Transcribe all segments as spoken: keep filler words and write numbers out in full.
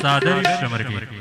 सादर समर्पित।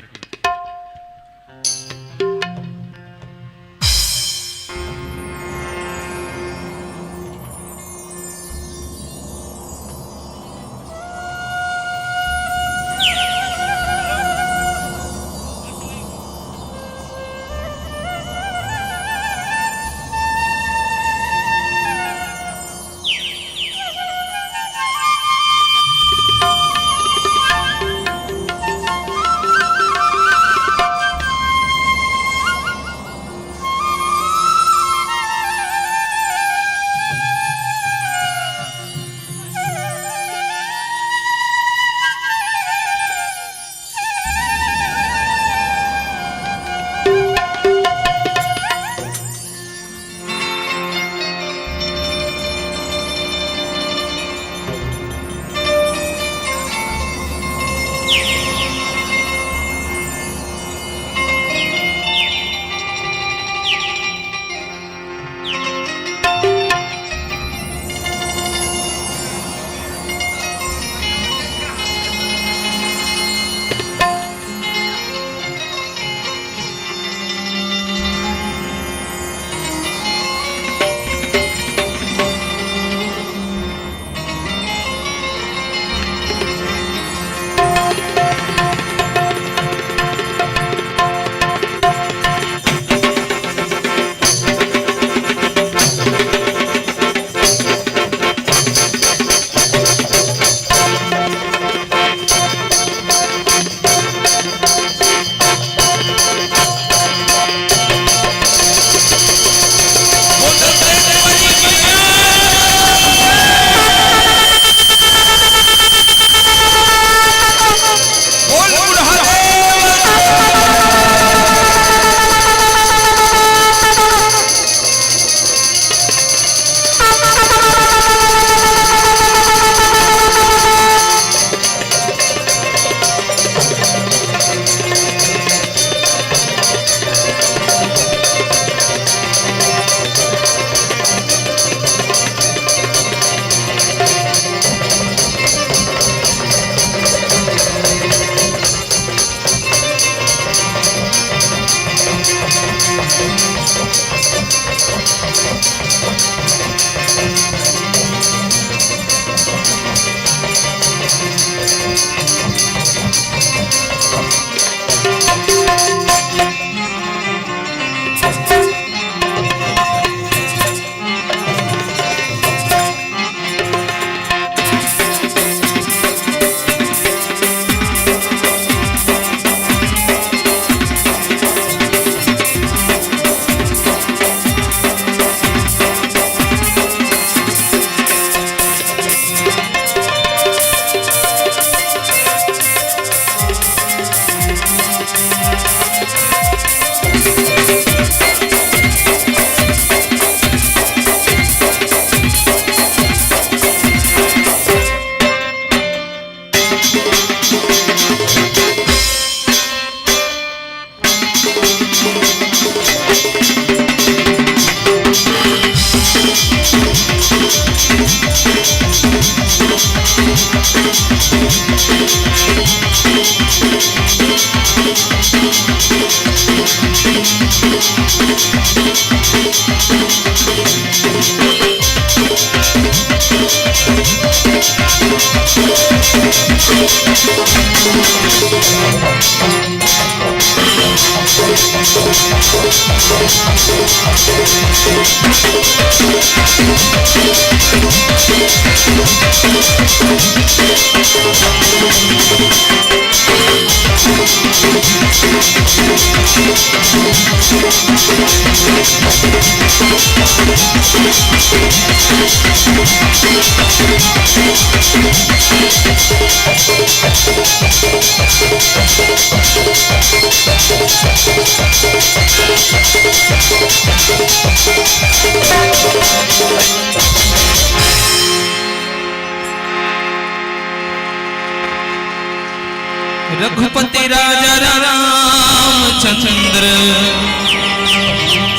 रघुपति राजा रामचंद्र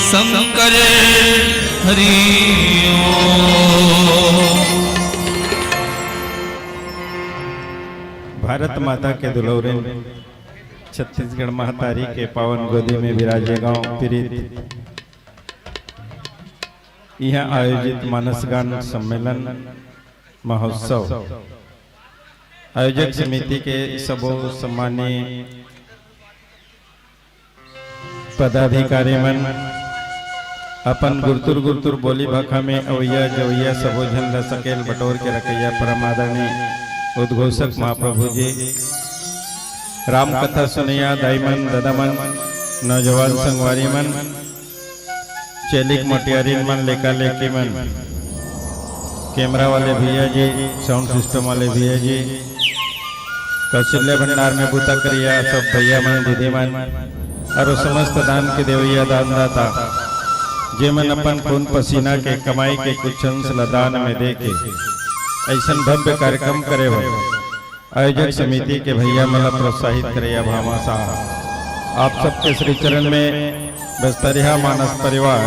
शंकर हरि ओम। भारत माता के दुलौरिन, छत्तीसगढ़ महतारी के पावन गोदी में विराजे गांव पीरित। इहां आयोजित मानस गान सम्मेलन महोत्सव आयोजक समिति के सबो सम्मानीय पदाधिकारी मन, अपन गुरतुर गुरतुर बोली भाखा में अवैया जवैया सबो झन ल सकेल बटोर के रखैया परम आदरणीय उद्घोषक महाप्रभु जी, राम कथा सुनैया दाई मन, ददा मन, नौजवान संगवारी मन, चेलिक मोटियारिन मन, लेका लेकी मन, कैमरा वाले भैया जी, साउंड सिस्टम वाले भैया जी, कौशल्या भंडार में बूता करिया सब भैया मन, दीदी मन, और समस्त दान के देवैया दानदाता, जेमन अपन खून पसीना के कमाई के कुछ अंश ल दान में दे के ऐसन भव्य कार्यक्रम करे हो, आयोजक समिति के भैया मन ल प्रोत्साहित करैया भामाशाह। आप सबके श्री चरण में बस्तरिया मानस परिवार,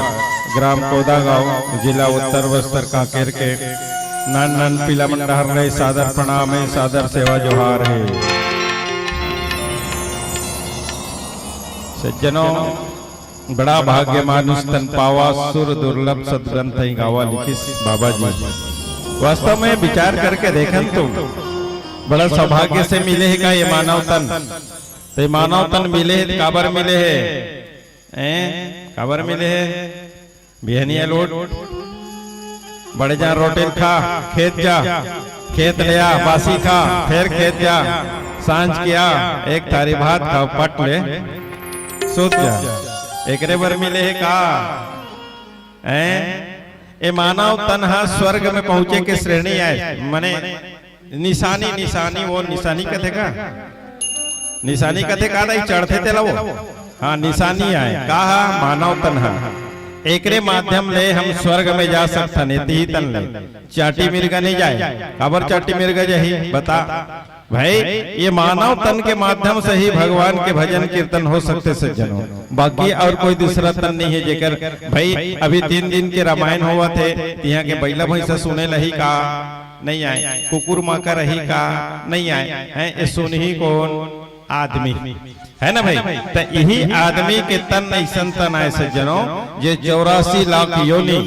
ग्राम कोदागांव, जिला उत्तर बस्तर कांकेर के नान नान पीला मन डहर ले सादर प्रणाम हे, सादर सेवा जोहार हे। सज्जनों, बड़ा भाग्य मानुष तन पावा, सुर दुर्लभ सदगंत ही गावा, लिखिस बाबा जी। वास्तव में विचार करके देखन तो बड़ा सौभाग्य से मिले हे का ये मानव तन। तो ये मानव तन मिले हे, काबर मिले हे? हैं? काबर मिले हे? बिहनिया लोट, बड़े जा रोटी खा, खेत जा, खेत ले आ, बासी खा, फिर खेत जा, सांझ के आ, एक थारी भात खा, पट ले, सूत जा। एकरे बर मिले हे का? हैं? ए मानव तन ह स्वर्ग में पहुंचे के श्रेणी आय, मने निशानी, निशानी, वो निशानी कथे का? निशानी कथे का दाई चढ़थे तेला वो? हाँ, निशानी आय। का हा? मानव तन हा। एकरे माध्यम ले हम स्वर्ग में जा सकथन, एतिही तन ले। चाटी मिर्गा नहीं जाय। काबर चाटी मिर्गा जाही? बता। भाई, ये मानव तन के माध्यम से ही भगवान के भजन कीर्तन हो सकथे सज्जनों। बाकी और कोई दूसरा तन नहीं है जेकर, भाई, अभी तीन दिन के रामायण होवत हे, तिहां के बइला भैंसा सुने लही का? नहीं आय। कुकुर माकर रही का? नहीं आय। हैं, ये सुनही कौन? आदमी। है ना भाई? त यही आदमी के तन अइसन तन आय सज्जनों, जे चौरासी लाख योनि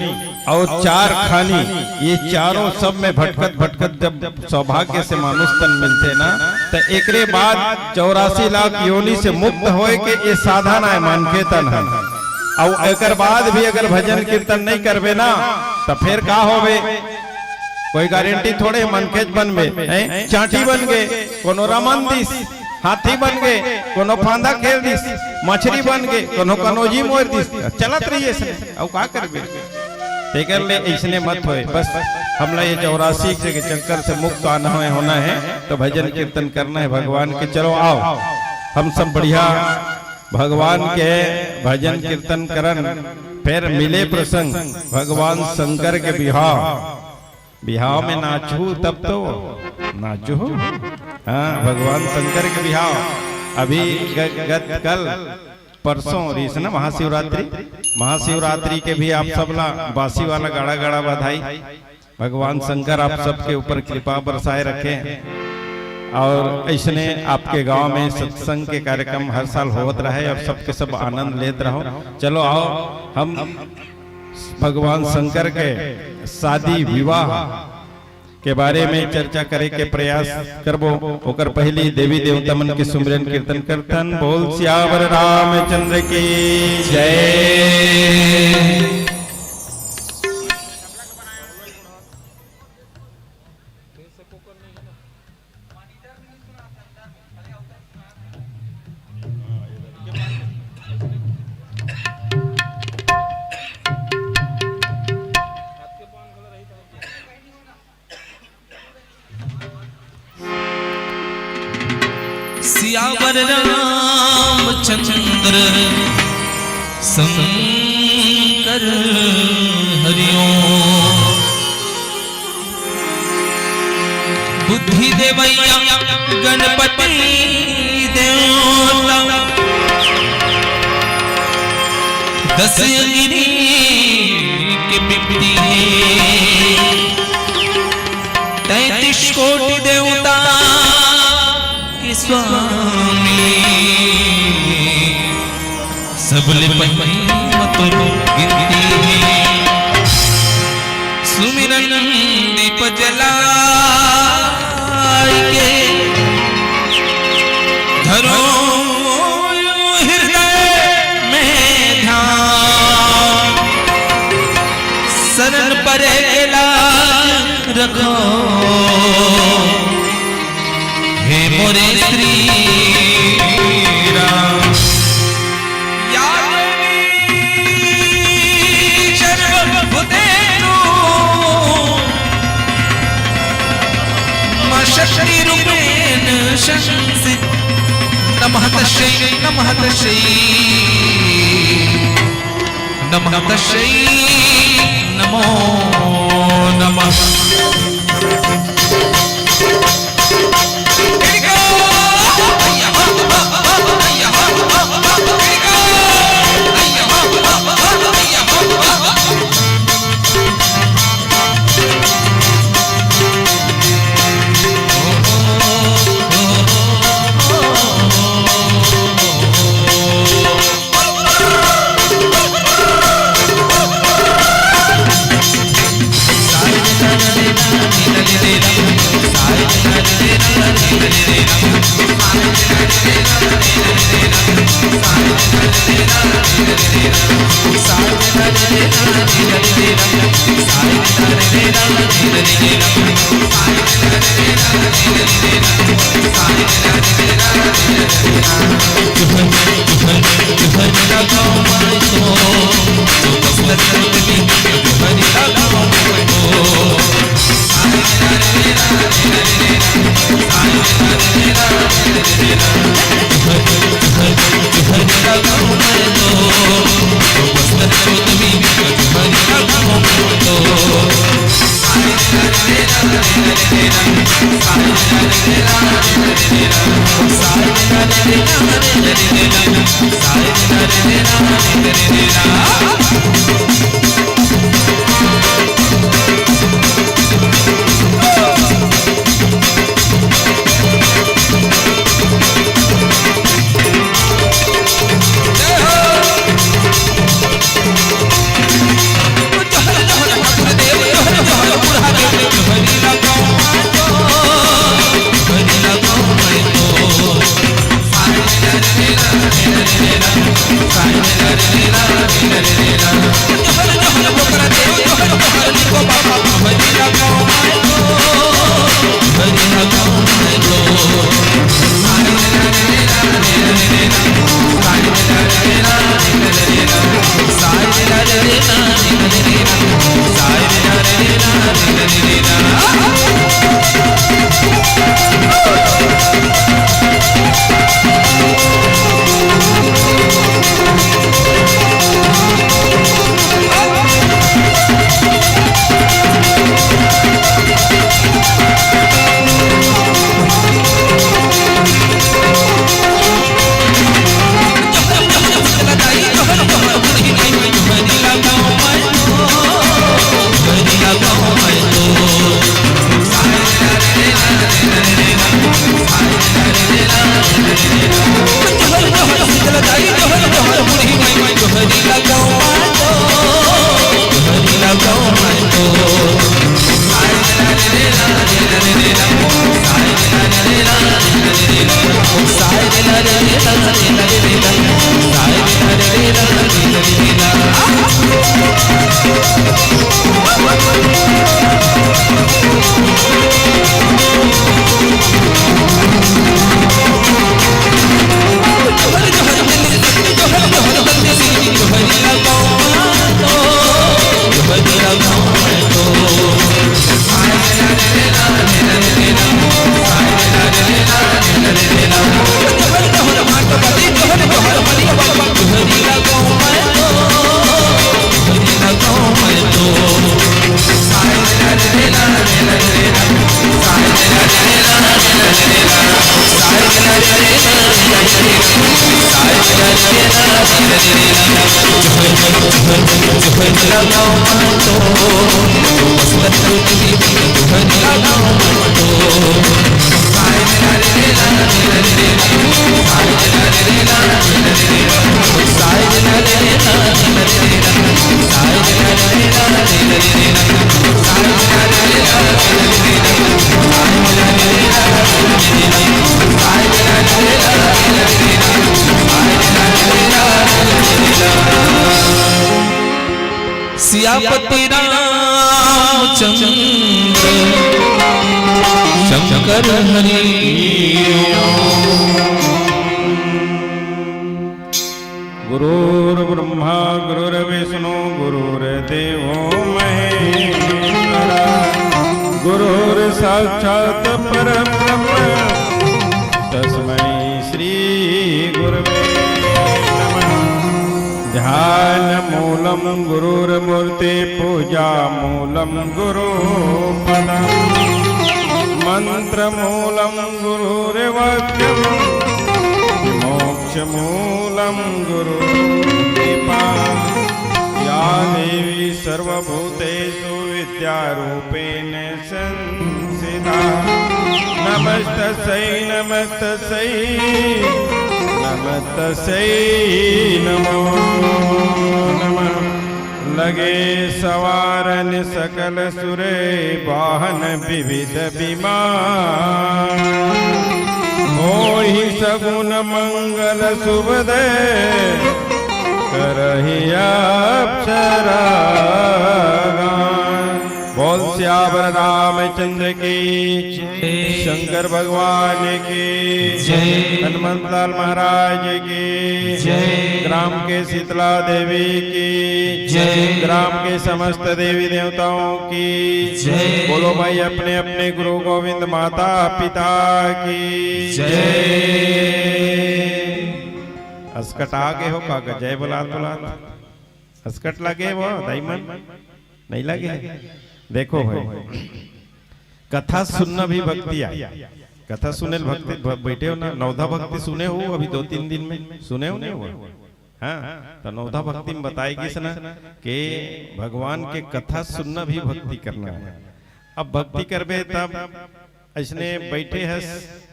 और चार खानी, ये चारों सब में भटकत भटकत जब सौभाग्य से मानुष तन मिलथे ना, त एकरे बाद चौरासी लाख योनि से मुक्त होय के ये साधन आय, मनखे तन हन। अउ एकर बाद भी अगर भजन कीर्तन नहीं करबे ना, त फिर का होबे? कोई गारंटी थोड़े, मनखेच बनबे, हैं? चांटी बन गे, कोनो रमन दिस, हाथी बन गे, कोनो फांदा खेल दिस, मछरी बन गे, कोनो कनोजी मोर दिस, चलत रही अइसने, अउ का करबे? तेकर ले अइसने मत होय, बस हमला ये चौरासी के चक्कर से मुक्त आना है, होना है, तो भजन कीर्तन करना है भगवान के। चलो आओ, हम सब बढ़िया भगवान के भजन कीर्तन करन, फिर मिले प्रसंग भगवान शंकर के बिहाव। बिहाव में नाचहू तब तो नाचहू। हाँ, भगवान शंकर के बिहाव अभी ग-, गत कल परसों रहिस ना महाशिवरात्रि। महाशिवरात्रि के भी आप सबला बासी वाला गाड़ा गाड़ा बधाई। भगवान शंकर आप सबके ऊपर कृपा बरसाए रखे और अइसने आपके गांव में सत्संग के कार्यक्रम हर साल होवत रहे। आप सबके सब आनंद लेत रहो। चलो आओ, हम भगवान शंकर के शादी विवाह के बारे में चर्चा करे के प्रयास करबो। ओकर पहली देवी देवता मन के सुमिरन कीर्तन करथन। बोल सियावर रामचंद्र की जय। सियावर रामचंद्र शंकर हरिओम। बुद्धि देवैया गणपति देवता, दस अंगिनी के बिपति हे, तैंतीस कोटि देवता। स्वामी, सबले पहिली म तोर गिनती हे। सुमिरन दीप जलाय के धरो हृदय में ध्यान, शरण परे के लाज रखो, हे मोरे श्री राम। या देवी सर्वभूतेषु मम शक्तिरूपेण संस्थिता। नमः तस्यै, नमः तस्यै, नमः तस्यै, नमो नमः। सियापति रामचंद्र शंकर हरि। गुरुर्ब्रह्मा गुरुर्विष्णु गुरुर्देवो महेश्वर, गुरुर्साक्षात् परब्रह्म तस्मै श्री गुरवे नमः। ध्यान मूलं गुरुर्मूर्ति, पूजा मूलं गुरु पदं, मंत्र मूलं गुरुर्वाक्यं, मोक्ष मूलं गुरु कृपा। या देवी सर्वभूतेषु विद्यारूपेण संस्थिता। नमस्तस्यै नमस्तस्यै नमस्तस्यै नमो नमः। लगे सवारन सकल सुरे वाहन विविध विमान। होई सगुन मंगल सुभ दे करही अक्षरा गान। बोल सियावर रामचंद्र की जय। शंकर भगवान की जय। हनुमंत लाल महाराज की जय। ग्राम के शीतला देवी की जय। ग्राम के समस्त देवी देवताओं की जय। बोलो भाई, अपने अपने गुरु गोविंद माता पिता की जय। असकटा के हो का जय बोला बोला। असकट लगे वो दाई मन? नहीं लगे? देखो भाई, कथा सुनना भी भक्ति आय। कथा सुने ल भक्ति ब-, बैठे हो ना, नवधा भक्ति सुने हो अभी दो तीन दिन में? सुने हो नहीं हो? हाँ, तो नवधा भक्ति में बताए गिस ना कि भगवान के कथा सुनना भी भक्ति करना है। अब भक्ति करबे तब ऐसने बैठे हस,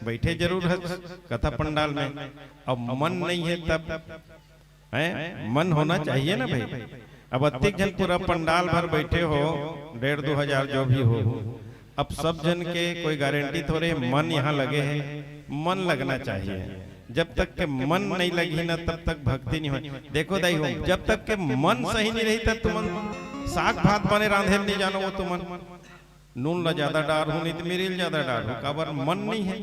बैठे जरूर हस कथा पंडाल में, अब मन नहीं है तब हैं? मन होना चाहिए ना भाई। अब अतिक झन पूरा पंडाल भर बैठे हो, डेढ़ दो हजार जो भी हो, अब सब झन के कोई गारंटी थोड़े मन यहाँ लगे है, मन लगना चाहिए। जब तक के मन नहीं लगही ना, तब तक भक्ति नहीं होय। देखो दाई हो, जब तक के मन सही नहीं रही, तब तुमन साग भात बने रांधे नहीं जानो वो तुमन। नून ला ज्यादा डारहूं, नहीं तो मिरी ल ज्यादा डारहूं, काबर मन नहीं है।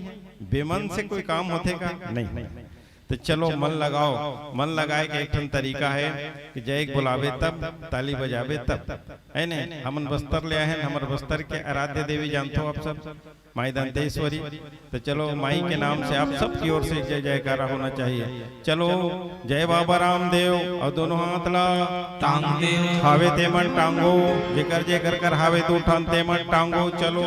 बेमन से कोई काम होथे का? नहीं। तो चलो मन लगाओ, मन लगाए के एक ठन तरीका है कि जय के बुलावे तब, ताली बजावे तब, है ने? हमन बस्तर ले आए हैं, हमर बस्तर के आराध्य देवी जानथो आप सब, माई दंतेश्वरी। तो चलो, माई के नाम से आप सबकी ओर से जय जयकारा होना चाहिए। चलो, जय बाबा रामदेव, अउ दोनों हाथ ला टांग देव। हावे ते मन टांगो, जेकर जेकर कर हावे दू ठन ते मन टांगो। चलो,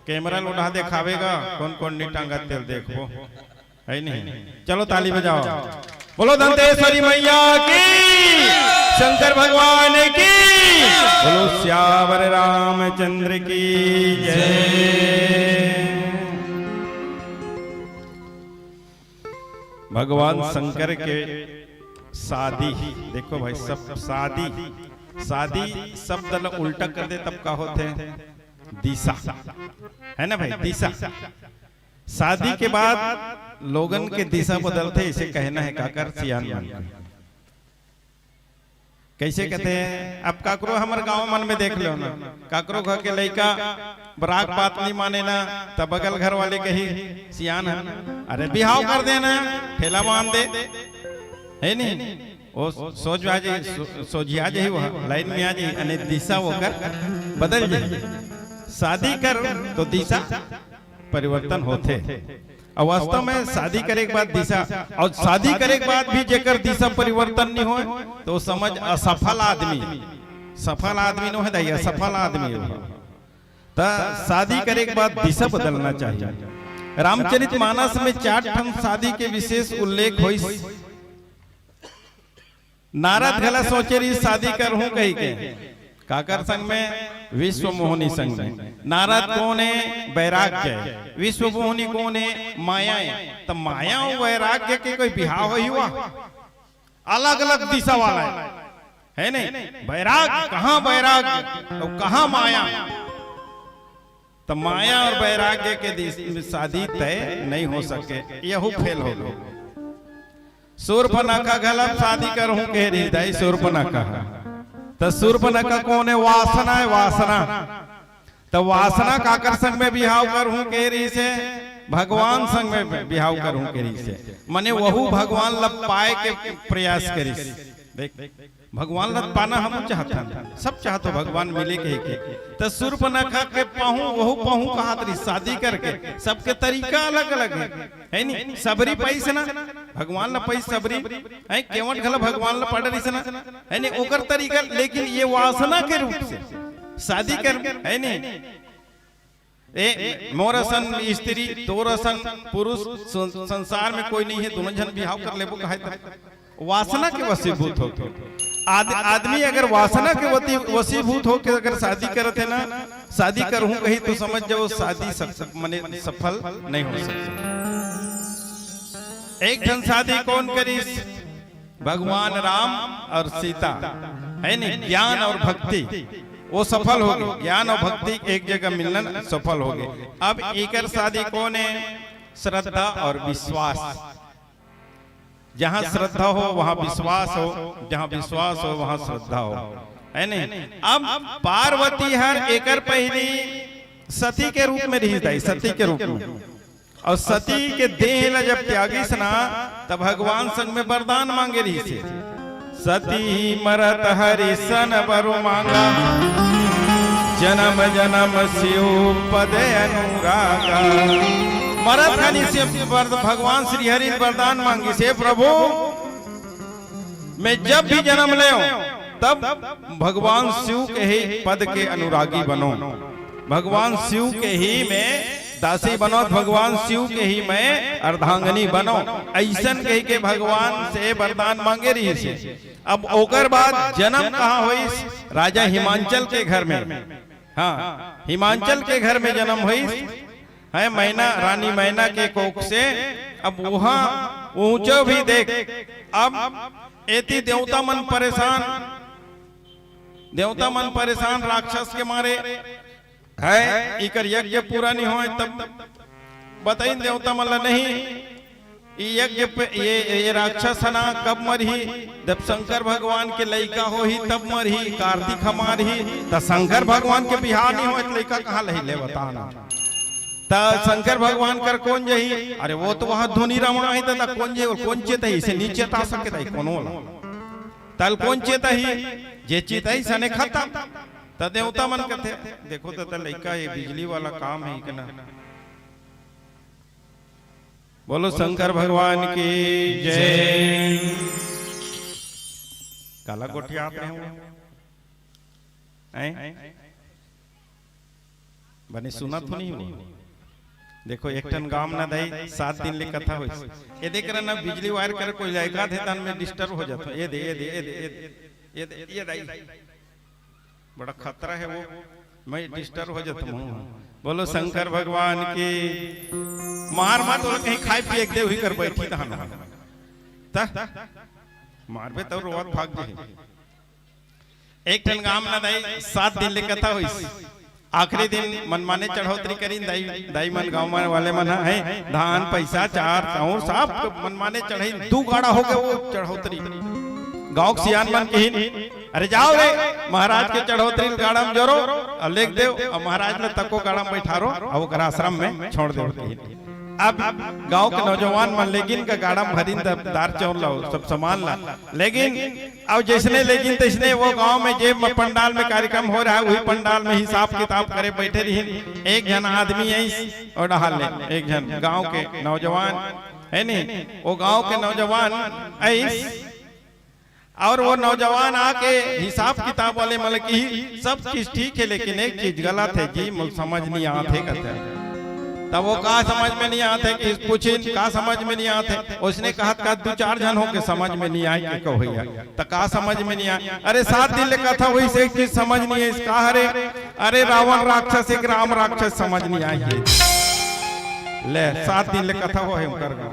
कैमरा ल उठा देखावेगा, कौन कौन नहीं टांगा तेल देखबो, है नहीं? चलो, ताली बजाओ। बोलो दंतेश्वरी मैया की, शंकर भगवान की, बोलो सियावर रामचंद्र की जय। भगवान शंकर के शादी, देखो भाई, सब शादी, शादी शब्द ल उल्टा कर दे तब का होथे? दिशा, है ना भाई? दिशा। शादी के बाद लोगन के दिशा बदलथे, इसे कहना है काकर सियान मन के। कैसे कहते हैं? अब काकरो हमर गांव मन में देख लो ना, काकरो घर के लइका बराक बात नहीं माने ना, तब बगल घर वाले कही, "सियान है, अरे बिहाव कर देना, ठेला बांध दे," है नहीं? वो सोझा जे, सो-, सोझिया जे ही वह लाइन में आ जाए, अने दिशा होकर बदल जाए। शादी कर तो दिशा परिवर्तन होथे। अउ वास्तव में शादी करे के बाद दिशा, अउ शादी करे के बाद भी जेकर दिशा परिवर्तन नहीं होय, तो वो समझ असफल आदमी, सफल आदमी नो है दाई, असफल आदमी हो। त शादी करे के बाद दिशा बदलना चाहिए। रामचरित मानस में चार ठन शादी के विशेष उल्लेख होइस। नारद घला सोचे रहिस शादी करहूं कहि के, काकर संग में? विश्व मोहिनी संग में। नारद कोन हे? वैराग्य हे। विश्व मोहिनी कोन हे? माया हे। त माया अउ वैराग्य के कोई बिहाव होही वा? अलग-अलग दिशा वाला हे, हे नहीं? वैराग्य, कहाँ वैराग्य अउ कहाँ माया? त माया अउ वैराग्य के दिश-, शादी तय नहीं हो सके, यहू फेल हो गे। सूर्पनखा घला शादी करहूं कहे रहिस दाई, सूर्पनखा। त सूर्पनखा कोन हे? वासना हे, वासना। त वासना काकर संग में बिहाव करहूं कहे रहिस हे? भगवान संग में बिहाव करहूं कहे रहिस हे। मने वहू भगवान ला पाए के प्रयास करिस। देख, भगवान ला पाना हम चाहथन, सब चाहथो भगवान मिले कहिके। त सूर्पनखा के पहूं, वहू पहूं कहत रहिस, शादी करके। सबके तरीका अलग-अलग हे, हे नी? सबरी पाइस ना, भगवान ला पाइस सबरी, हे, केवट घला भगवान ला पा डरिस ना, हे नी? ओकर तरीका, लेकिन ये वासना के रूप से शादी कर, हे नी? ए, मोर असन स्त्री, तोर असन पुरुष सं-, संसार में कोई नहीं हे, दोनों झन बिहाव कर लेबो कहे त वासना के वशीभूत होके। आद-, आदमी अगर वासना के वती-, वशीभूत होके अगर शादी करत हे ना, शादी करहूं कही तो समझ जाओ शादी सक-, मने सफल नहीं हो सकता। एक ठन शादी कोन करिस? भगवान राम अउ सीता, हे नी? ज्ञान अउ भक्ति, वो सफल हो गे। ज्ञान अउ भक्ति एक जगह मिलना सफल हो गे। अब एकर शादी कोन हे? श्रद्धा अउ विश्वास। जहां श्रद्धा हो, वहां विश्वास हो, जहां विश्वास हो, वहां श्रद्धा हो, हे नी? अब पार्वती हर एकर पहिली सती के रूप में रहिस दाई, सती के रूप में। अउ सती के देह ला जब त्यागिस ना, त भगवान संग में वरदान मांगे रहिस हे, "सती मरत हरि सन बरु मांगा, जनम जनम शिव पद अनुरागा।" मरत हरि से वर-, भगवान श्री हरि वरदान मांगिस, "हे प्रभु, मैं जब भी जनम लेंव, तब भगवान शिव के ही पद के अनुरागी बनंव, भगवान शिव के ही मैं दासी बनंव, भगवान शिव के ही मैं अर्धांगिनी बनंव।" अइसन कहिके भगवान से वरदान मांगे रहिस हे। अब ओकर बाद जनम कहाँ होइस? राजा हिमांचल के घर में। हाँ, हिमांचल के घर में जनम होइस। हे मैना, रानी मैना के कोख से। अब वहां ऊंचो भी देख, अब एती देवता मन परेशान, देवता मन परेशान राक्षस के मारे, हे इकर यज्ञ पूरा नहीं होय, तब बताइन देवता मन ला, "नहीं, ये यज्ञ पे, ये, ये राक्षस हे ना, कब मरही? जब शंकर भगवान के लइका होही, तब मरही, कार्तिक ह मारही।" त शंकर भगवान के बिहाव नहीं होय, त लइका कहाँ ले ही, ले बता ना। त शंकर भगवान कर कोन जही? अरे, वो तो वहां धुनी रमण हे, त कोन जही? अउ कोन चेतही? इसे नी चेता सके दाई कोनो ला। तल कोन चेतही? जे चेतही सने खतम। त देवता मन कथे, "देखो त, त लइका, ये बिजली वाला काम हे इकना।" बोलो शंकर भगवान की जय। काला गोठियात रहे हो? हैं? बने सुनत हो नहीं हो? देखो, एक ठन गांव ना दाई, सात दिन ले कथा होइस। ये देख रहा ना, बिजली वायर कर कोई लइका थे, तन में disturb हो जाता। ये दे, ये दे, ये दे, ये दे, ये दे, ये दाई। बड़ा खतरा हे वो, मैं disturb हो जाता हूँ। बोलो शंकर भगवान की। मार मत, वो कहीं खाए पिए के दे, वही कर बैठी तहन। त मारबे तो रोवत भाग जे। एक ठन गांव ना दाई, सात दिन ले कथा होइस। आखिरी दिन मनमाने चढ़ौतरी करिन दाई, दाई मन गांव में वाले मन ह, हैं, धान, पैसा, चार, चाउर, सब मनमाने चढ़ाइन। दू गाड़ा हो गे वो चढ़ौतरी। गांव के सियान मन कहिन, "अरे जाओ रे, महाराज के चढ़ौतरी ल गाड़ा में जोरो, अउ लेग देव, अउ महाराज ल तको गाड़ा में बैठारो, अउ ओकर आश्रम में छोड़ देव," कहिन। अब गांव के नौजवान मन लेगिन का गाड़ा में भरिन द-, दार चाउर लाओ, सब सामान ला। लेकिन अब जइसने लेगिन तइसने वो गांव में जे म-, पंडाल में कार्यक्रम हो रहा है, वही पंडाल में हिसाब किताब करे बैठे रहिन। एक झन आदमी आइस अउ डहार ले, एक झन गांव के नौजवान हे नी, वो गांव के नौजवान आइस अउ वो नौजवान आके हिसाब किताब वाले मन ल कही, "सब चीज ठीक हे, लेकिन एक चीज गलत हे जी, मोला समझ नहीं आत हे," कथे। त तब वो का समझ में नहीं आथे कि पूछिन, का समझ में नहीं आथे? उसने कहा, "का दू चार झन हो के समझ में नहीं आए के कहो भैया, त का समझ में नहीं आए?" अरे, सात दिन ले कथा होइस, एक चीज समझ नहीं आइस, का हरे? अरे, रावण राक्षस, एक राम राक्षस समझ नहीं आए हे। ले, सात दिन ले कथा होहे उनकर गाँव।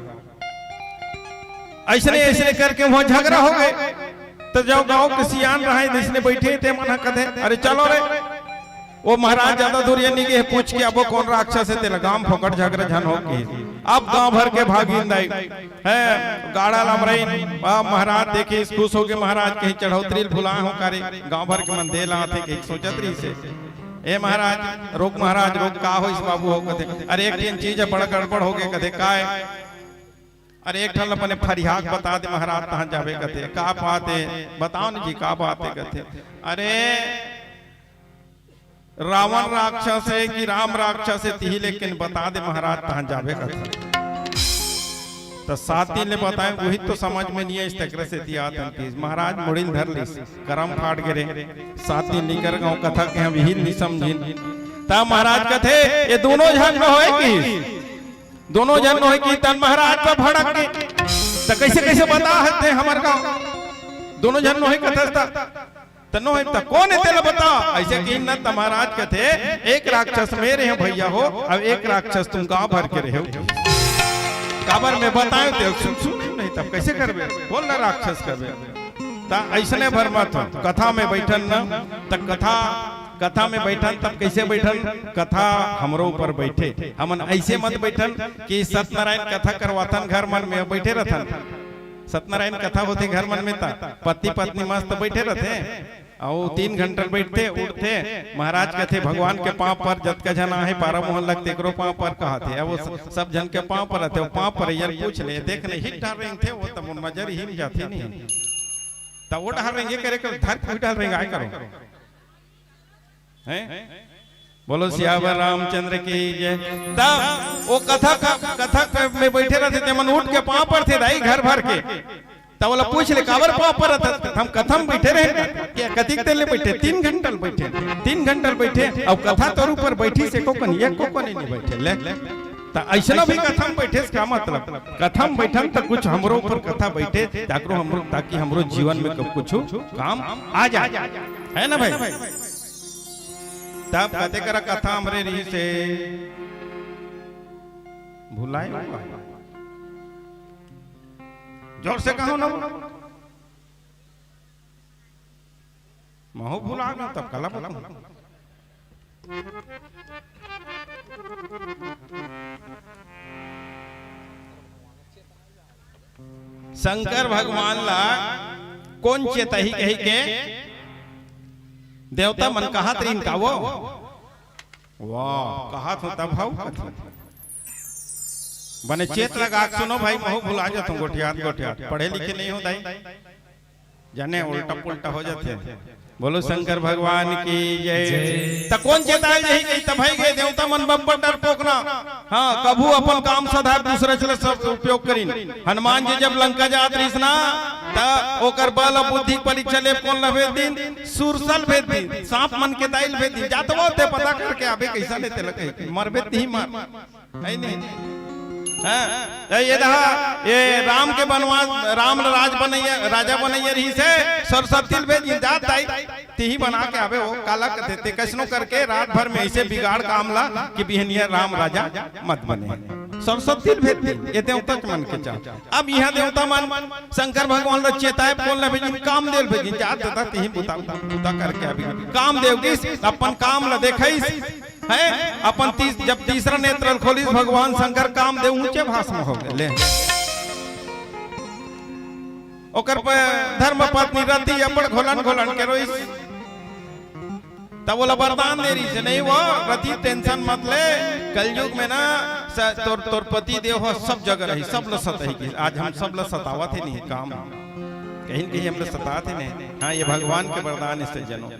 अइसने, अइसने करके वहाँ झगड़ा हो गए। त जब गाँव के सियान रहे, जइसने बइठे, ते मन ह कथे, "अरे चलो रे, वो महाराज ज्यादा दूर ये नहीं गए, पूछ के अब वो कौन राक्षस हे, तेला गाँव फोकट झगड़ा झन हो के।" अब गाँव भर के भागिन दाई, हे, गाड़ा लमरइन, अब महाराज देखे, खुश हो गए महाराज, कहीं चढ़ौतरी ल भुलाए हो का रे, गाँव भर के मन दे ला आथे, कहीं सोचत रहिसे, "ए महाराज, रोक महाराज, रोक, का होइस बाबू हो?" कथे, "अरे एक ठिन चीज हे, बड़ गड़बड़ हो गए।" कथे, "काय?" "अरे एक ठन ल अपने फरिहा के बता दे महाराज, तहाँ जाबे।" कथे, "का बात हे? बताओ न जी, का बात हे?" कथे, "अरे रावण राक्षस हे कि राम राक्षस हे, तिही ल एकिन बता दे महाराज, तहाँ जाबे।" कथे, त सात दिन ले बताए, उही तो समझ में नहीं आइस, तेकरे सेती आत हन कि महाराज मुड़ी ल धर लिस, करम फाट गे रे, सात दिन निकर गाँव कथा के हम इही ल नहीं समझिन। त महाराज कथे, "ये दोनों झन में होए कि दोनों झन नोहे कि तन महाराज पर भड़क गे, त कइसे कइसे बता हते हमर गाँव? दोनों झन नोहे कथस त, त नोहे त कोन हे तेला बता?" अइसे कि न त महाराज कथे, "एक राक्षस मेरे हैं भैया हो, अब एक राक्षस तुम गाँव भर के रहे हो।" काबर मैं बताएं ते सुन, सुन, सुन नहीं तब कइसे करबे? बोल ना राक्षस करबे। त अइसने भर मत हो, कथा में बइठन न, त कथा कथा में बइठन तब कइसे बइठन? कथा हमरो ऊपर बइठे। हमन अइसे मत बइठन कि सत्यनारायण कथा करवाथन, घर मन में बइठे रथन। सत्यनारायण कथा होथे घर मन में, त पति पत्नी मस्त बइठे रथे, अउ तीन घंटा बइठथे, उठथे, महाराज कथे, "भगवान के पाँव पर जतका झन आहे, पारा मोहन लग तेकरो पाँव पर," कहाथे। अब वो स-, सब झन के पाँव पर रथे, वो पाँव पर यार पूछ ले, देख नहीं, हिट डाल रहे थे, वो तब नजर ही नहीं जाती नहीं। त वो डाल रहे, ये करे कर, धर कोई डाल रहे, आए करो। हैं? बोलो सियावर रामचंद्र की जय। तब वो कथा का, कथा क-, में बइठे रथे, ते मन उठ के पाँव परथे दाई घर भर के। तब ओला पूछ ले, "काबर पाँव परत हस?" "हम कथा में बइठे रहे।" "के कतिक देर ले बइठे?" "तीन घंटा ले बइठे।" "तीन घंटा ले बइठे, अउ कथा तोर ऊपर बइठिस एको कन, एको कन नहीं बइठे।" ले, त अइसना भी कथा में बइठे से का मतलब? कथा में बइठन त कुछ हमरो ऊपर कथा बइठे, ताकि हमरो, ताकि हमरो जीवन में कब कुछ काम आ जाए, है ना भाई? तब कते करा कथा हमरे रहिसे, भुलाए हुआ। जोर से कहो ना। महू भुला गया तब कला बताऊं। शंकर भगवान ला कोन चेताही कही के देवता मन कहत रहिन का वो? वाह, कहत हो तब हव कथे। बने चेत लगा के सुनो भाई, महू भुला जात हो गोठियात गोठियात। पढ़े लिखे नहीं हो दाई, जाने उल्टा पुल्टा हो जाते हैं। बोलो शंकर भगवान की जय। जय। त कोन चेताय जही कही, त भाई गए देवता मन बब्बर डरपोक ना। हाँ, कभू अपन काम सधा दूसरा चले सब उपयोग करिन। हनुमान जी जब लंका जात रहिस ना, त ओकर बल अउ बुद्धि परीक्षा ले कोन ला भेज दिन? सुरसा ल भेज दिन, सांप मन के दाई ल भेज दिन। जात वो ते पता करके आबे कइसन हे तेला कही, मरबे तिही मर। है नहीं? हाँ, ये, ये दहा, ये राम के बनवास, राम ल राज बनैया, राजा बनैया रहिसे, सरस्वती ल भेज दिन, जात दाई, तिही बना के आबे हो, काला कथे, ते कइसनो करके रात भर में अइसे बिगाड़ काम ला कि बिहनिया राम राजा मत बने। सरस्वती ल भेज दिन, ये देवता के मन के चाह। अब इहाँ देवता मन शंकर भगवान ल चेताय, कोन ल भेजिन? कामदेव ल भेजिन, जात दाई तिही बुता, बुता करके आबे। कामदेव गिस, अपन काम ल देखइस, हैं? अपन तीस-, जब तीसरा नेत्र खोलिस भगवान शंकर, कामदेव ऊंचे भास में हो गए। ले। ओकर प-, धर्म पत्नी रति अब्बड़ घोलन घोलन के रोइस। तब ओला वरदान दे रहिसे, "नहीं वो रति, tension मत ले, कलयुग में ना स-, तोर, तोर पति देव ह सब जगह रही, सब ल सताही।" आज हम सब ल सतावत हे नहीं काम, कहीं न कहीं हम ल सतात हे नहीं। हाँ, ये भगवान के वरदान हे, जनो।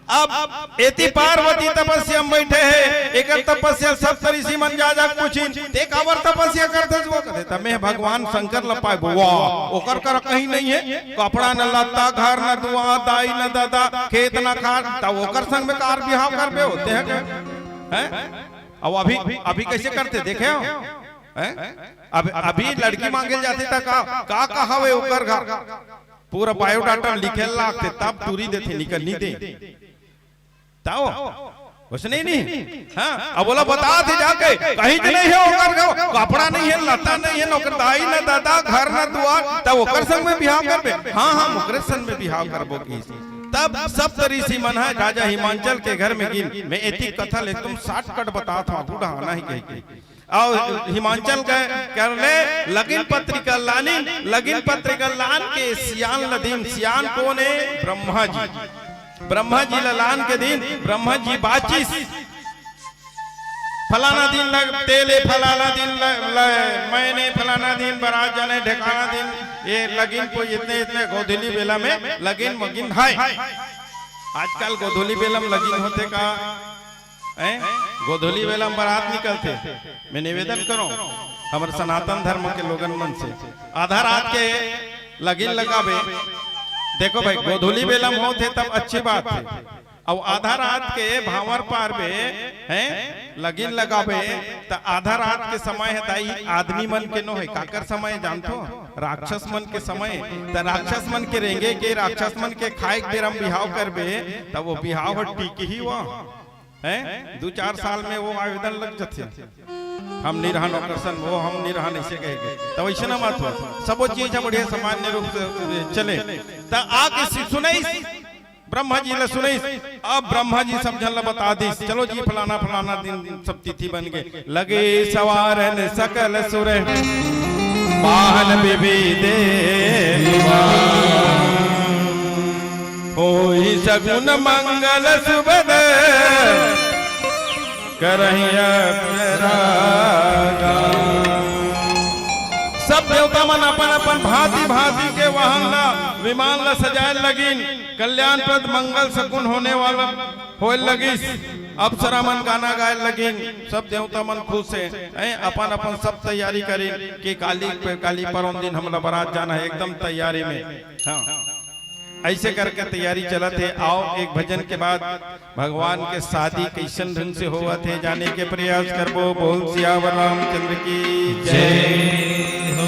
अब एती पार्वती तपस्या में बइठे हे, एकर तपस्या सप्त ऋषि मन जा जा के पूछिन, "ते काबर तपस्या करथस वो?" कथे, "त मैं भगवान शंकर ल पाए।" वाह, ओकर करा कहीं नहीं हे, कपड़ा न लत्ता, घर न दुआर, दाई न ददा, खेत न खार, त ओकर संग में कार बिहाव करबे होते हैं? हैं? अब अभी, अभी कैसे करथे, देखे हो? हैं? अब अभी लड़की मांगे जाथे त का, का, का हवे ओकर घर? पूरा बायोडाटा लिखे लागथे, तब टूरी देथे, निकल नहीं दे। ताओ, कुछ नहीं, नहीं। हाँ, अब बोला बता दे जाके, कहीं तो नहीं है ओकर घर, कपड़ा नहीं है, लत्ता नहीं है, ओकर दाई न दादा, घर न दुआर, तब ओकर संग में बिहाव करबे। हाँ, हाँ, ओकरे संग में बिहाव करबो की। तब सब तरी से मन है राजा हिमांचल के घर में गिन। मैं एती कथा ले तुम शॉर्टकट बतात हूँ, आगू डहाना ही कह के। अउ हिमांचल के कर ले लगिन पत्रिका लानिन, लगिन पत्रिका लान के सियान ल दीन। सियान कोन हे? ब्रह्मा जी। ब्रह्मा जी ल लान के दीन, ब्रह्मा जी बाचिस, फलाना दिन ल तेले, फलाना दिन ल, ल, मैंने फलाना दिन बरात जाने, ढेकाना दिन ये लगिन को इतने, इतने गोधूली बेला में लगिन मगिन है। आजकल गोधूली बेला में लगिन होथे का? हैं? गोधूली बेला में बरात निकलथे। मैं निवेदन करूं हमर सनातन धर्म के लोगन मन से, आधा रात के लगिन लगाबे। देखो भाई, गोधूली बेला में होथे तब अच्छी बात है। अउ आधा रात के भांवर पारबे, हैं, लगिन लगाबे, त आधा रात के समय हे दाई, आदमी मन के नो हे। काकर समय जानथो? राक्षस मन के समय। त राक्षस मन के रेंगे के, राक्षस मन के खाए के बेरा म बिहाव करबे, त वो बिहाव ह टिकही वो, हैं? दू चार साल में वो आवेदन लग जथे। हम नहीं रहन ओकर सन, वो हम नहीं रहन, ऐसे कहे के। त वैसे ना मत हो, सबो चीज ह बढ़िया सामान्य रूप से चले। त आके सु-, सुनइस, ब्रह्मा जी ल सुनइस। अब ब्रह्मा जी सब झन ल बता दिस, चलो जी, फलाना फलाना दिन सब तिथि बन गे। लगे सवारन सकल सुर, बाहन विविधे विमान। होई सगुन मंगल सुबद, करहिया प्रयागा। सब देवता मन अपन अपन भांति भांति के वाहन ला, विमान ला सजाए लगिन। कल्याणप्रद मंगल सगुन होने वाला होए लगिस। अप्सरा मन गाना गाए लगिन, सब देवता मन खुश हे। हैं, अपन अपन सब तैयारी करिन कि काली, काली परौन दिन हमला बरात जाना हे, एकदम तैयारी में। हाँ, ऐसे करके तैयारी चलत हे। आओ, एक भजन के बाद भगवान के शादी कैसन ढंग से होवत हे, जाने के प्रयास करबो। बोल सियावर रामचंद्र की जय। जय हो।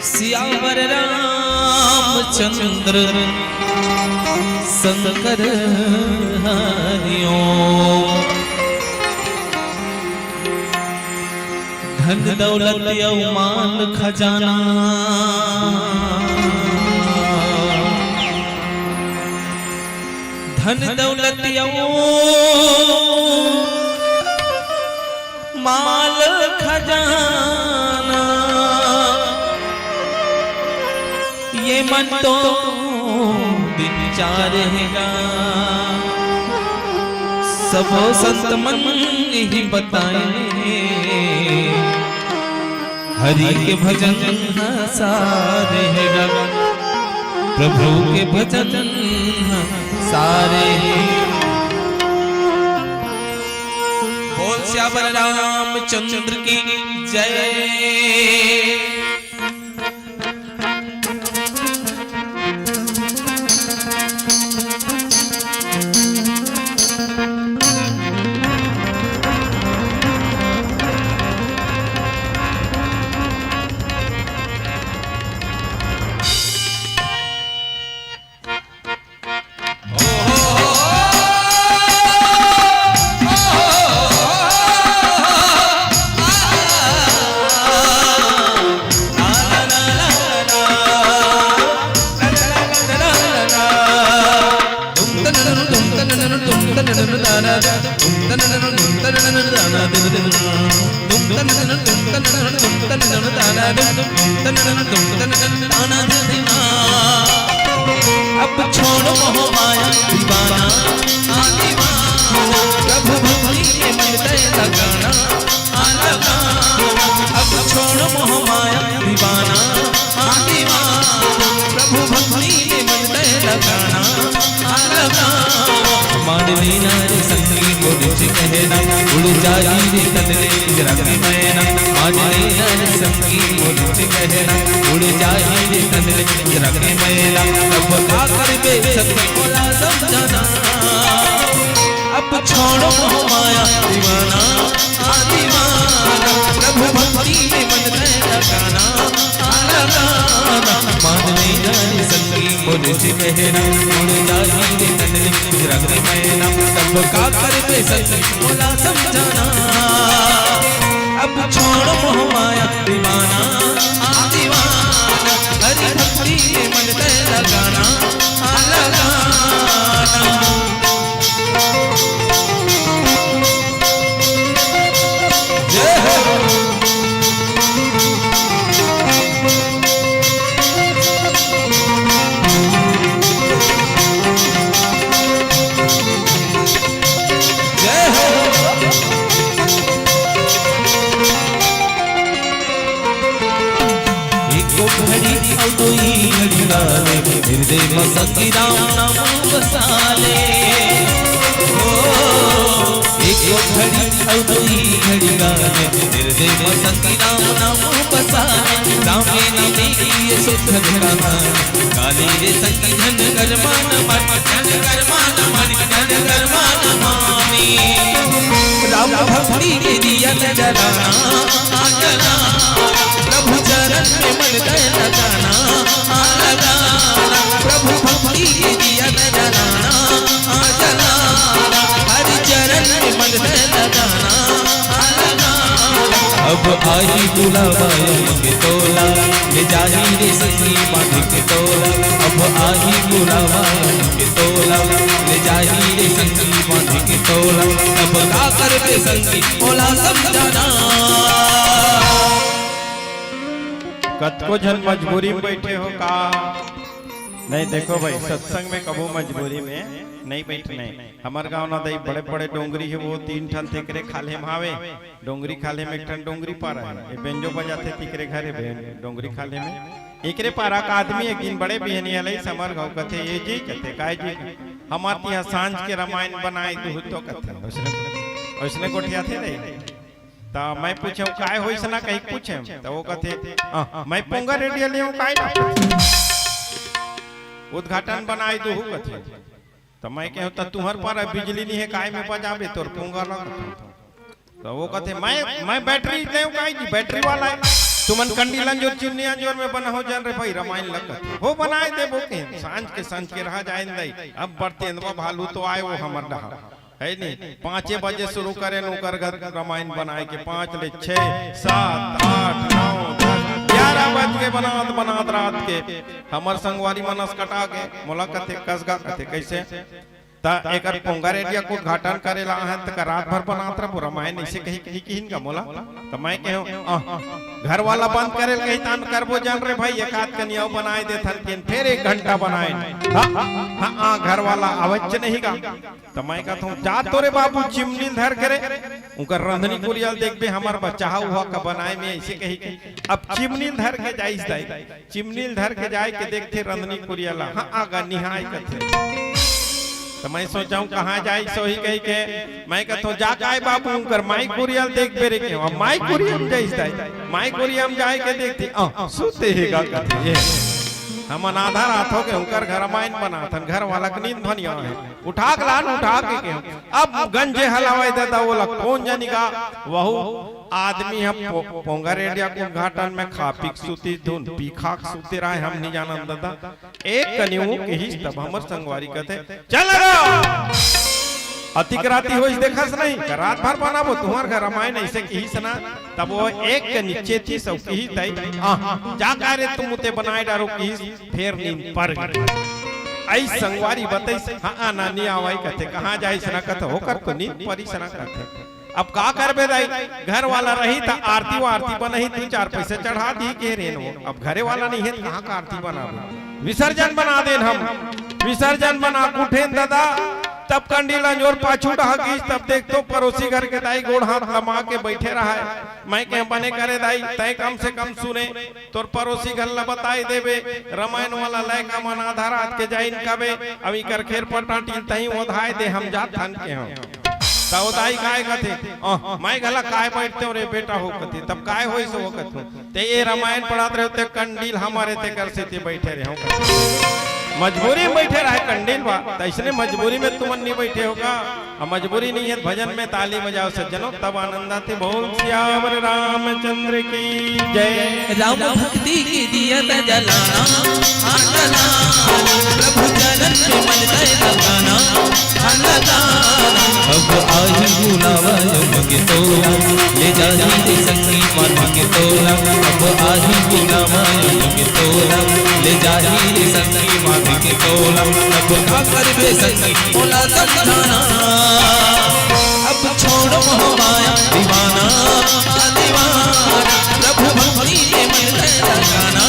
सियावर रामचंद्र शंकर हरिओम। धन दौलत अउ माल खजाना, धन दौलत अउ माल खजाना, ये मन तो दिन चार हेगा, सबो संत मन यही बताए। हरि के भजन ह सार हेगा, प्रभु के भजन ह सार हे। बोल सियावर रामचंद्र की जय। अब छोड़ मोह माया दीवाना, आ दीवाना, प्रभु भक्ति के मन तय लगाना, आ लगाना। अब छोड़ मोह माया दीवाना, आ दीवाना, प्रभु भक्ति के मन तय लगाना। मान लेना रे संगी को निज कहना, उड़ जाही रे तन ले पिंजरा के मैना। मान लेना रे संगी को निज कहना, उड़ जाही रे तन ले पिंजरा के मैना। तब का करबे सखी मोला समझाना। अब छोड़ो मोह माया दीवाना, आ दीवाना, प्रभु भक्ति में मन दे लगाना, आ लगाना। मान ले जाने संगी मोर से कहना, मुड़ जाही रे तन ले रंग मैना, तब का करबे संगी मोला समझाना। अब छोड़ो मोह माया दीवाना, आ दीवाना, हरि भक्ति में मन दे लगाना, आ लगाना। जय हो। जय हो। एको घड़ी अउ दुई घड़ी ला ले, हृदय म संगी राम नाम बसा ले। ओ, एको घड़ी अउ दुई घड़ी ला ले, हृदय म संगी राम नाम बसा ले। राम के नाम की ये सुख कहा, काली रे संगी धन कर मन मन, धन कर मन मन, धन कर मन मानी। राम भक्ति के दिया जलाना, आ जलाना, प्रभु चरण में मन दे लगाना, आ लगाना, प्रभु भक्ति के दिया जलाना, आ जलाना, हरि चरण में मन दे लगाना, आ लगाना। अब आही बुलावा के तोला, ले जाही रे संगी बांध के तोला। अब आही बुलावा के तोला, ले जाही रे संगी बांध के तोला। अब का करबे संगी मोला समझाना। कतको झन मजबूरी में बैठे हो का? नहीं, देखो भाई, सत्संग में कबो मजबूरी में नहीं बैठने। हमर गांव ना दई बड़े बड़े डोंगरी हे, वो तीन ठन तेकरे खाल्हे में हावे। डोंगरी खाल्हे में एक ठन डोंगरी पारा हे, ये बेंजो बजाथे तेकरे घर हे बे-, डोंगरी खाल्हे में। एकरे पारा का आदमी एक दिन बड़े बिहनिया लई समर घाव कथे, "ए जी," कथे, "काय जी?" "हमर तिहा सांझ के रामायण बनाए दुहू तो," कथे। उसने, उसने गोठियाथे रे। त मैं पूछेंव, "काय होइस ना?" कहिके पूछेंव। त वो कथे, "अ, मैं पोंगा रेडियो लेहूं, काय ना?" "उद्घाटन बनाए दुहू," कथे। त मैं कहेंव, "त तुंहर पारा बिजली नहीं हे, काय में बजाबे तोर पोंगा ला?" त वो कथे, "मैं, मैं बैटरी लेहूं, काय जी, बैटरी वाला हे। तुमन कंडी लंजोर, चिमनी अंजोर में बनाहू जन रे भाई, रामायण लगत हे। हो बनाए देबो," कहेंव। सांझ के, सांझ के रहा जाए न दई। अब बरतेंदवा भालू तो आए वो हमर डहा। हे नी, पाँचे बजे शुरू करेन ओकर घर रामायण बनाए के, पाँच ले छः, सात, आठ, नौ, दस, ग्यारह बज के बनात बनात रात के हमर संगवारी मन असकटा गे। मोला कथे, "कस गा," कथे, "कइसे?" त एकर पोंगा रेडिया के उद्घाटन करे ला आहन त का रात भर बनात रह पूरा रामायण, अइसे कही, कही किहिन गा मोला। त मैं कहेंव, "अह, घर वाला बंद करे ल कही तान करबो जन रे भाई, एक आध कनिया अउ बनाए देथन," केन फेर एक घंटा बनाए। हाँ, हाँ, हाँ, घर वाला आवच नहीं गा। त मैं कहत हूँ, "जा तो रे बाबू चिमनी ल धर के रे, उंकर रंधनी कुरिया ल देखबे, हमर बचाहा उहा का बनाए में," अइसे कही के। अब चिमनी ल धर के जाइस दाई, चिमनी ल धर के जाए के देखथे रंधनी कुरिया ला, "हाँ, आ गा निहाय," कथे। त मैं सोचेंव, "कहाँ जाइस होही?" कही के मैं कहत हूँ, "जा काय बाबू, उंकर माई कुरिया ल देखबे रे," केंव। अब माई कुरिया में जाइस दाई, माई कुरिया में जाए के देखथे, "अह, सुते हे गा," कथे। ये हमन आधा रात हो गे, उंकर घर रामायण बनाथन, घर वाला के नींद भनिया हे। उठा के लान, उठा के केंव। अब गंजे हलावय ददा, ओला कोन जनी गा, वहू आदमी ह पो-, पोंगा रेडिया के उद्घाटन में खा पी के सुतिस धुन, पी खा के सुते रहय, हम नहीं जानन ददा। एक कनी वो किहिस, तब हमर संगवारी कथे, "चल गा, अतिक राती होइस देखस नहीं, का रात भर बनाबो तुंहर घर रामायण," अइसे किहिस ना। तब वो एक कनी चेतिस अउ किहिस, "दाई, आह, जा काय रे तुम उते बनाए डारो," किहिस। फेर नींद पर गे। अइस संगवारी बतइस, "हाँ, आ नानी आवय," कथे, "कहाँ जाइस ना?" कथे, "ओकर तो नींद परिस ना," कथे। अब का करबे दाई, घर वाला रही त आरती वारती बनही, दू चार पैसा चढ़ा दी के रेन वो। अब घरे वाला नहीं हे त कहाँ का आरती बनाबे? विसर्जन बना देन हम, विसर्जन बना के उठेन ददा, तब कंडी ल अंजोर पाछू डहा गिस, तब देख तो परोसी घर के दाई गोड़ हाथ लमा के बैठे रहय। मैं कहेंव, "बने करे दाई, तैं कम से कम सुने।" तोर परोसी घर ला बताए देबे, रामायण वाला लइका मन आधा रात के जाइन कबे, "अब इकर खेर पटाटी तहीं ओधाए दे, हम जात हन," केंव। त ओ दाई काय कथे, "अह, मैं घला काय बैठतेंव रे बेटा हो," कथे। "तब काय होइस हो?" कथे, "ते ये रामायण पढ़त रहे, ते कंडी ल हमर हे, तेकर सेती बैठे रहे हो," कथे। मजबूरी में बैठे रहय कंडी ल बा, त अइसने मजबूरी में तुमन नहीं बैठे हो गा। मजबूरी नहीं है, भजन में ताली बजाओ सज्जनों, तब आनंद आते। बोल सियावर रामचंद्र की जय। राम भक्ति के दिया न जलाना, हाँ जलाना, प्रभु चरण में मन तन लगाना, हाँ लगाना। अब आही बुलावा यम के तोला, ले जाही रे संगी माथ के तोला। अब आही बुलावा यम के तोला, ले जाही रे संगी माथ के तोला। अब का करबे संगी मोला समझाना। अब छोड़ो मोह माया दीवाना, दीवाना। प्रभु भक्ति में मन तन लगाना,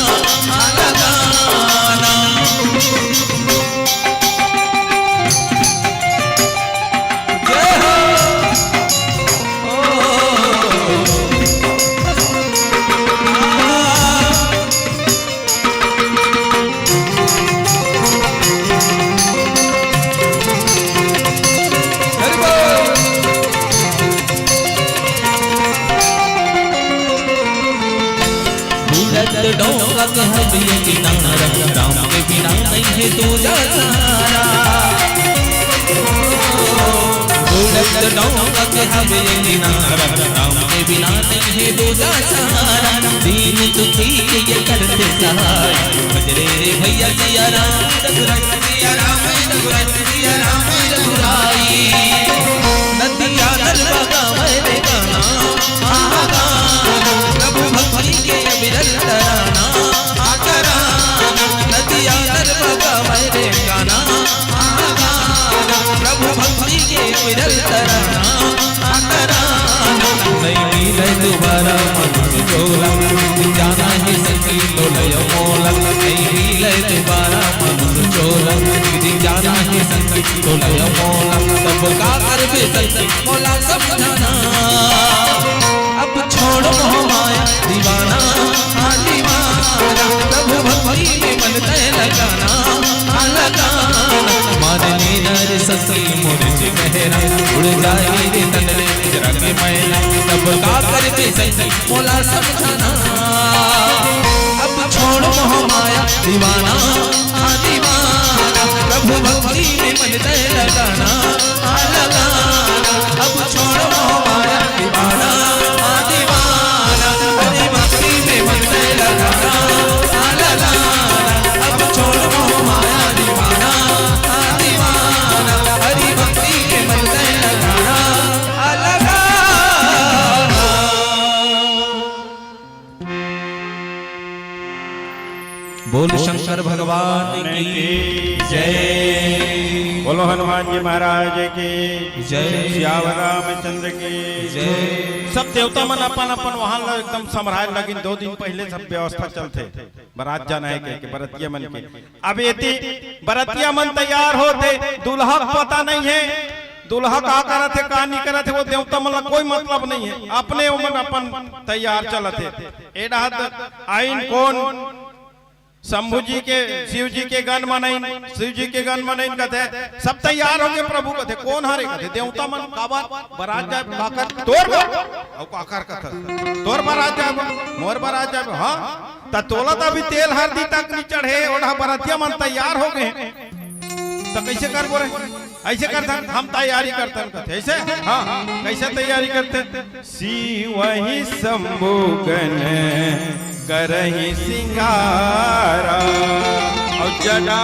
लगाना। जय हो। ओ। हरि बोल। बूड़त डोंगा के हवे ये किनारा, राम के बिना नहीं है दूजा सहारा। बूड़त डोंगा के हवे ये किनारा, राम के बिना नहीं है दूजा सहारा। दीन दुखी के ये करते सहाय, भज रे भैया सिया राम रघुराई, सिया राम रघुराई, सिया राम रघुराई। नदिया नर बगावे रे गाना, आहा गाना, प्रभु भक्ति के अविरल तराना, आ तराना। नदिया नर बगावे रे गाना, आहा गाना, प्रभु भक्ति के अविरल तराना, आ तराना। नहीं मिले दोबारा मनुष्य चोला, जाना ही संगीत तो लय मोला। नहीं मिले दोबारा मनुष्य चोला, जाना ही संगीत तो लय मोला। तब का करबे संगीत मोला समझाना। अब छोड़ो मोह माया दीवाना, हाँ दीवाना। प्रभु भक्ति में मन तय लगाना, हाँ लगाना। मान लेना रे सखी मोर जी कहना, उड़ जाए रे तन रे पिंजरा के मैना। तब का करबे सखी मोला समझाना। अब छोड़ मोह माया दीवाना, हाँ दीवाना। प्रभु भक्ति में मन तय लगाना, हाँ लगाना। अब छोड़ मोह माया दीवाना, हाँ दीवाना। हरि भक्ति में मन तय लगाना, हाँ लगाना। अब छोड़ मोह माया दीवाना, हाँ दीवाना। हरि भक्ति में मन तय लगाना, हाँ लगाना। बोल शंकर भगवान की जय। बोलो हनुमान जी महाराज की जय। सियावर रामचंद्र की जय। सब देवता मन अपन अपन वहां ल एकदम समराय लगिन। दो दिन पहले सब व्यवस्था चलथे, बरात जाना है के, के बरतिया मन के। अब एती बरतिया मन तैयार होथे, दूल्हा के पता नहीं है, दूल्हा का करत हे, का नहीं करत हे, वो देवता मन ला कोई मतलब नहीं है, अपने ओमन अपन तैयार चलत हे। ए डहर आइन कोन? शंभू जी के, शिव जी के गण मन आइन, शिव जी के गण मन आइन कथे, सब तैयार हो गे प्रभु कथे, कोन हरे कथे, देवता मन। काबर? बरात जाए काकर? तोर बर। अउ काकर कथस? तोर बरात जाए बर, मोर बरात जाए बर। हाँ, त तोला त अभी तेल हरदी तक नी चढ़े, ओढ़ा बरतिया मन तैयार हो गे, त कैसे करबो रे? ऐसे करथन, हम तैयारी करथन कथे। ऐसे? हाँ, कैसे तैयारी करथन? शिव ही शंभु गण करही सिंगारा, अउ जटा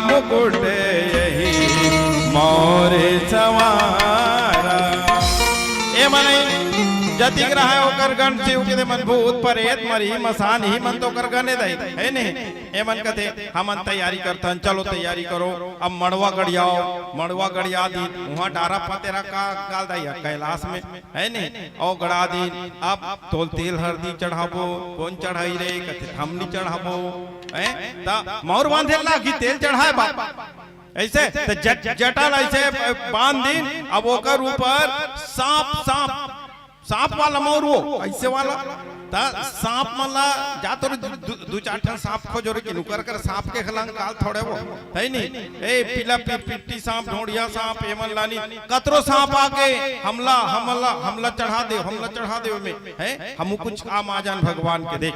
मुकुट यही मौर संवारा। ए मने जतिक रहय ओकर गण शिव के दे मन, भूत परेत मरी मसान ही मन तो ओकर गणे दई, है नहीं? ए मन कथे हमन तैयारी करथन, चलो तैयारी करो। अब मड़वा गड़ियाओ, मड़वा गड़िया दी, उहाँ डारा पतेरा का गाल दई कैलाश में, है नहीं? अउ गड़ा दिन, अब तोल तेल हरदी चढ़ाबो, कोन चढ़ाई रे, कथे हम नी चढ़ाबो, हैं? त मौर बांधे ला कि तेल चढ़ाए बा। ऐसे त जट-, जटा ला ऐसे बांध दिन, अब ओकर ऊपर सांप, सांप, सांप वाला मौर वो, ऐसे वाला। त सांप मन ला जा तो दू, दू, दू चार ठन सांप खोजो रे, कि नुकर कर सांप के खलंग काल थोड़े वो। है नी? ए, पीला पी-, पिट्टी सांप, ढोंढिया सांप, एमन लानी, कतरो सांप आके, हमला, हमला, हमला चढ़ा दे, हमला चढ़ा दे में, हैं? हमू कुछ काम आ जान भगवान के, देख।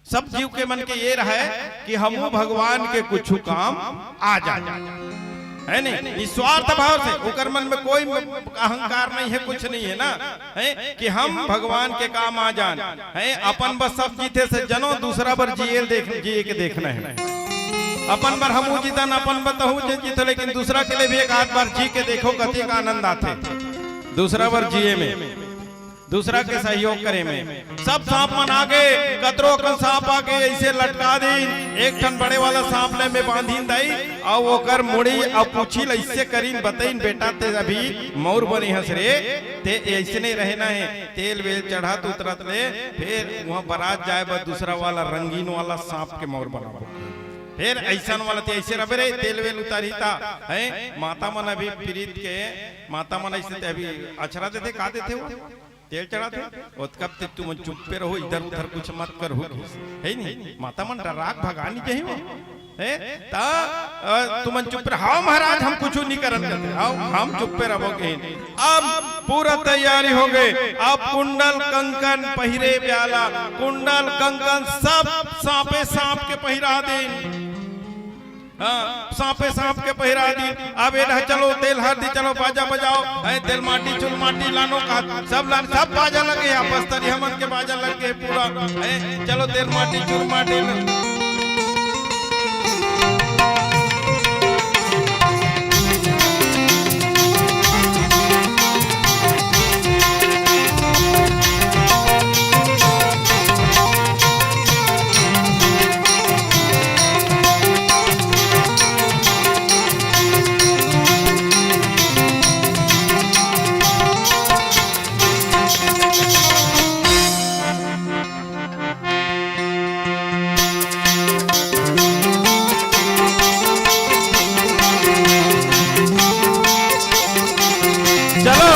सब जीव के मन के ये रहे कि हमू भगवान के कुछ काम आ जाए। है नहीं, निस्वार्थ भाव से। ओकर मन में कोई अहंकार नहीं है, कुछ नहीं है ना, है कि हम भगवान के काम आ जान, है अपन बर सब जीथे से जनो, दूसरा बर जिए देख, जिए के देखना है। अपन बर हमू जीतन, अपन बर तहू जे जीत, लेकिन दूसरा के लिए भी एक आध बार जी के देखो, कतिक आनंद आथे दूसरा बर जिए में, दूसरा के सहयोग करे में। सब सांप मन आगे, कतरो अकन सांप आगे ऐसे लटका दीन, एक ठन बड़े वाला सांप ले में बांधिन दाई, अउ ओकर मुड़ी अउ पूछी ल ऐसे करीन, बतईन, "बेटा, ते अभी मौर बने हस रे, ते ऐसने रहना है।" तेल वेल चढ़त उतरत ले, फिर वहां बरात जाए बर दूसरा वाला रंगीन वाला सांप के मौर बनाबो। फिर ऐसन वाला ते ऐसे रबे रे, तेल वेल उतारी ता, है माता मन अभी प्रीत के, माता मन ऐसे ते अभी अछरा देथे, का देथे वो? तेल चढ़ाथे, ओतका ते तुमन चुप्पे रहो, इधर उधर कुछ मत करहू, है नहीं? माता मन डरा के भगा नइ जाही वो, है? ता, अ, तुमन चुप रहो। "हाँ महाराज, हम कुछ नहीं करन," कहते, "हाँ, हम चुप्पे रहो," कहिन। अब पूरा तैयारी हो गए, अब कुंडल कंकन पहिरे वाला, कुंडल कंकन सब सांपे सांप के पहिरा दीन। हाँ, सांपे सांप के पहिरा दीन। अब ए डहा चलो, तेल हरदी, चलो बाजा बजाओ, है तेल माटी चुन माटी लानो का, सब लान, सब बाजा लगे, आपस तरी हमन के बाजा लग गए पूरा, है चलो तेल माटी चुन माटी। चलो,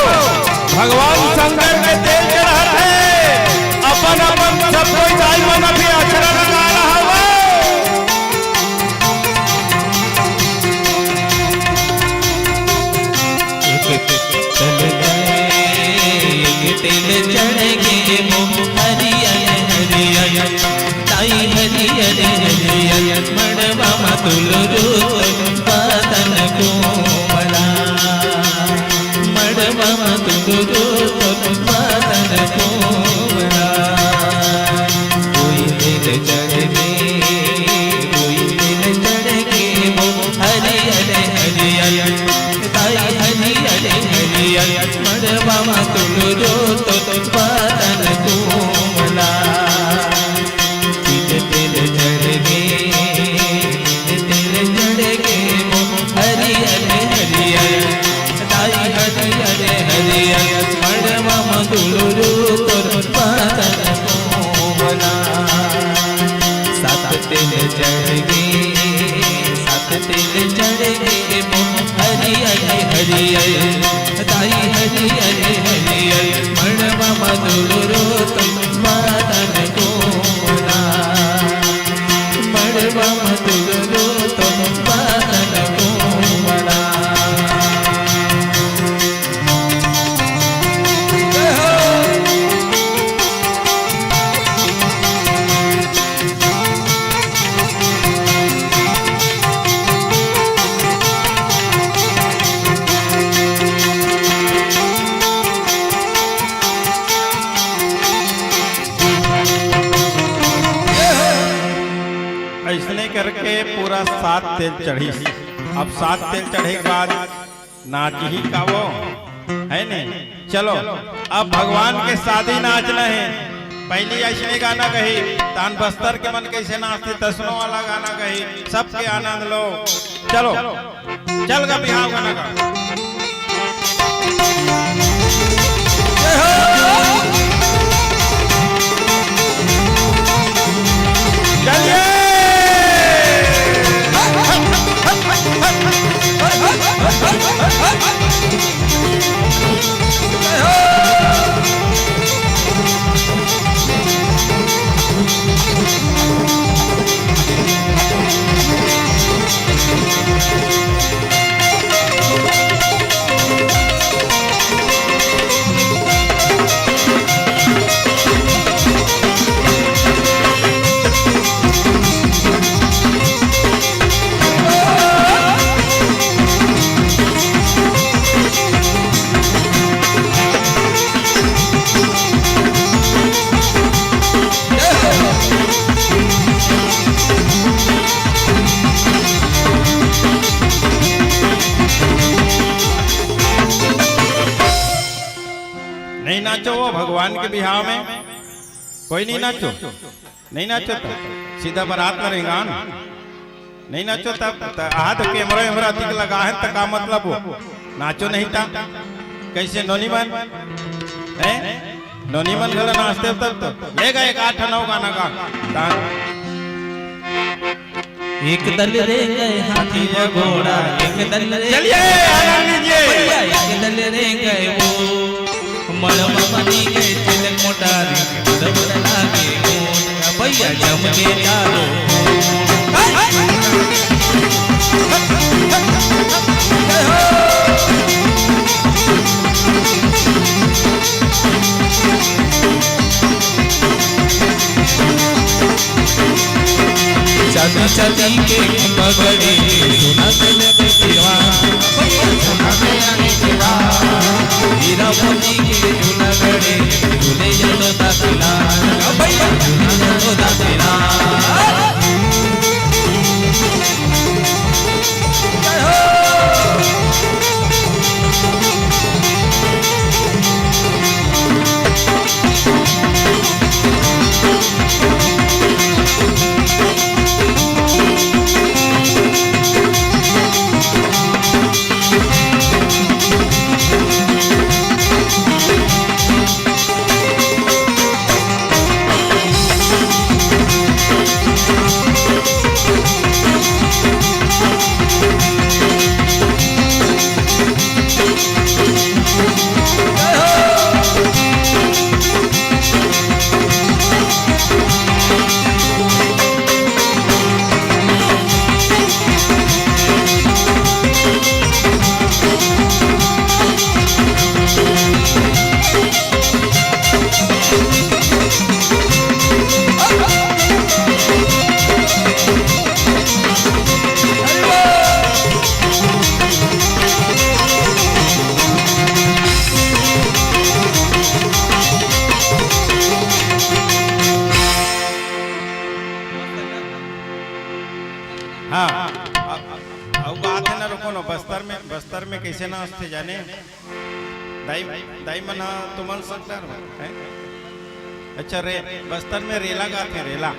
भगवान शंकर के तेल चढ़ात हे। अपन अपन सब कोई दाई मन अभी अक्षरा लगा रहा हो। एक तेल चढ़ गए, एक तेल चढ़ गए, वो हरियर हरियर, ताई हरियर हरियर, मड़वा मा तुलरू तोर बदन कोमला, मड़वा मा तुलरू तोर बदन कोमला। कोई तेल चढ़ गए, कोई तेल चढ़ गए, वो हरियर हरियर, ताई हरियर हरियर, मड़वा मा तुलरू तोर बदन कोमला। तिल तिल चढ़ गए, तिल तिल चढ़ गए, वो हरियर हरियर, ताई हरियर हरियर, मड़वा मा तुलरू तोर बदन कोमला। सात तेल चढ़ गए, सात तेल चढ़ गए, वो हरियर हरियर, ताई हरियर हरियर, मड़वा मा तुलरू तोर बदन कोमला, मड़वा मा तुलरू तोर बदन कोमला। अइसने करके पूरा सात तेल चढ़िस। अब सात तेल चढ़े के बाद नाचही का वो, है नहीं? चलो, अब भगवान के शादी नाचना है। पहली अइसने गाना कही, तान बस्तर के मन कैसे नाचते, तसनो वाला गाना कही, सबके आनंद लो। चलो, चल गा बिहाव गाना का। जय हो। चलिए। पान के बिहाव में कोई नहीं नाचो, नहीं नाचो त सीधा बारात में रेंगान। नहीं नाचो तब त आहा तो कैमरा वैमरा अधिक लगा है त का मतलब हो, नाचो नहीं ता। कैसे नोनी मन, हैं? नोनी मन घला नाचते तब तो लेगा एक आठ नौ गाना गा। तान एक दल रे गए हाथी व घोड़ा, एक दल रे चलिए, आनंद लीजिए। भैया, एक दल रे गए वो, मड़वा बनी गए चिलक मोटारी, मड़वा लागे वो, भैया जम के डालो। चांदी चांदी के पगड़ी, सोना के नथीवा, भैया सोना के नथीवा। हीरा मोती के चुनगड़ी, झूले यशोदा के लाल, भैया झूले यशोदा के लाल। जय हो। हाँ, अब, अब, अब बात है ना, रुको ना, बस्तर में, बस्तर में कैसे नाचथे जाने? दाई, दाई मन ह तुमन सकता है? अच्छा, रे, बस्तर में रेला गाथे, रेला।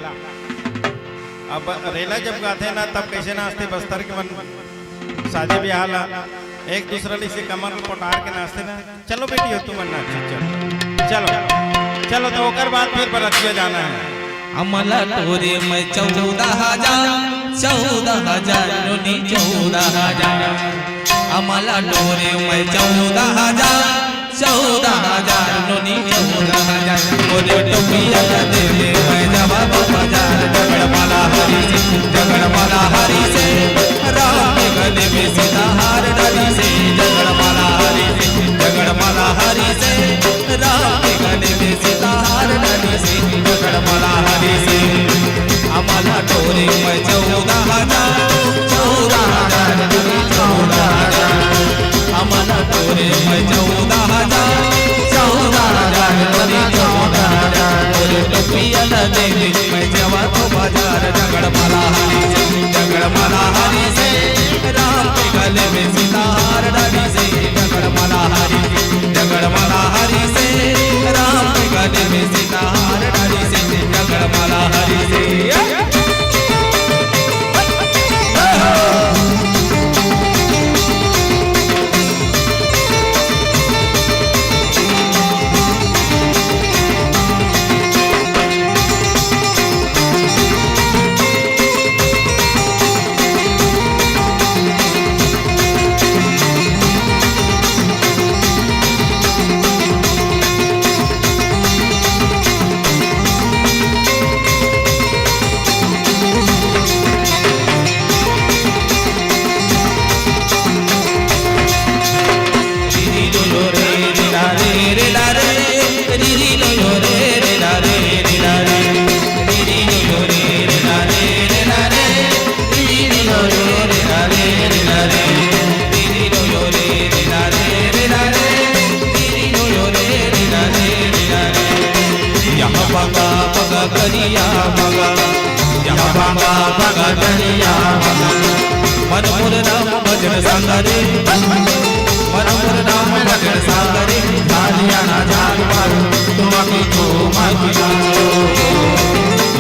अब रेला जब गाथे ना, तब कैसे नाचथे बस्तर के मन? शादी ब्याह ला एक दूसरा ले से कमर में पोटार के नाचथे ना। चलो बेटी हो, तुमन नाचो, चलो, चलो, चलो, तो ओकर बाद फिर बरतिया जाना है। अमला टोरे में चौदह हजार, चौदह हजार नोनी चौदह हजार। अमला टोरे में चौदह हजार, चौदह हजार नोनी चौदह हजार। मोरे टोपिया ला दे दे मैं जवाब बाजार, जगड़ माला हरी से, जगड़ माला हरी से। राम के गले में सीता हार डाली से, जगड़ माला हरी से, जगड़ माला हरी से। राम के गले में सीता हार डाली से, जगड़ माला हरी से। अमला टोरे में चौदह हजार, चौदह हजार, चौदह हजार। अमला टोरे में चौदह हजार, चौदह हजार, चौदह हजार। मोरे टोपिया ला दे दे मैं जवा तो बाजार, जगड़ माला हरी से, जगड़ माला हरी से। राम के गले में सीता हार डाली से, जगड़ माला हरी से, जगड़ माला हरी से। राम के गले में सीता हार डाली से, जगड़ माला हरी से। यहाँ बांगा बांगा करिया बांगा, यहाँ बांगा बांगा करिया बांगा। मन मोर राम भजन सांगरे, मन मोर राम भजन सांगरे। झालिया ना झाल मारो, तुम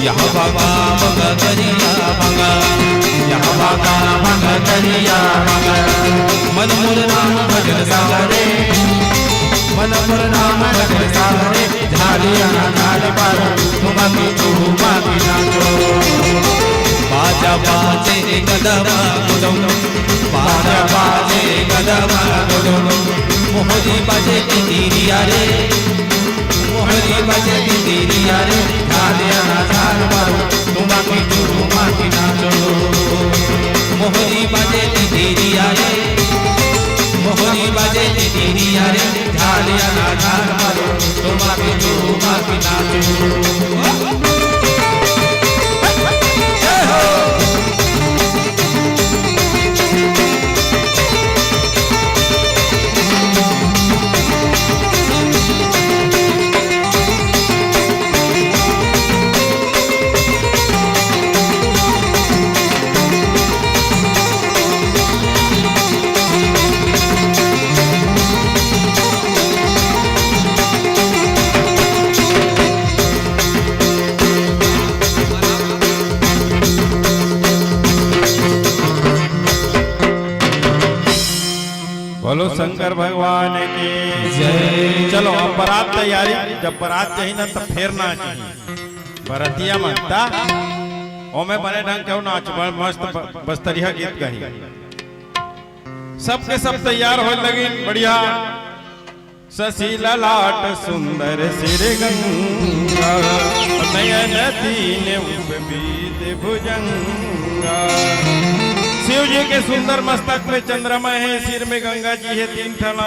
यह बाबा बंगा करिया बंगा, यह बाबा बंगा करिया बंगा। मन मोर राम भजन सारे, मन मोर राम भजन सारे। झालिया ना झाल पारो, ठुमकी ठुमकी नाचो। बाजा बाजे गदबा गुदुम, बाजा बाजे गदबा गुदुम। मोहरी बाजे तितिरिया रे, मोहरी बाजे तितिरिया रे। झालिया ना झाल पारो, ठुमकी ठुमकी नाचो। मोहरी बाजे तितिरिया रे, मोहरी बाजे तितिरिया रे। झालिया ना झाल पारो, ठुमकी ठुमकी नाचो। बोलो शंकर भगवान की जय। चलो, अब बारात तैयारी, जब बारात जाही ना, तब फेर नाच ही। बरतिया मन ता, ओमे बने ढंग के नाच, ब-, मस्त ब-, बस्तरिया गीत गाही। सबके सब तैयार होए लगिन, बढ़िया। शशि ललाट सुंदर सिर गंगा, नयन तीन उपवीत भुजंगा। शिव जी के सुंदर मस्तक में चंद्रमा है, सिर में गंगा जी है, तीन ठन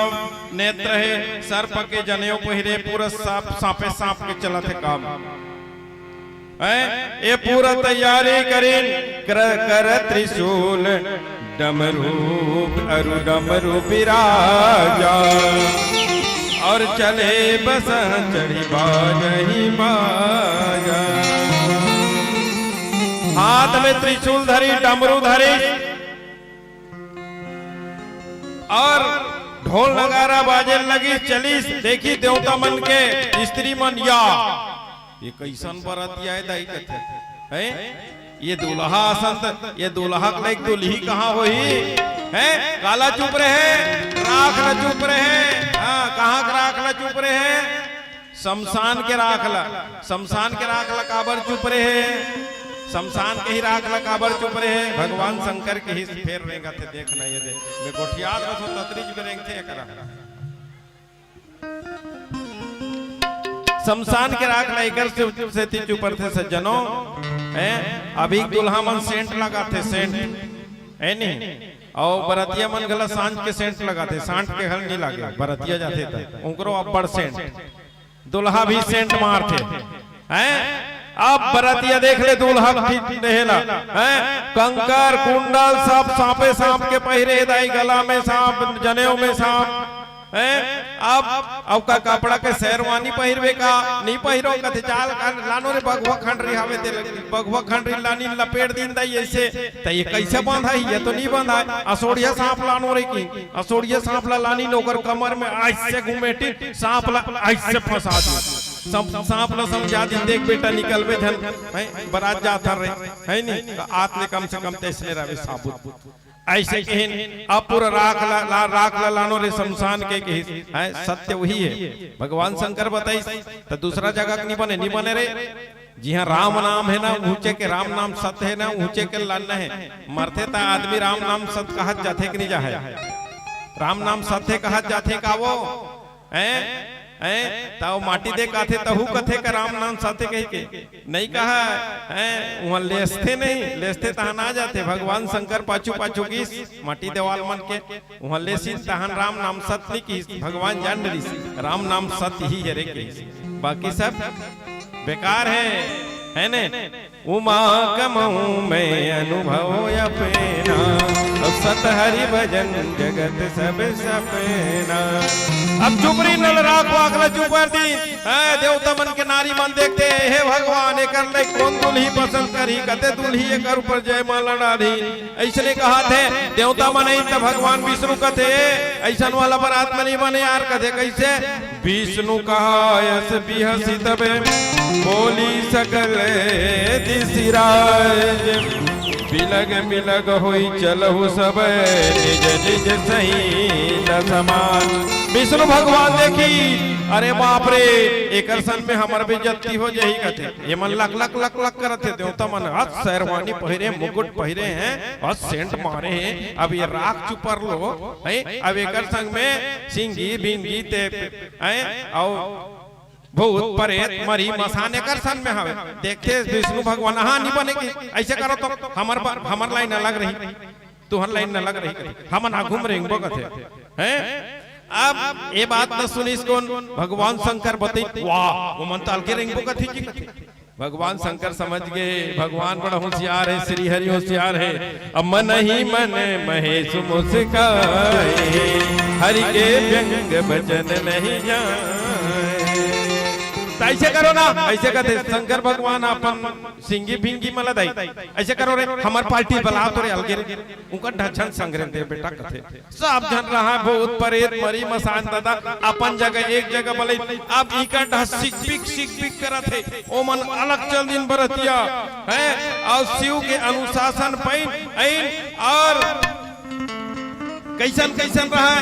नेत्र है, सर्प के जनेऊ पहिरे, पूरा सांप, सांपे सांप के चलत है काम। हैं? ये पूरा तैयारी करिन, कर, कर त्रिशूल डमरू अरु डमरू बिराजा, और चले बस चढ़ी बाजही बाजा। हाथ में त्रिशूल धरी, डमरू धरी, और ढोल नगारा बाजे लगी, चली। देखी देवता मन के स्त्री मन या ये कइसन बरतिया हे दाई कथे, हैं? ये दूल्हा असन त, ये दूल्हा के लायक दुल्ही कहाँ होही? हैं? काला चुप रहे, राख ला चुप रहे। हाँ, कहाँ के राख ला चुप रहे? शमशान के राख ला। शमशान के राख ला काबर चुप रहे? शमशान के ही राख ला काबर चुप रहे? भगवान शंकर के ही फेर रेंगत हे, देख ना ये दे। मैं गोठियात रथों ततरी जी में रेंगथे एकरा। शमशान के राख ला एकर से, सेती चुपरथे सज्जनों, हैं? अभी दुल्हा मन सेंट लगाथे, सेंट, है नहीं? अउ बरतिया मन घला सांझ के सेंट लगाथे, सांझ के घला नहीं लागे, बरतिया जाथे त ओकरो अब्बड़ सेंट, दुल्हा भी सेंट मारथे, हैं? अब बरतिया देख ले, दूल्हा भी देहेला, हैं? कंकर, कुंडल सब सांपे सांप के पहिरे, दाई गला में सांप, जनेऊ में सांप, हैं? अब, अब का कपड़ा के शेरवानी पहिरबे का? नहीं पहिरो, कथे चाल कर लानो रे, बघवा खंडरी हवे ते, बघवा खंडरी लानी लपेट दिन दाई ऐसे, त ये कैसे बांधा है? ये तो नहीं बांधा है। असोड़िया सांप लानो रे की, असोड़िया सांप ला लानी नोकर कमर में ऐसे घुमेटी, सांप ला ऐसे फंसा दी। सांप, सांप ला समझा दी, देख बेटा निकलबे झन, हैं? बारात जात हर रहे, है नहीं? त आत ले कम से कम तैसने रहे साबुत। ऐसे कहिन, अब पूरा राख ला, ला, राख ला लानो रे शमशान के कहिस, हैं, सत्य वही है। भगवान शंकर बताइस, त दूसरा जगह के नहीं बने, नहीं बने रे। जिहाँ राम नाम है ना, ऊंचे के राम नाम सत्य है ना, ऊंचे के लान है। मरथे त आदमी राम नाम सत्य कहत जाथे कि नहीं जाहे? राम नाम सत्य कहत जाथे का वो? हैं? हैं? त वो माटी दे काथे, तहू कथे का राम नाम सत्य कही के? नहीं कहा, हैं? वहाँ लेसथे नहीं, लेसथे तहाँ ना जाथे। भगवान शंकर पाछू पाछू गिस, माटी देवाल मन के, वहाँ लेसिन तहन राम नाम सत्य नहीं किहिस, भगवान जान डरिस, राम नाम सत्य ही हरे किहिस। बाकी सब बेकार है, है ने? उमा कमहूँ मैं अनुभव अपेना, अब सत हरि भजन जगत सब सपेना। अब चुपरी नल राख वाख ला चुपर दी, हैं, देवता मन के नारी मन देखथे, हे भगवान, एकर ले कोन दुल्ही पसंद करही, कते दुल्ही एकर ऊपर जयमाला डालही। अइसने कहत हे, देवता मन अइन त भगवान विष्णु कथे, अइसन वाला बरात म नइ बने यार, कथे कइसे? विष्णु कहा अस बिहसि तब बोली सकल दिसिराज। बिलग बिलग होई चलहु सब निज निज सही न समान। विष्णु भगवान देखी, अरे बाप रे, एकर सन में हमर बेइज्जती हो जाही कथे। ये मन लक लक लक लक करत हे, देवता मन हाथ शेरवानी पहिरे, मुकुट पहिरे हैं और सेंट मारे हैं। अब ये राख चुपर लो, हैं? अब एकर संग में सिंगी बिंगी ते, हैं? अउ भूत परेत मरी मसान एकर सन में हवे। देखते विष्णु भगवान, हाँ, नहीं बने के, ऐसे करो तो हमर ब-, हमर लाइन अलग रही, तुहर लाइन अलग रही, हमन आघू में रेंगबो कथे, हैं? अब ये बात न सुनिस कोन? भगवान शंकर बतई, वाह, वो मन तो अलगे रेंगबो कथे जी कथे। भगवान शंकर समझ गए, भगवान बड़ा होशियार है, श्री हरि होशियार है। अब मन ही मन महेश मुस्काए, हरि के व्यंग वचन नहीं जाए। तो ऐसे करो ना, ऐसे कहते शंकर भगवान अपन सिंगी बिंगी मला दाई, ऐसे करो रे, हमर पार्टी बला तो रे अलगे रे, उनका ढचन संग रे दे बेटा कथे। सब झन रहा भूत परेत मरी मसान दादा अपन जगह एक जगह बले। अब इकर ढा सिकपिक सिकपिक करत हे, ओमन अलग चल दिन बरतिया है और शिव के अनुशासन पाइन आइन। और कैसन कैसन रहा है,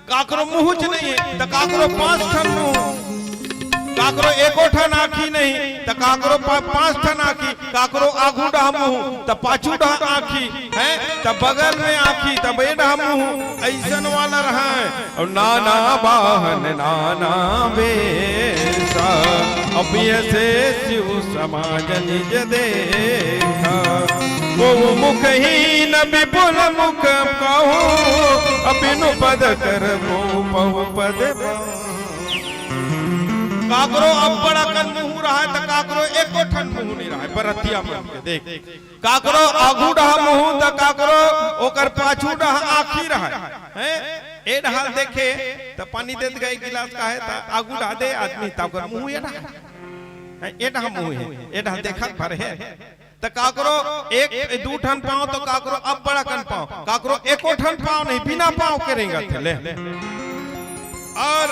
काकरो मुँहच नहीं है तो काकरो पांच ठन मुँह, काकरो एको ठन आँखी नहीं तो काकरो पा-, पांच ठन आँखी, काकरो आगू डहा मुँह तो पाछू डहा आँखी, हैं, त बगल में आँखी, त बेड़ा मुँह, अइसन वाला रहय। अउ नाना बाहन नाना बेसा, अब ऐसे शिव समाज निज देखा। बहु मुखहीन विपुल मुख कहु, अबिनु पद कर बहु पद पाओ। काकरो अब्बड़ अकन मुँह रहय, त काकरो एको ठन मुँह नइ रहय। बरतिया मन के देख, काकरो आगू डहा मुँह, त काकरो ओकर पाछू डहा आँखी रहय। हैं? ए डहा देखे, त पानी देत गए गिलास का है, त आगू डहा दे आदमी, त ओकर मुँह ए डहा। हैं? ए डहा मुँह है, ए डहा देखत भर है। त काकरो एक, दू ठन पाँव, त काकरो अब्बड़ अकन पाँव, काकरो एको ठन पाँव नहीं, बिना पाँव के रेंगत हे, ले। और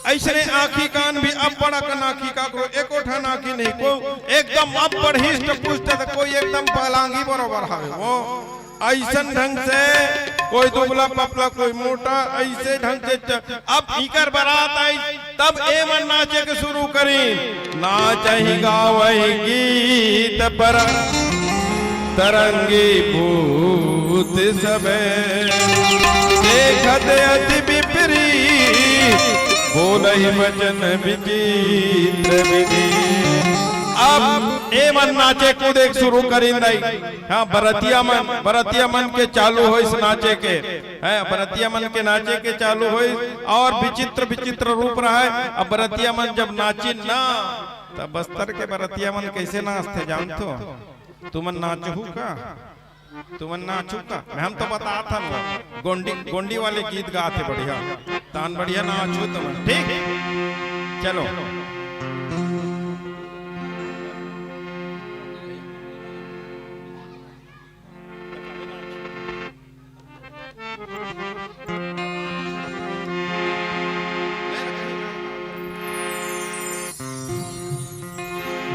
अइसने आँखी कान भी अब्बड़ अकन आँखी, काकरो एको ठन आँखी नहीं, कोई एकदम अब्बड़ हिष्ट पुष्ट, त कोई एकदम पलांगी बरोबर हवे। वो अइसन ढंग से कोई दुबला पतला, कोई मोटा, अइसे ढंग से च-, अब इकर बरात आई, तब ए मन नाचे के शुरू करिन। नाचहि गावहि गीत पर तरंगी भूत सबे, देखत अति विपरीत बोलहि वचन विचित्र विधि। अब ए मन नाचे कूदे के शुरू करिन दाई। हाँ, बरतिया मन, बरतिया मन के चालू होइस नाचे के, हैं, बरतिया मन के नाचे के चालू होइस और विचित्र विचित्र रूप रहय। अब बरतिया मन जब नाचिन ना, त बस्तर के बरतिया मन कइसे नाचथे जानथो? तुमन नाचहू का? तुमन नाचहू का? मैं हम तो बतात हन, गोंडी, गोंडी वाले गीत गाथे बढ़िया, तान बढ़िया नाचहू तुमन, ठीक? चलो।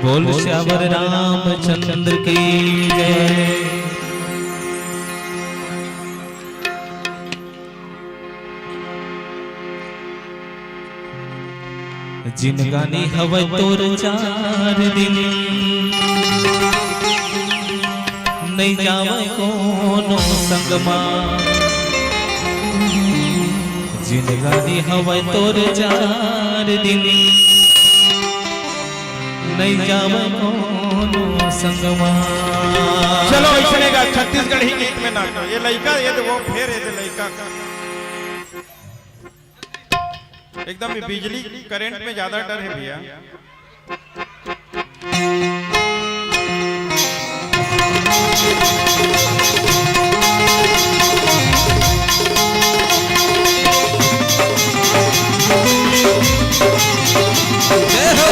बोल सियावर रामचंद्र की जय। जिनगानी हवय तोर चार दिन, नइ जावय कोनो संग मा। जिनगानी हवय तोर चार दिन, नइ जावय कोनो संग मा। चलो, अइसने का छत्तीसगढ़ी गीत में नाचो। ये लइका, ये देखो, फेर ये दे लइका। एकदम ये बिजली करंट में ज्यादा डर है भैया। जय हो।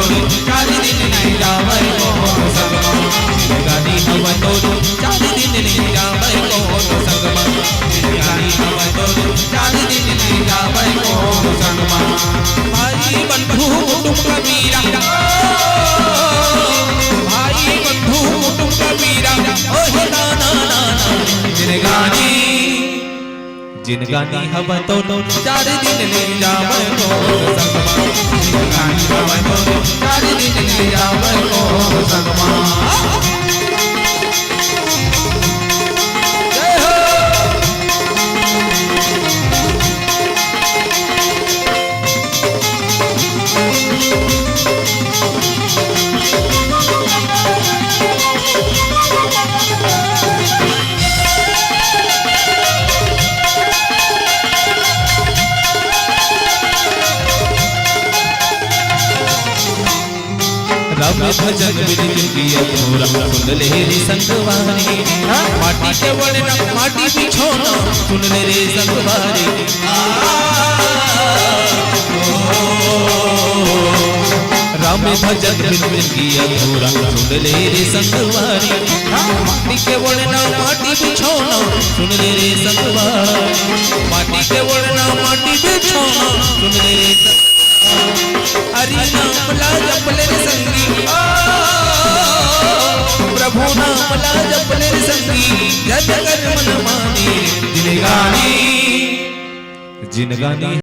चार दिन नइ जावय कोनो संगमा। जिनगानी हवय तोर, चार दिन नइ जावय कोनो संगमा। जिनगानी हवय तोर, चार दिन नइ जावय कोनो संगमा। भाई बंधु कुटुंब कबीरा, ओ, भाई बंधु कुटुंब कबीरा, ओ हे ना, ना, ना, ना। जिनगानी, जिनगानी हवय तोर, चार दिन नइ जावय कोनो संगमा। जिनगानी हवय तोर, चार दिन नइ जावय कोनो संगमा। जय हो। राम भजन बिन जिनगी अधूरा, सुन ले रे संगवारी। माटी के ओढ़ना, माटी बिछौना, सुन ले रे संगवारी। आ, ओ, राम भजन बिन जिनगी अधूरा, सुन ले रे संगवारी। माटी के ओढ़ना, माटी बिछौना, सुन ले रे संगवारी। माटी के ओढ़ना, माटी बिछौना, सुन ले रे संगवारी। हरि नाम ला जप ले रे संगी, ओ, प्रभु नाम ला जप ले रे संगी, जन कर मन माने। जिनगानी, जिनगानी।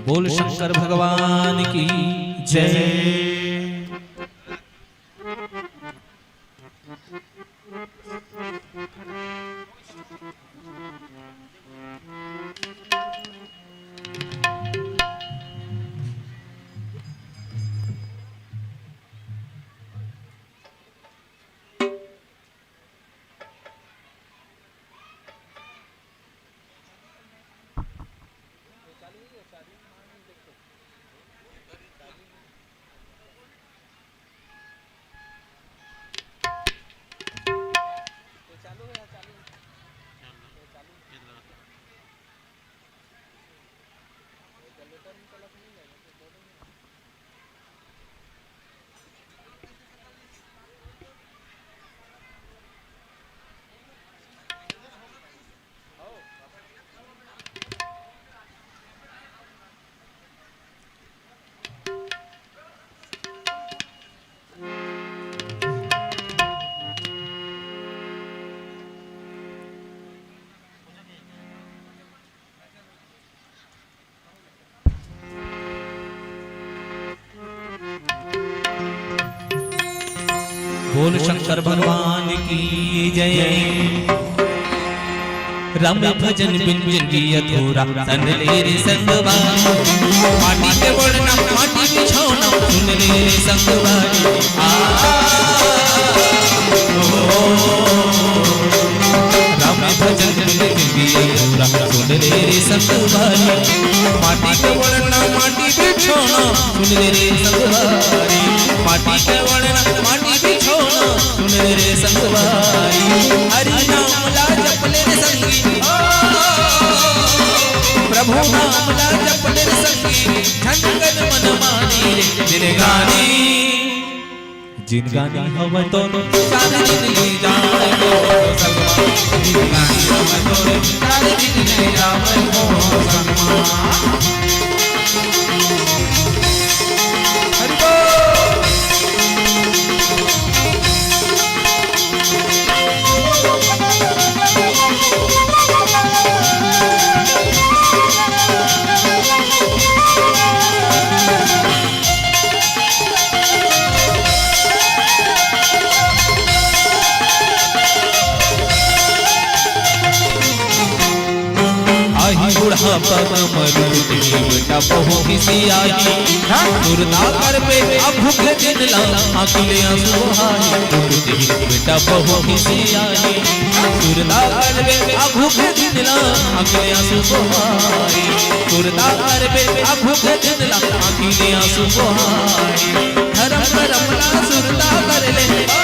बोल शंकर भगवान की जय। बोल शंकर भगवान की जय। राम भजन बिन जिंदगी अधूरा, सुन ले रे संगवा। माटी के ओढ़ना, माटी बिछौना, सुन ले रे संगवा। आ, ओ, राम भजन बिन जिंदगी अधूरा, सुन ले रे संगवा। माटी के ओढ़ना, माटी बिछौना, सुन ले रे संगवा। माटी के ओढ़ना, माटी बिछोना, सुन रे संगवारी। हरि नाम ला जप ले रे संगी, ओ, प्रभु नाम ला जप ले रे संगी, झन कर मन मानी रे जिनगानी। जिनगानी हवय तो चार दिन ले जावय को संगमा, जिनगानी हवय तो चार दिन ले जावय को संगमा। हरि बोल। आही बुढ़ापा म मरुत जीव टपहु खिसियाही। हाँ? सुरता करबे अब भूख दिन ला, आँखी ले आँसू बहाही। मरुत जीव टपहु खिसियाही। सुरता करबे अब भूख दिन ला, आँखी ले आँसू बहाही। सुरता करबे अब भूख दिन ला, आँखी ले आँसू बहाही। धरम करम ला सुरता कर ले, ओ,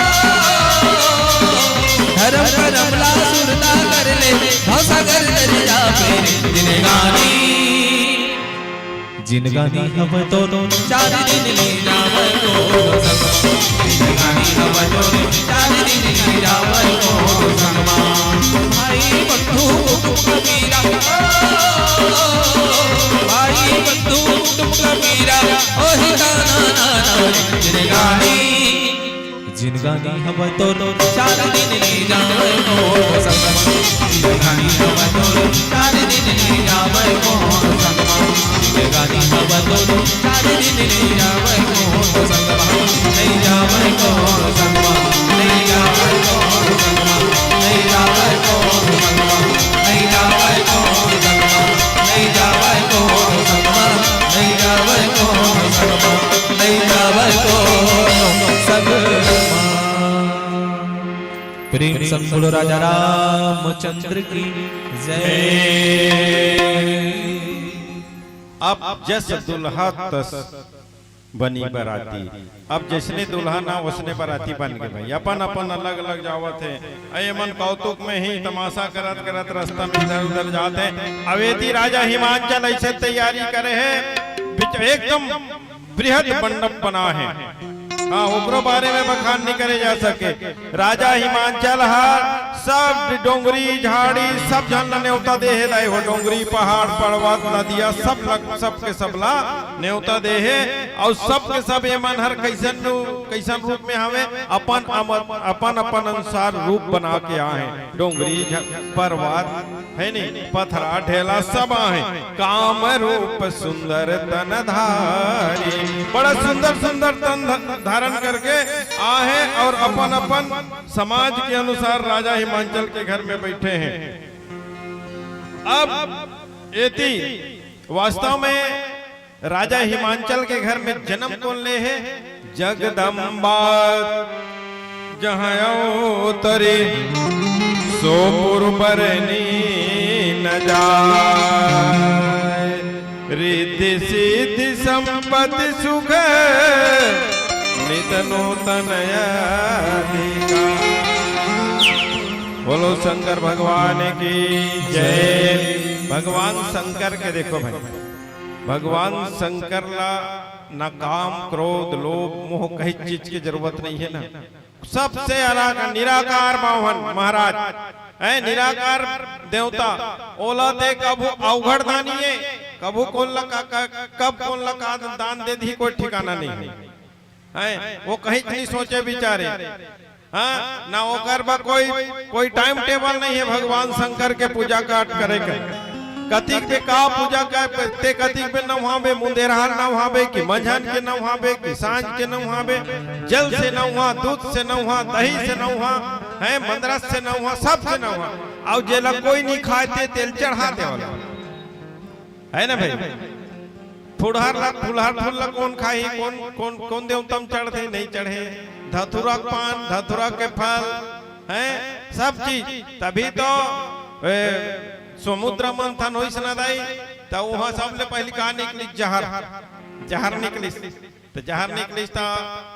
धरम करम ला सुरता कर ले, भवसागर तरी जाबे जिनगानी। जिनगानी हवय तो चार दिन ले जावय को संगमा, जिनगानी हवय तो चार दिन ले जावय को संगमा। भाई बंधु कुटुंब कबीरा, ओ, भाई बंधु कुटुंब कबीरा, ओ ही दाना ना ना जिनगानी। जिनगानी हवय तो चार दिन ले जावय को संगमा। जिनगानी हवय तो चार दिन ले जावय को संगमा। जिनगानी हवय तो चार दिन ले जावय को संगमा। ले जावय को संगमा। ले जावय को संगमा। ले जावय को संगमा। ले जावय को संगमा। ले जावय को संगमा। ले जावय को संगमा। ले जावय को संगमा। प्रेम संग बोलो राजा रामचंद्र की जय। अब जस दुल्हा तस बनी बराती। अब जैसने दुल्हा ना वैसने बराती बन गे भाई, अपन अपन अलग अलग जावत हे। अये मन कौतुक में ही तमाशा करत करत रास्ता में इधर उधर जात हे। अवेती राजा हिमांचल ऐसे तैयारी करे हे, बिच-, एकदम बृहद मंडप बना हे। हाँ, ओकरो बारे में बखान नहीं करे जा सके। राजा हिमांचल हा सब डोंगरी झाड़ी सब झन ला नेवता दे हे दाई हो। डोंगरी पहाड़ पर्वत नदिया सब लग, सब के सब ला नेवता दे हे। अउ सब के सब ये मन हर कैसन रू-, कैसन रूप में हवे, अपन अम-, अपन अपन अनुसार रूप बना के आए हे। डोंगरी झ-, पर्वत हे नी, पथरा ढेला सब आहे, काम रूप सुंदर तन धारी। बड़ा सुंदर सुंदर तन ध-, धारण करके आहे और अपन अपन समाज के अनुसार राजा हिमांचल के घर में बैठे हैं। अब एती वास्तव में राजा हिमांचल के घर में जन्म कोन ले हे? जगदम्बा जहाँ अवतरी सो पुरबरनी न जाय। रिद्धि सिद्धि संपत्ति सुख नित नूतन अधिकार। बोलो शंकर भगवान की जय। भगवान शंकर के देखो भाई, भगवान शंकर ला ना काम, क्रोध, लोभ, मोह कहीं चीज की जरूरत नहीं है ना। सबसे अलग निराकार बावन महाराज है, निराकार देवता। ओला ते कभू अवघड़ दानी है, कभू कौन ला का, का, कब कौन ला का दान दे दी, कोई ठिकाना नहीं है। हैं, वो कहीं नहीं सोचे विचारे। हाँ, ना ओकर बा कोई, कोई टाइम टेबल नहीं है भगवान शंकर के पूजा पाठ करे के। कतिक बे का पूजा कर, ते कतिक बे नहाबे, मुंदेरहार नहाबे, कि मंझन के नहाबे, कि सांझ के नहाबे, जल से नहा, दूध से नहा, दही से नहा, हैं, मंदरस से नहा, सब से नहा। अउ जेला कोई नहीं खाए ते तेल चढ़ा दे वाला। है ना भाई? फुलहर ला, फुलहर फूल ला कौन खाही, कौन, कौन, कौन देवता म चढ़थे, नहीं चढ़े। धतुरा के पान, धतुरा के फल, हैं, सब चीज। तभी तो, ए, समुद्र मंथन होइस ना दाई, त वहाँ सबले पहली का निकली? जहर, जहर निकली। त जहर निकलिस त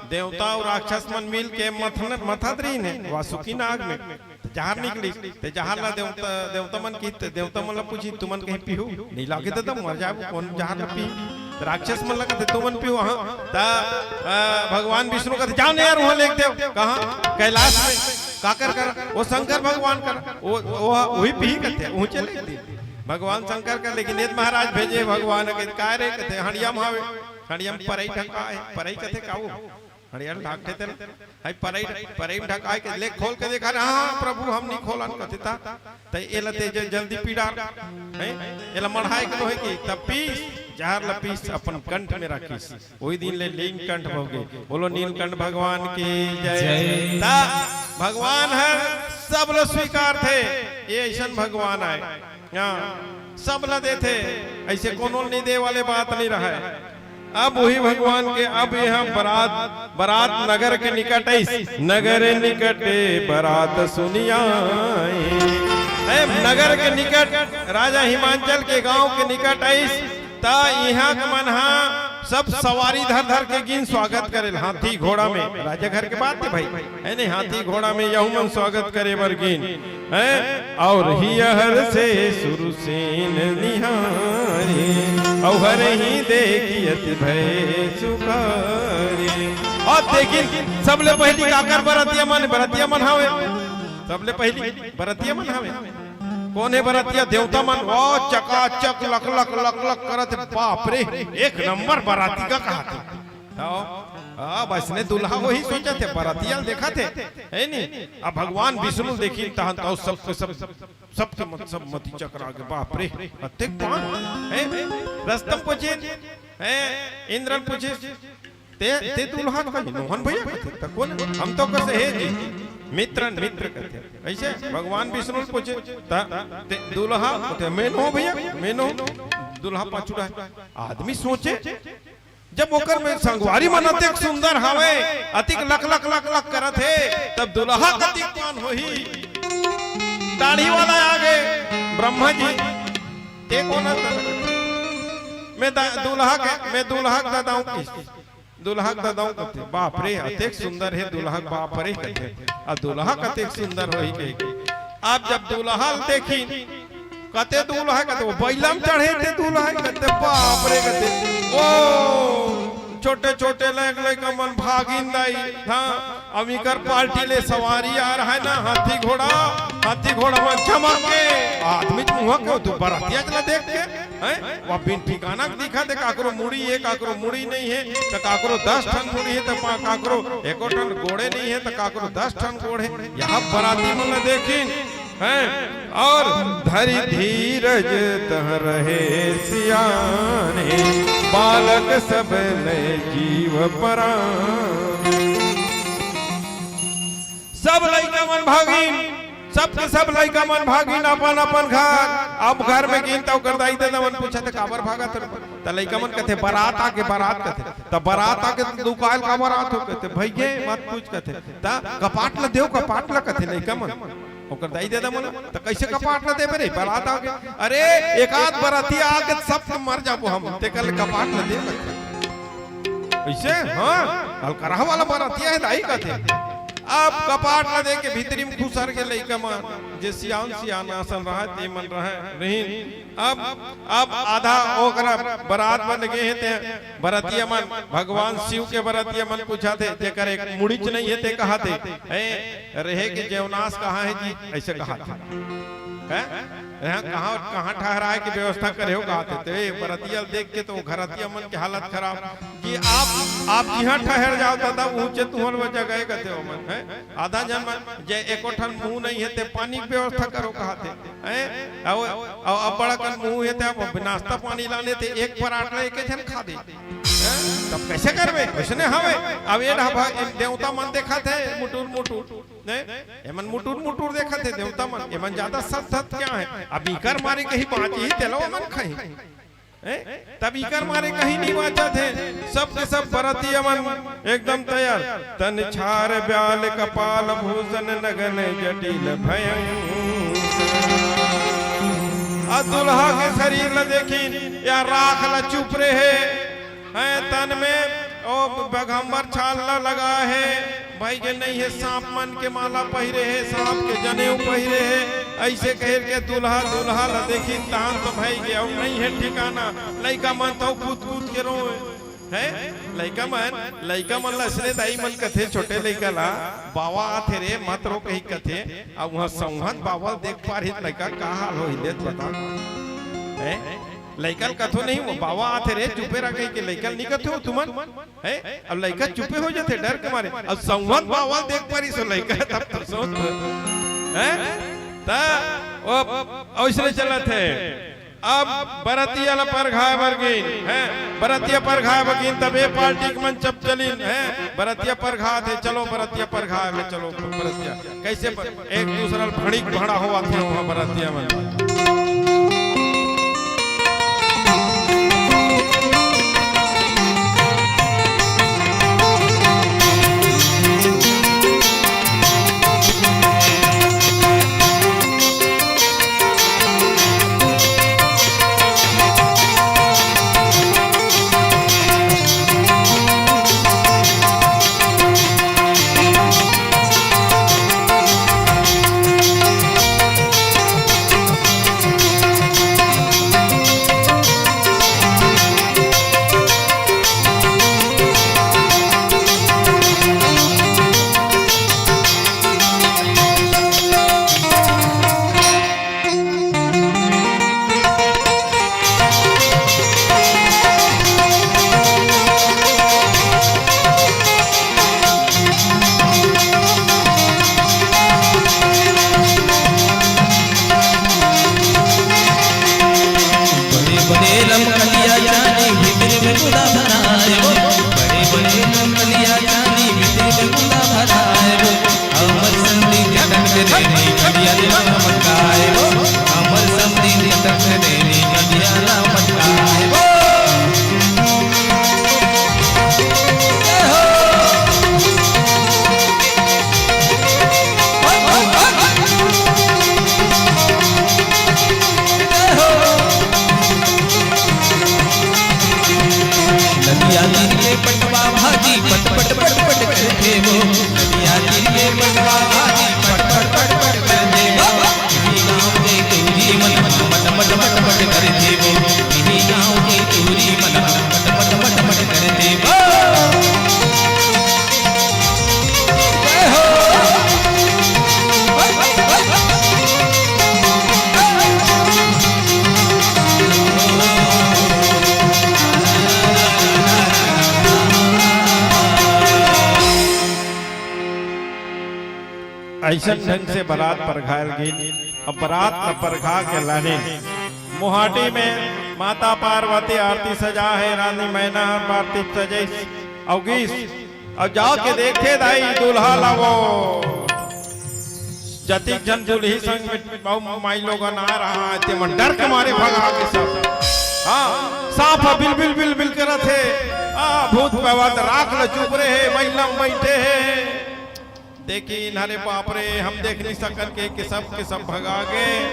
देवता अउ राक्षस मन मिल के मथन, मथत रहिन हे वासुकी नाग में। त जहर निकलिस, त जहर ला देवता, देवता मन की, त देवता मन ला पूछिस, "तुमन कहीं पीहू?" "नइ लागे ददा, मर जाबो, कोन जहर ला पीही?" त राक्षस मन ला कथे, "तुमन पीहू?" "हाँ।" त, अ, भगवान विष्णु कथे, "जाव न यार, उहाँ लेग देव।" "कहाँ?" "कैलाश में।" "काकर करा?" "ओ शंकर भगवान करा।" "ओ, ओ, उही पीही?" कथे, "उहूँ चले दे।" भगवान शंकर करा, लेकिन एदे महाराज भेजे भगवान के, "काय रे?" कथे, "हड़िया म हावे।" हड़िया म परई ढकाय, परई कथे का वो? हड़िया ल ढाकथे तेला। हई परई, परई म ढकाय के ले खोल के देखा रे, "हाँ, प्रभु, हम नइ खोलन," कथे ता। त एला ते ज-, जल्दी पी डार। हैं? एला मढ़ाय के नोहे कि, तब पीस, जहर ल पीस, अपन कंठ में राखिस। ओही दिन ले नीलकंठ होगे। बोलो नीलकंठ भगवान की जय। जय। त भगवान ह सब ल स्वीकारथे। ये अइसन भगवान आय। हाँ, सब ल देथे। अइसे कोनो ल नइ दे वाले बात नइ रहय। अब उही भगवान के, अब इहाँ बरात, बरात नगर के निकट आइस, नगर निकटे बरात सुनि आए। ए, नगर के निकट, राजा हिमांचल के गांव के निकट आइस, त इहाँ के मन हा सब सवारी धर धर के गिन स्वागत करेल, हाथी घोड़ा में। राजा घर के बात हे भाई, हे नहीं, हाथी घोड़ा में यहू मन स्वागत करे बर गिन। हैं? और हियहर से सुरसेन निहारे, अउ हरही देखि अति भय सुखारे। अउ देखिन, सबले पहिली काकर बरतिया मन, बरतिया मन हावे। सबले पहिली बरतिया मन हावे। कोन हे बरतिया? देवता मन। ओ चकाचक लक लक लक लक करत हे। बाप रे, एक नंबर बराती का कहाथे। तो अब अइसने दूल्हा होही सोचत हे, बरतिया ल देखत हे, हे नी? अब भगवान विष्णु ल देखिन तहन तो सब के सब, सब के मन, सब मति चकरा गे, बाप रे, अतेक पान, हे? रस्तम पूछिस, हे? इंद्र ल पूछिस, "ते, ते दूल्हा कही?" "नोहन भैया," कथे। "त कोन?" "हम तो कसे हे जी, मित्रन, मित्र," कथे। अइसे भगवान विष्णु ल पूछे, "त ते दूल्हा?" कथे, "मैं नोहूँ भैया, मैं नोहूँ।" दूल्हा पाछू डहर। आदमी सोचे, जब ओकर में संगवारी मन अतेक सुंदर हावय, अतिक लक लक लक लक करत हे, तब दूल्हा कतिक पान होही। दाढ़ी वाला आगे, "ब्रह्मा जी, ते कोन हस?" "मैं दा-, दूल्हा के, मैं दूल्हा के ददा हूँ।" दूल्हा के ददा हूँ कथे, "बाप रे, अतेक सुंदर हे दूल्हा के बाप रे," कथे। अब दूल्हा कतेक सुंदर होही कहिके। अब जब दूल्हा ल देखिन, कथे दूल्हा कथे, "ओ बइला म चढ़े ते दूल्हा," कथे, "बाप रे," कथे, "ओ छोटे छोटे लइक लइका मन भागिन दाई, हाँ, अब इकर पार्टी ले सवारी आ रहा है ना, हाथी घोड़ा, हाथी घोड़ा मन चमक के।" आदमी तो मुँह के, तू बरतिया ला देख के, हैं? वो बिन ठिकाना के दिखत हे, काकरो मुड़ी हे, काकरो मुड़ी नइ हे, त काकरो दस ठन मुड़ी हे, त पा-, काकरो एको ठन गोड़े नइ हे, त काकरो दस ठन गोड़ हे। यहाँ बराती मन ला देखिन, हैं? और धरि धीरज तह रहे सियाने, बालक सब लय जीव परान। सब लइका मन भागिन, सब के सब लइका मन भागिन अपन अपन घर। अब घर में गिन त ओकर दाई ददा मन पूछत हे, "काबर भागत हव?" त लइका मन कथे, "बरात आगे, बरात," कथे। त बरात आगे त दुकाल का बरात हो कथे, "भइगे मत पूछ," कथे। "त कपाट ल देव, कपाट ल," कथे लइका मन। ओकर दाई ददा मन, "त कइसे कपाट ल देबे रे, बरात आगे?" "अरे, एक आध बराती आगे त सब मर जाबो हम, तेकर ले कपाट ल देव," कथे। अइसे, हाँ, अलकरहा वाला बरतिया हे दाई कथे। अब कपाट ला देख के भीतरी म खुसर के लइका मन, जे सियान सियान असन रहय, ते मन रहय, रहिन। अब, अब आधा ओकरा बरात बन गे हे, ते बरतिया मन भगवान शिव के बरतिया मन पूछत हे, "तेकर एक मुड़ीच नइ हे," ते कहत हे, "ए, रेहे के जेवनास कहाँ हे जी?" अइसे कहत हे। हैं? यहाँ कहाँ, कहाँ ठहराय के व्यवस्था करे हो, कहत हे। ते बरतिया ल देख के तो घरतिया मन के हालत खराब कि आप, आप जिहाँ ठहर जाव, ददा, उहूँचे तुँहर बर जगह हे, कथे ओमन, हैं? आधा झन मन, जे एको ठन मुँह नइ हे, ते पानी के व्यवस्था करो, कहत हे, हैं? अउ, अउ अब्बड़ अकन मुँह हे, ते अब नाश्ता पानी लाने, ते एक परात ला एके झन खा दे, हैं? तब कइसे करबे? कइसने हवे? अब ए ढाबा, ए देवता मन देखत हे, मुटुर मुटुर। नहीं, एमन मुटुर मुटुर देखत हे देवता मन, एमन जादा सत धत क्या हे? अब इकर मारे कहीं बाँचही, तेला ओमन खाही। हैं? तब इकर मारे कहीं नइ बाँचत हे, सब के सब बरतिया मन एकदम तैयार। तन छार ब्याल कपाल भूषण नगन जटिल भयंकर। आ दुल्हा के शरीर ल देखिन, या राख ल चुप रहे, हैं, तन में ओ बघम्बर छाल ला लगाए हे, भाई के नहीं हे, सांप मन के माला पहिरे हे, सांप के जनेऊ पहिरे हे, अइसे कहिर के दूल्हा दूल्हा ला देखिन तहान तो भाई के अउ नहीं हे ठिकाना। लइका मन तो कूद कूद के रोए हे। लइका मन, लइका मन ला अइसने दाई मन कथे छोटे लइका ला, "बावा आथे रे, मत रो," कहि कथे। अब उहाँ संवत बावा ल देख पारही त लइका का हाल होही, ले त बता। हे? लइका ल कथो नहीं, "वो बावा आथे रे, चुपे रह," कहि के लइका ल नहीं कथे हो तुमन? हे? अब लइका चुपे हो जाथे डर के मारे। अब संवत बावा ल देख पारिस हो लइका, तब तो सोच। हे? त वो अइसने चलत हे। अब बरतिया ला परघाए बर गिन, हे? बरतिया परघाए बर गिन, तब ए पार्टी के मन चप चलिन, हे? बरतिया परघात हे, चलो बरतिया परघाए बर, चलो बरतिया। कइसे ब-, एक दूसरा ल भड़िक भड़ा होवत हे उहाँ बरतिया मन। बड़े बड़े लमकलिया चानी भीतर में गुदा भराए हो। बड़े बड़े लमकलिया चानी भीतर में गुदा भराए हो। हमर समधी झटक देनी नदिया रे लमकाए हो। हमर समधी झटक देनी नदिया लमकाए हो। नदिया तीर के पटवा भाजी पट पट पट पट करथे वो। नदिया तीर के पटवा भाजी पट पट पट पट करथे वो। इही गाँव के टूरी मन मट मट मट मट करथे वो। इही गाँव के टूरी मन मट मट मट मट करथे वो। जय हो। अइसन ढंग से बरात परघायल गिन। अब बरात ला परघा के लानिन मुहाटी में। माता पार्वती आरती सजा हे, रानी मैना हर आरती सजाइस अउ गिस। अउ जाके देखे दाई दूल्हा ला वो जतिक झन दुल्ही संग में अउ माई लोगन आ रहा हे, ते मन डर के मारे भगा गे सब। हाँ, सांप ह बिल बिल बिल बिल करत हे। आ, भूत पैवत राख ल चुपरे हे, महिला में बइठे हे। देखिन, अरे बाप रे, हम देख नहीं सकन के, के सब के सब भगा गे।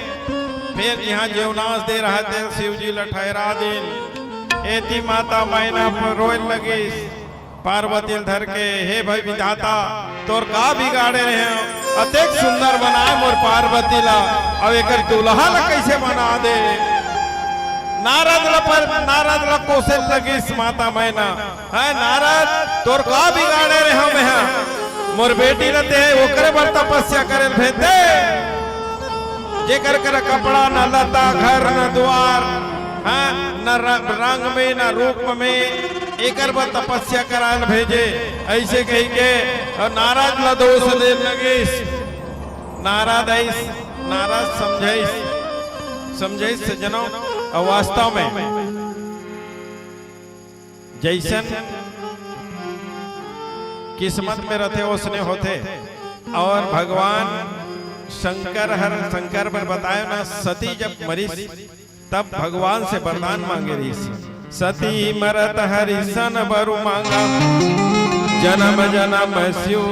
फेर जिहाँ जेवनास दे रहा हे, शिव जी ल ठहरा दिन। एती माता मैना पर रोए लगिस। पार्वती ल धर के, "हे भाई विधाता, तोर का बिगाड़े रहे हँव? अतेक सुंदर बनाए मोर पार्वती ला, अउ एकर दूल्हा ला कइसे बना दे?" नारद ला पर, नारद ला कोसे लगिस माता मैना, "हे नारद, तोर का बिगाड़े रहे हँव मेंहा? मोर बेटी ला ते ओकरे बर तपस्या करे ल भेज दे, जेकर करा कपड़ा न लत्ता, घर न दुआर, हाँ, न र-, रंग में, न रूप में, एकर बर तपस्या कराए ल भेजे," अइसे कहि के अउ नारद ला दोष दे लगिस। नारद आइस, नारद समझाइस, समझाइस सज्जनों, अउ वास्तव में जइसन किस्मत में रथे, ओसने होथे। अउ भगवान शंकर हर, शंकर बर बतायो ना, सती जब मरिस, तब भगवान से वरदान मांगे रहिस, "सती मरत हरि सन बरु मांगा, जनम जनम सिव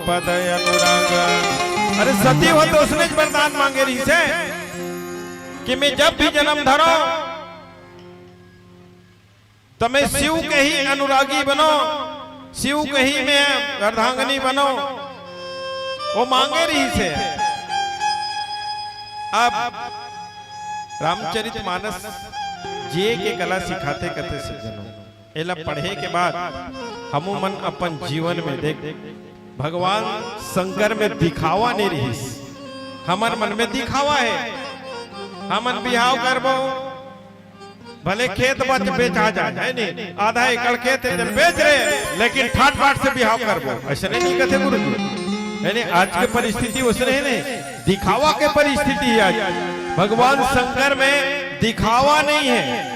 पद अनुरागा।" अरे सती हो तो ओसने वरदान मांगे रहिस हे कि मैं जब भी जनम धरँव, त मैं शिव के ही अनुरागी बनों, शिव के ही मैं अर्धांगिनी बनों, वो मांगे रहिस हे। अब रामचरित मानस जिए के कला सिखाथे कथे सज्जनों। एला पढ़े के बाद हमू मन अपन जीवन में देख, भगवान शंकर में दिखावा नहीं रहिस, हमर मन में दिखावा हे। हमन बिहाव करबो, भले खेत बच बेचा जाए, है नहीं, आधा एकड़ खेत हे, चल बेच रहे, लेकिन ठाट बाट से बिहाव करबो, ऐसे नहीं, नहीं कथे गुरु जी। यानी आज के परिस्थिति वैसे नहीं, नहीं, दिखावा के परिस्थिति है आज। भगवान शंकर में दिखावा नहीं है,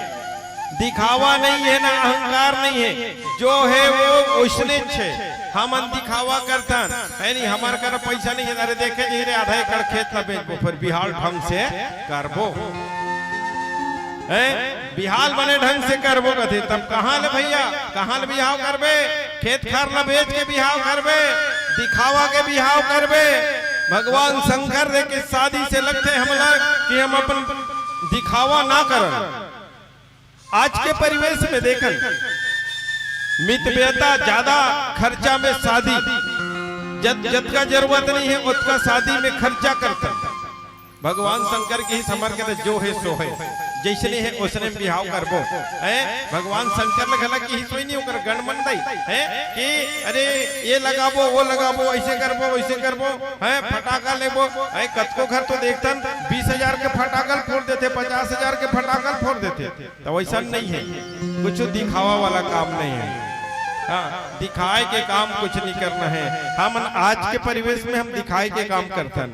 दिखावा नहीं है ना अहंकार नहीं है, जो है वो उसने छे। हमन दिखावा करथन, है नहीं, हमर कर पैसा नहीं है, अरे देखे जी रे, आधा एकड़ खेत ला बेचबो, फिर बिहाव ढंग से करबो, हैं? बिहाव बने ढंग से करबो कथे, तब कहाँ ले भैया, कहाँ ले बिहाव करबे? खेत खार ला बेच के बिहाव करबे, दिखावा के बिहाव करबे? भगवान शंकर दे के शादी से लगथे हमला कि हम अपन दिखावा ना करन। आज के परिवेश में देखन, मितव्ययता ज्यादा खर्चा में शादी, जत-, जतका जरूरत नहीं है, ओतका शादी में खर्चा करथन। भगवान शंकर के ही समर के जो है सो है, जैसने है ओसने में बिहाव करबो। हैं? भगवान शंकर ल घला किहिस होही नहीं, ओकर गण मन दई, हैं? कि अरे ये लगाबो, वो लगाबो, ऐसे करबो, वैसे करबो, हैं? फटाका लेबो, हैं? कतको घर तो देखथन बीस हजार के फटाका ल फोड़ देथे, पचास हजार के फटाका ल फोड़ देथे। तो वैसा नहीं है, कुछ दिखावा वाला काम नहीं है। हाँ, दिखाए के काम कुछ नहीं करना है। हमन आज के परिवेश में हम दिखाए के काम करथन।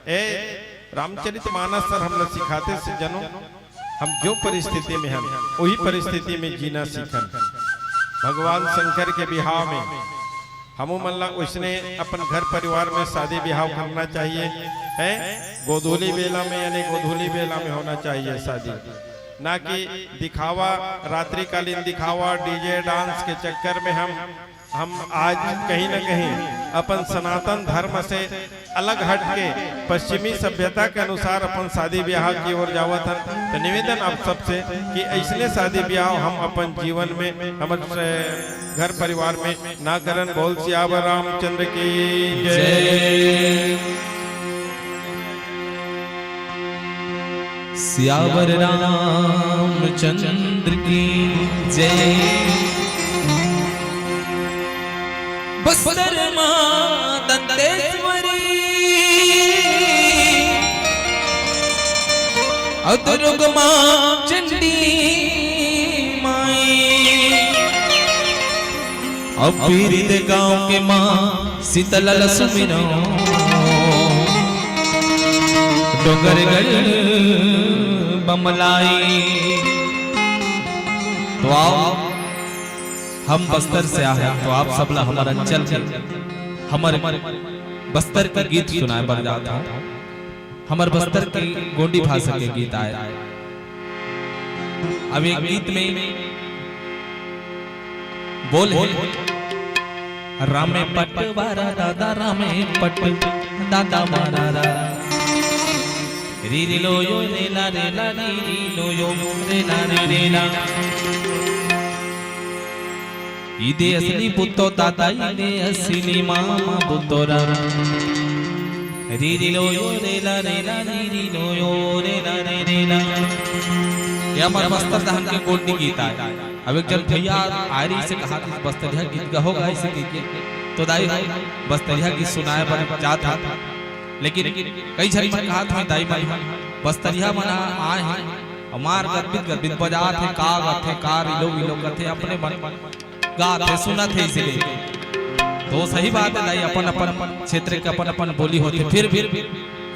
ए, रामचरित मानस सर हमला सिखाथे सज्जनों, हम जो परिस्थिति में हन, वही परिस्थिति में जीना सीखन। भगवान शंकर के बिहाव में हमू मन ला उसने अपन घर परिवार में शादी बिहाव करना चाहिए, है? गोधूली बेला में, यानी गोधूली बेला में होना चाहिए शादी, ना कि दिखावा, रात्रिकालीन दिखावा, डीजे डांस के चक्कर में हम, हम आज कहीं ना कहीं अपन सनातन धर्म से अलग हट के पश्चिमी सभ्यता के अनुसार अपन शादी ब्याह की ओर जावत हन। तो निवेदन आप सबसे कि ऐसने शादी ब्याह हम अपन जीवन में, हमर, अ, घर परिवार में ना करन। बोल सियावर रामचंद्र की जय। जय। सियावर रामचंद्र की जय। बस्तर माँ दंतेश्वरी, अउ दुर्ग माँ चंडी माई, अउ पीरित गांव के माँ शीतला ल सुमिरंव, डोंगरगढ़ बमलाई। तो आओ, हम बस्तर से आए हैं, तो आप सबला हमर अंचल के, हमर बस्तर के गीत सुनाए बर जात हन। हमर बस्तर के गोंडी भाषा के गीत आए। अब एक गीत में बोल है, रामे पट वारा दादा, रामे पट दादा वारा रा। री री लो यो रे ला रे ला, री री लो यो रे ला रे रे ला। इदे असली पुत्तो दादा, इदे असली मामा पुत्तो रा। री री लो यो रे ला रे ला, री री लो यो रे ला रे रे ला। ये हमर बस्तर दहन के गोंडी गीत आए। अब एक जन भैया आरी से कहा था, "बस्तरिया गीत गहोगा?" ऐसे कह के। तो दाई हो, बस्तरिया गीत सुनाए बर जात हा। लेकिन कई झन मन कहा था, "दाई भाई, बस्तरिया मन आए हैं, हमार गरबित गरबित बजात हे, का गाथे, का रिलो विलो करथे, अपने मन गाथे, सुनत हे इसीलिए।" तो सही बात है दाई, अपन अपन क्षेत्र के अपन अपन बोली होथे, फिर भी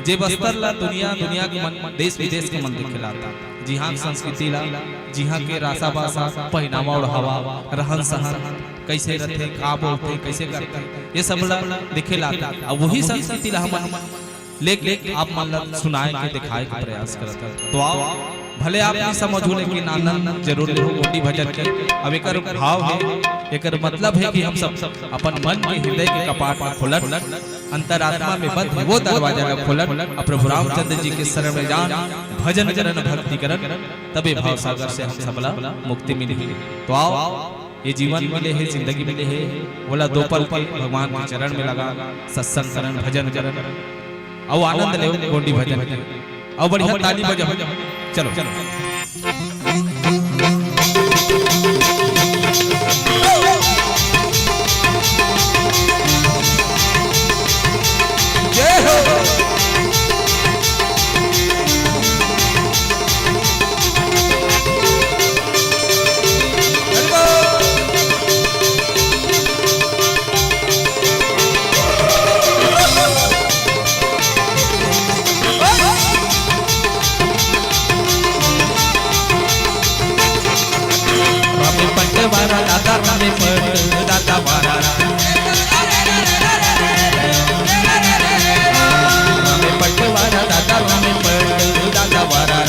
जे बस्तर ला दुनिया, दुनिया के मन, देश विदेश के मन देखे ला आता, जिहाँ के संस्कृति ला, जिहाँ के रासा बासा, पहिनावा ओढ़ावा, रहन सहन, कैसे रथे, का बोलथे, कैसे करथे, ये सब ला देखे ला आता। अब वही संस्कृति ला हमन लेके आप मन ला सुनाए के, दिखाए के प्रयास करत हन। तो आओ, भले आप नहीं समझो, लेकिन आनंद जरूर लेहू गोंडी भजन के। अब एकर भाव हे, एकर मतलब हे कि हम सब अपन मन के, हृदय के कपाट ला खोलन, अंतरात्मा में बंद हे वो दरवाजा ला खोलन, अउ प्रभु रामचंद्र जी के शरण में जान, भजन करन, भक्ति करन, तबे भाव सागर से हम सबला मुक्ति मिलही। तो आओ, ये जीवन मिले हे, जिंदगी मिले हे, ओला दो पल के भगवान के चरण में लगा, सत्संग करन, भजन करन, अउ आनंद लेव गोंडी भजन के, अउ बढ़िया ताली बजाओ। चलो, चलो। जय हो। रामे पटवारा दादा, रामे पटवारा। रामे पटवारा दादा, रामे पटवारा।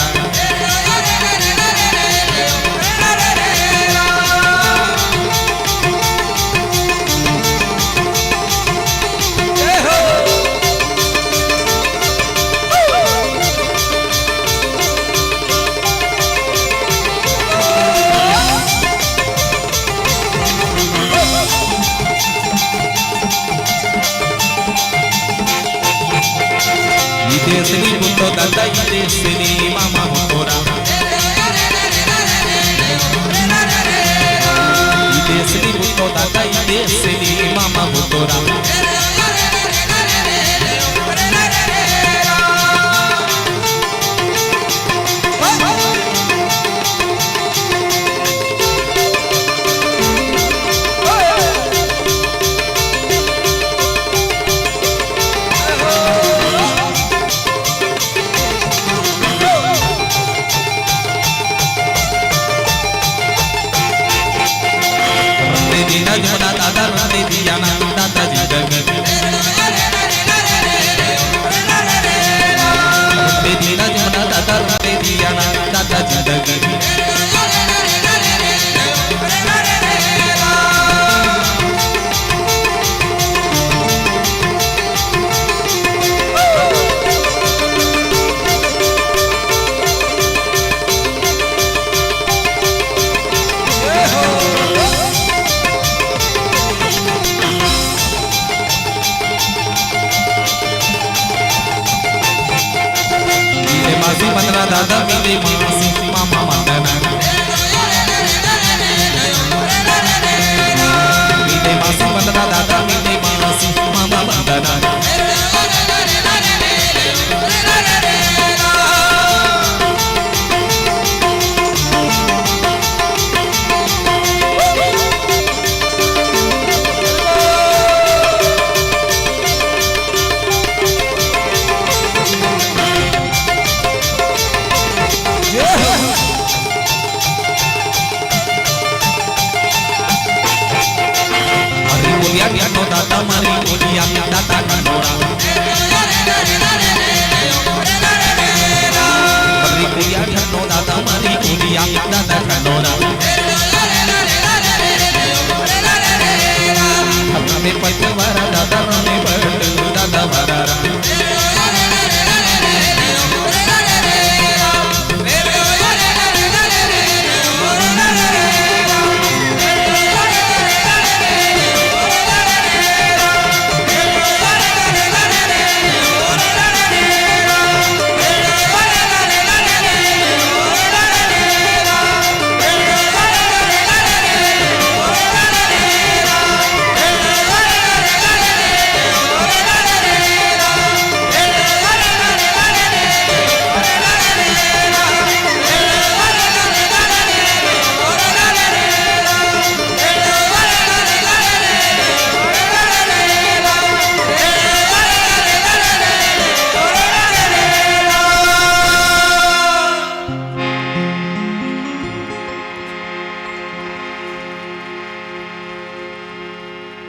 विदेशनी पुतो दादा, विदेशनी मामा हो तोरा। विदेशनी पुतो दादा, विदेशनी मामा हो तोरा। मिले मासी मंदना दादा, मिले मासी मामा मंदना। मिले मासी मंदना दादा, मिले मासी मामा मंदना। अरे बोलिया ढिंडो दादा, मारी बोलिया दादा ढिंडोरा। मारी बोलिया ढिंडो दादा, मारी बोलिया दादा ढिंडोरा। हमें पटवारा दादा, हमें पटवारा दादा।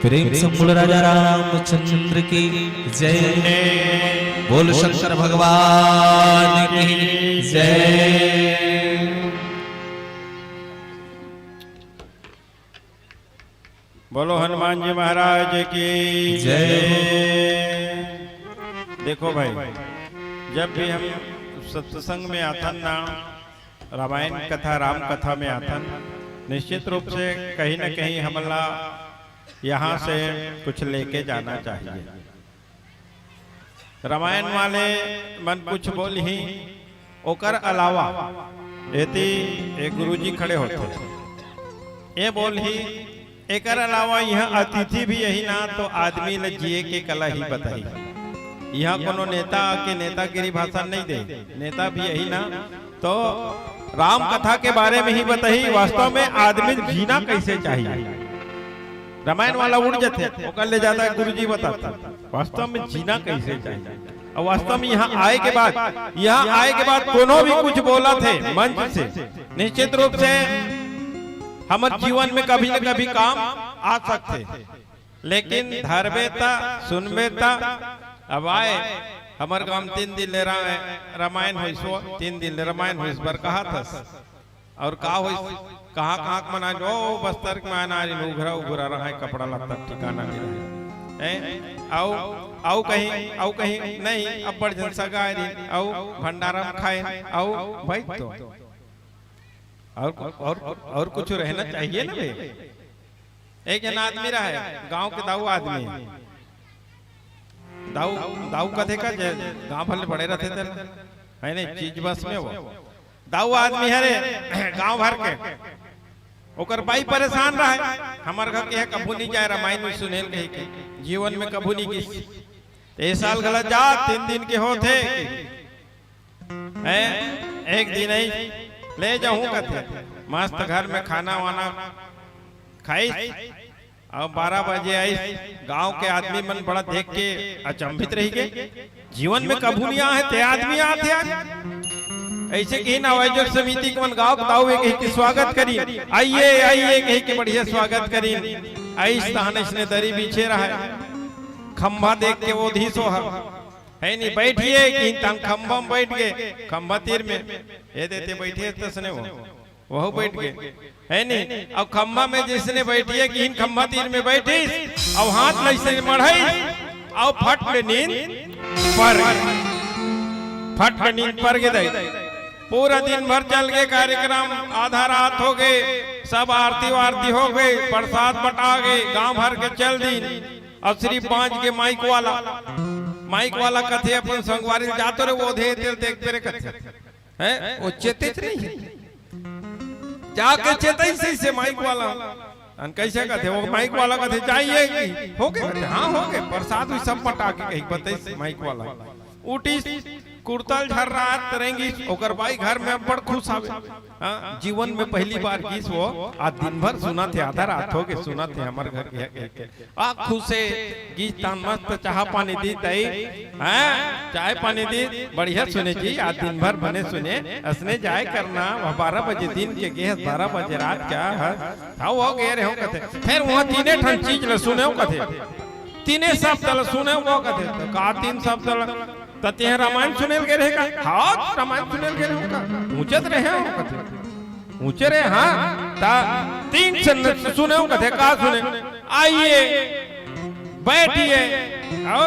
प्रेम से बोल राजा रामचंद्र की जय। बोल शंकर भगवान की जय। बोलो हनुमान जी महाराज की जय। देखो भाई, जब भी हम सत्संग में आथन ना, रामायण कथा, राम कथा में आथन, निश्चित रूप से कहीं ना कहीं हमला यहाँ से कुछ लेके जाना चाहिए। रामायण वाले मन कुछ बोलही, ओकर अलावा एती एक गुरुजी खड़े होथे, ये बोलही, एकर अलावा यहाँ अतिथि भी यही ना, तो आदमी ल जिए के कला ही बताही। यहाँ कोनो नेता आके नेतागिरी भाषण नहीं दे, नेता भी यही ना, तो राम कथा के बारे में ही बताही, वास्तव में आदमी जीना कैसे चाहिए। रामायण वाला उड़ जाथे, ओकर ले ज्यादा गुरुजी बताथे, वास्तव में जीना कैसे चाहिए। और वास्तव में यहाँ आए के बाद, यहाँ आए के बाद कोनो भी कुछ बोलथे मंच से, निश्चित रूप से हमर जीवन में कभी न कभी काम आ सकथे। लेकिन धरबे त, सुनबे त, अब आए, हमर गांव में तीन दिन ले रा-, रामायण होइस, वो तीन दिन ले रामायण होइस बर कहा थस। और का होइस, कहाँ, कहाँ के मन आए, ओ, बस्तर के मन आए, उघरा, उघरा रहा है, कपड़ा लत्ता ठिकाना नहीं रहा है। हैं? आउ, आउ कहीं, आउ कहीं नहीं, अब्बड़ जन सगा आए रही, आउ भंडारा में खाए, आउ भाई तो। और, और, और कुछ रहना चाहिए ना बे? एक जन आदमी रहा है, गांव के दाऊ आदमी। दाऊ, दाऊ कथे का जे गांव भर ले बड़े रहते थे, है नहीं, चीज बस में वो। दाऊ आदमी हरे, गांव भर के। ओकर बाई परेशान रहे, हमर घर के कभू नहीं जाए, रामायण में सुनेल कही के, जीवन में कभू नहीं गिस। तो ए साल घला जा, तीन दिन के होथे। हैं? एक दिन आई, ले जाहूं कथे, मस्त घर में खाना वाना खाइस, अब बारह बजे आइस, गांव के आदमी मन बड़ा देख के अचंभित रही गए। जीवन में कभू नहीं आए ते आदमी आथे आज। ऐसे कही ना, आयोजक समिति के मन गांव के दाऊ कही के स्वागत करी, आइए, आइए कही के बढ़िया स्वागत करी। आइस तहन इसने दरी बिछे रहा, खंभा देख के वो धीस हो है नहीं, बैठिए कि तहन खंभा में बैठ गए, खंभा तीर में ये देते बैठे तसने वो वहू बैठ गए, है नहीं? अब खंभा में जिसने बैठिए कि इन खंभा तीर में बैठिस, अब हाथ लैसे मढ़ाई, अब फट ले नींद पर, फट ले नींद पर के दई। पूरा दिन भर चल गए कार्यक्रम, आधा रात हो गए, सब आरती वारती हो गए, प्रसाद बटा गए, गांव भर के चल दिन, और सिर्फ बांच के माइक वाला, माइक वाला कथे अपन संगवारी ल जातो रे, वो धे तेल देखते रे कथे। हैं? वो चेते नहीं है। जाके चेतई से, से माइक वाला। अन कैसे कथे? वो माइक वाला कथे, "जाइए कि?" "हो गए?" कथे, "हाँ, हो गए।" प्रसाद भी सब बटा के कही, बताइस माइक वाला। उठिस, कुर्ता ल झर्रात रेंगिस, ओकर बाई घर में अब्बड़ खुश आवे। हाँ, जीवन में पहली बार गिस वो, आज दिन भर सुनथे, आधा रात हो गए सुनथे, हमर घर के, के, के। आ खुशे गिस तहन मस्त चाहा पानी दी तई, हैं? चाय पानी दी, बढ़िया सुने जी, आज दिन भर बने सुने, असने जाए करना, वह बारह बजे दिन के गे हस, बारह बजे रात क्या है? था वो गे रहे हो कथे, फिर वहाँ तीने ठन चीज ल सुने हो कथे, तीने शब्द ल सुने हो कथे, तो का तीन शब्द ल, त तेह रामायण सुनेल गे रहे का? हाँ, रामायण सुनेल गे रहे हो का? ऊंचत रहे हो कथे। ऊंचे रे, हाँ, ता तीन से न-, सुने हो कथे, का सुने? आइए, बैठिए और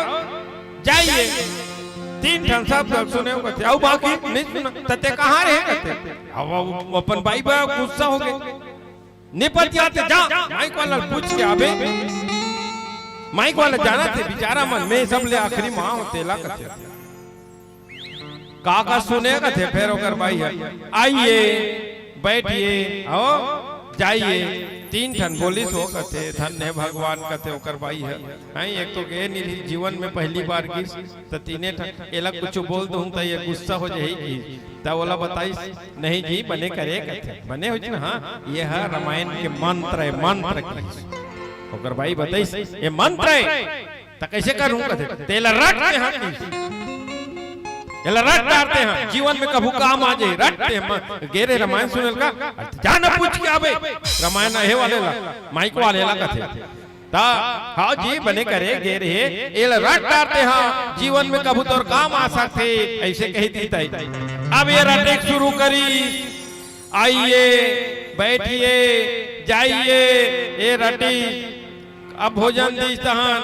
जाइए। तीन ठन शब्द सुने हो कथे, और बाकी नहीं सुना। त ते कहाँ रहे कथे? अब वो अपन बाई बा गुस्सा हो गए। निपट जाते जा, माइक वाला पूछ के आबे। माइक वाला जाना थे, बेचारा मन में सबले आखिरी माँ हो तेला कथे। का का सुने कथे, फेर ओकर बाई है, "आइए, बैठिए, आओ, जाइए।" तीन ठन बोलिस हो कथे, "धन्य भगवान," कथे ओकर बाई है। हैं, एक तो गे नहीं, जीवन में पहली बार गिस, त तीने ठन, एला कुछ बोल दूँ त ये गुस्सा हो जाही कि, त ओला बताइस, "नहीं जी, बने करे," कथे, "बने हो जी ना, हाँ, ये है रामायण के मंत्र है, मंत्र की।" ओकर बाई बताइस, "ये मंत्र है।" त कैसे करूं कथे, तेला रट दे हां, एला रट डारते हां, जीवन में कभू काम आ जाए, रट दे हां। गे रे रामायण सुनेल का, जा ना पूछ के आबे, रामायण हे वाले ला, माइक वाले ला कथे। त, हाँ जी, बने करे, गे रे, एला रट डारते हां, जीवन में कभू तोर काम आ सकथे, ऐसे कही दी तई। अब ये रटे शुरू करी, आइए, बैठिए, जाइए, ये रटी अब भोजन दीस तहान,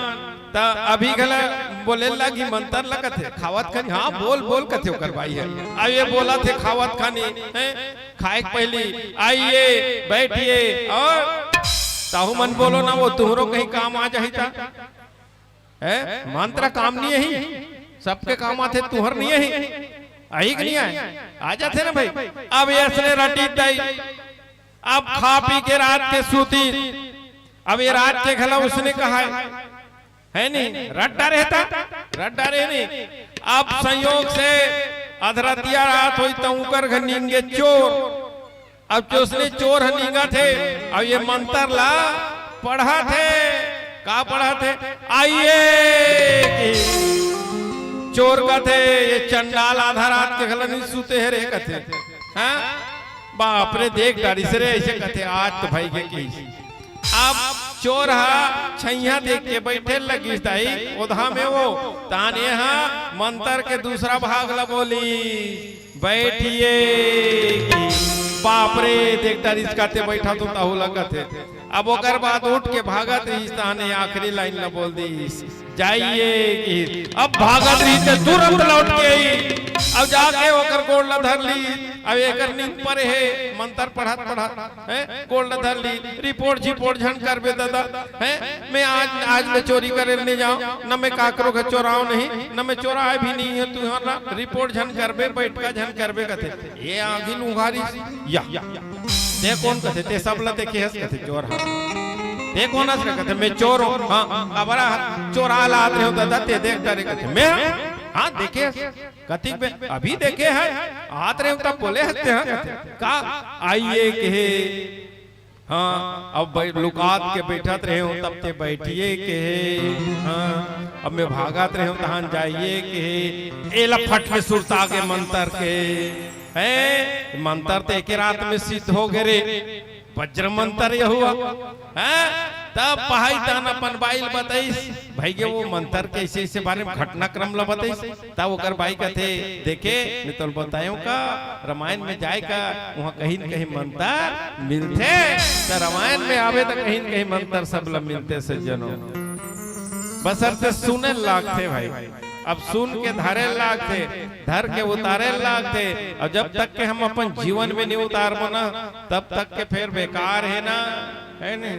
त अभी घला बोले लागी मंतर लगत हे, खावत खानी, हाँ, बोल, बोल कथे ओकर बाई हे। अब ये बोलत हे खावत खानी, हैं? खाए के पहली, "आइए, बैठिए," अउ तहू मन बोलो ना, वो तुहरो कहीं काम आ जाही ता। हैं? मंतर काम नहीं आही, सबके काम आथे, तुहर नहीं आही। आही कि नहीं आय? आ जाथे ना भाई। अब ये असने रटी दाई, अब खा पी के रात के सूती, अब ये रात के घला उसने कहा है, है नहीं? रट डारे हे ता, रट डारे हे नहीं। अब संयोग से अधरतिया रात होई त उकर घर नींगे चोर। अब जो उसने चोर ह नींगत हे, अब ये मंतर ला पढ़त हे, का पढ़त हे? आइए कि चोर कथे, ये चंडाल आधा रात के घला नहीं सूते हे रे कथे। हाँ? बाप रे, देख डारिस रे, ऐसे कथे, आज तो भाई के की। अब चोर हा छैया देख के बैठे लगिस दाई, ओधा में वो, ताने हा मंतर के दूसरा भाग ला बोली, "बैठिए" कि बाप रे, देख डारिस कथे बैठा तो ताहू लगत हे। अब ओकर बाद उठ के भागत रहिस, ताने आखिरी लाइन ला बोल दीस, "जाइए" कि अब भागत रहिस ते तुरंत लौट के आई। अब जाके ओकर गोड़ ला धर ली। अब एकर नींद परे हे, मंतर पढ़त पढ़त, हैं, गोड़ ला धर ली, "रिपोर्ट झिपोर्ट झन करबे ददा, हैं, मैं आज, आज मैं चोरी करे नहीं जाऊं, न मैं काकरो के चोराव नहीं, न मैं चोराए भी नहीं है, तू यहाँ ना रिपोर्ट झन करबे, बैठका झन करबे," कथे। ये आंखी उघारिस, "या, ते कोन?" कथे, "ते सब ला देखे हस?" कथे, "चोर हा।" "ते कोन हस?" कथे, "मैं चोर हूँ।" "हाँ, अबरा चोरा ला आत रहे हो ददा, ते देख डारे?" कथे, "मैं? हाँ, देखे हस।" "कतिक बे, अभी देखे है, आत रहे हो तब बोले हस ते, हाँ?" कथे, "का?" "आइए" कहे, हाँ, अब बै-, लुकात के बैठत रहे हो, तब ते "बैठिए" कहे। हाँ, अब मैं भागत रहे हो, तहान "जाइए" कहे। एला फट में सुरता के मंतर के, हैं? मंतर ते एके रात में सिद्ध हो गे रे, वज्र मंतर ये हुआ। हैं? तब पहाई तान अपन बाई ल बताइस, भाई के वो मंतर के ऐसे, ऐसे बारे में घटनाक्रम ला बताइस। तब ओकर बाई कथे, "देखे, मैं तोला बतायों का, रामायण में जाए का, वहाँ कहीं न कहीं मंतर मिलथे, त रामायण में आवे त कहीं न कहीं मंतर सब ला मिलथे सज्जनों।" बसरते सुने लागथे भाई, अब सुन के धरे लागथे, धर के उतारे लागथे, अउ जब तक के हम अपन जीवन में नहीं उतारबो ना, तब तक के फिर बेकार हे ना, है नहीं?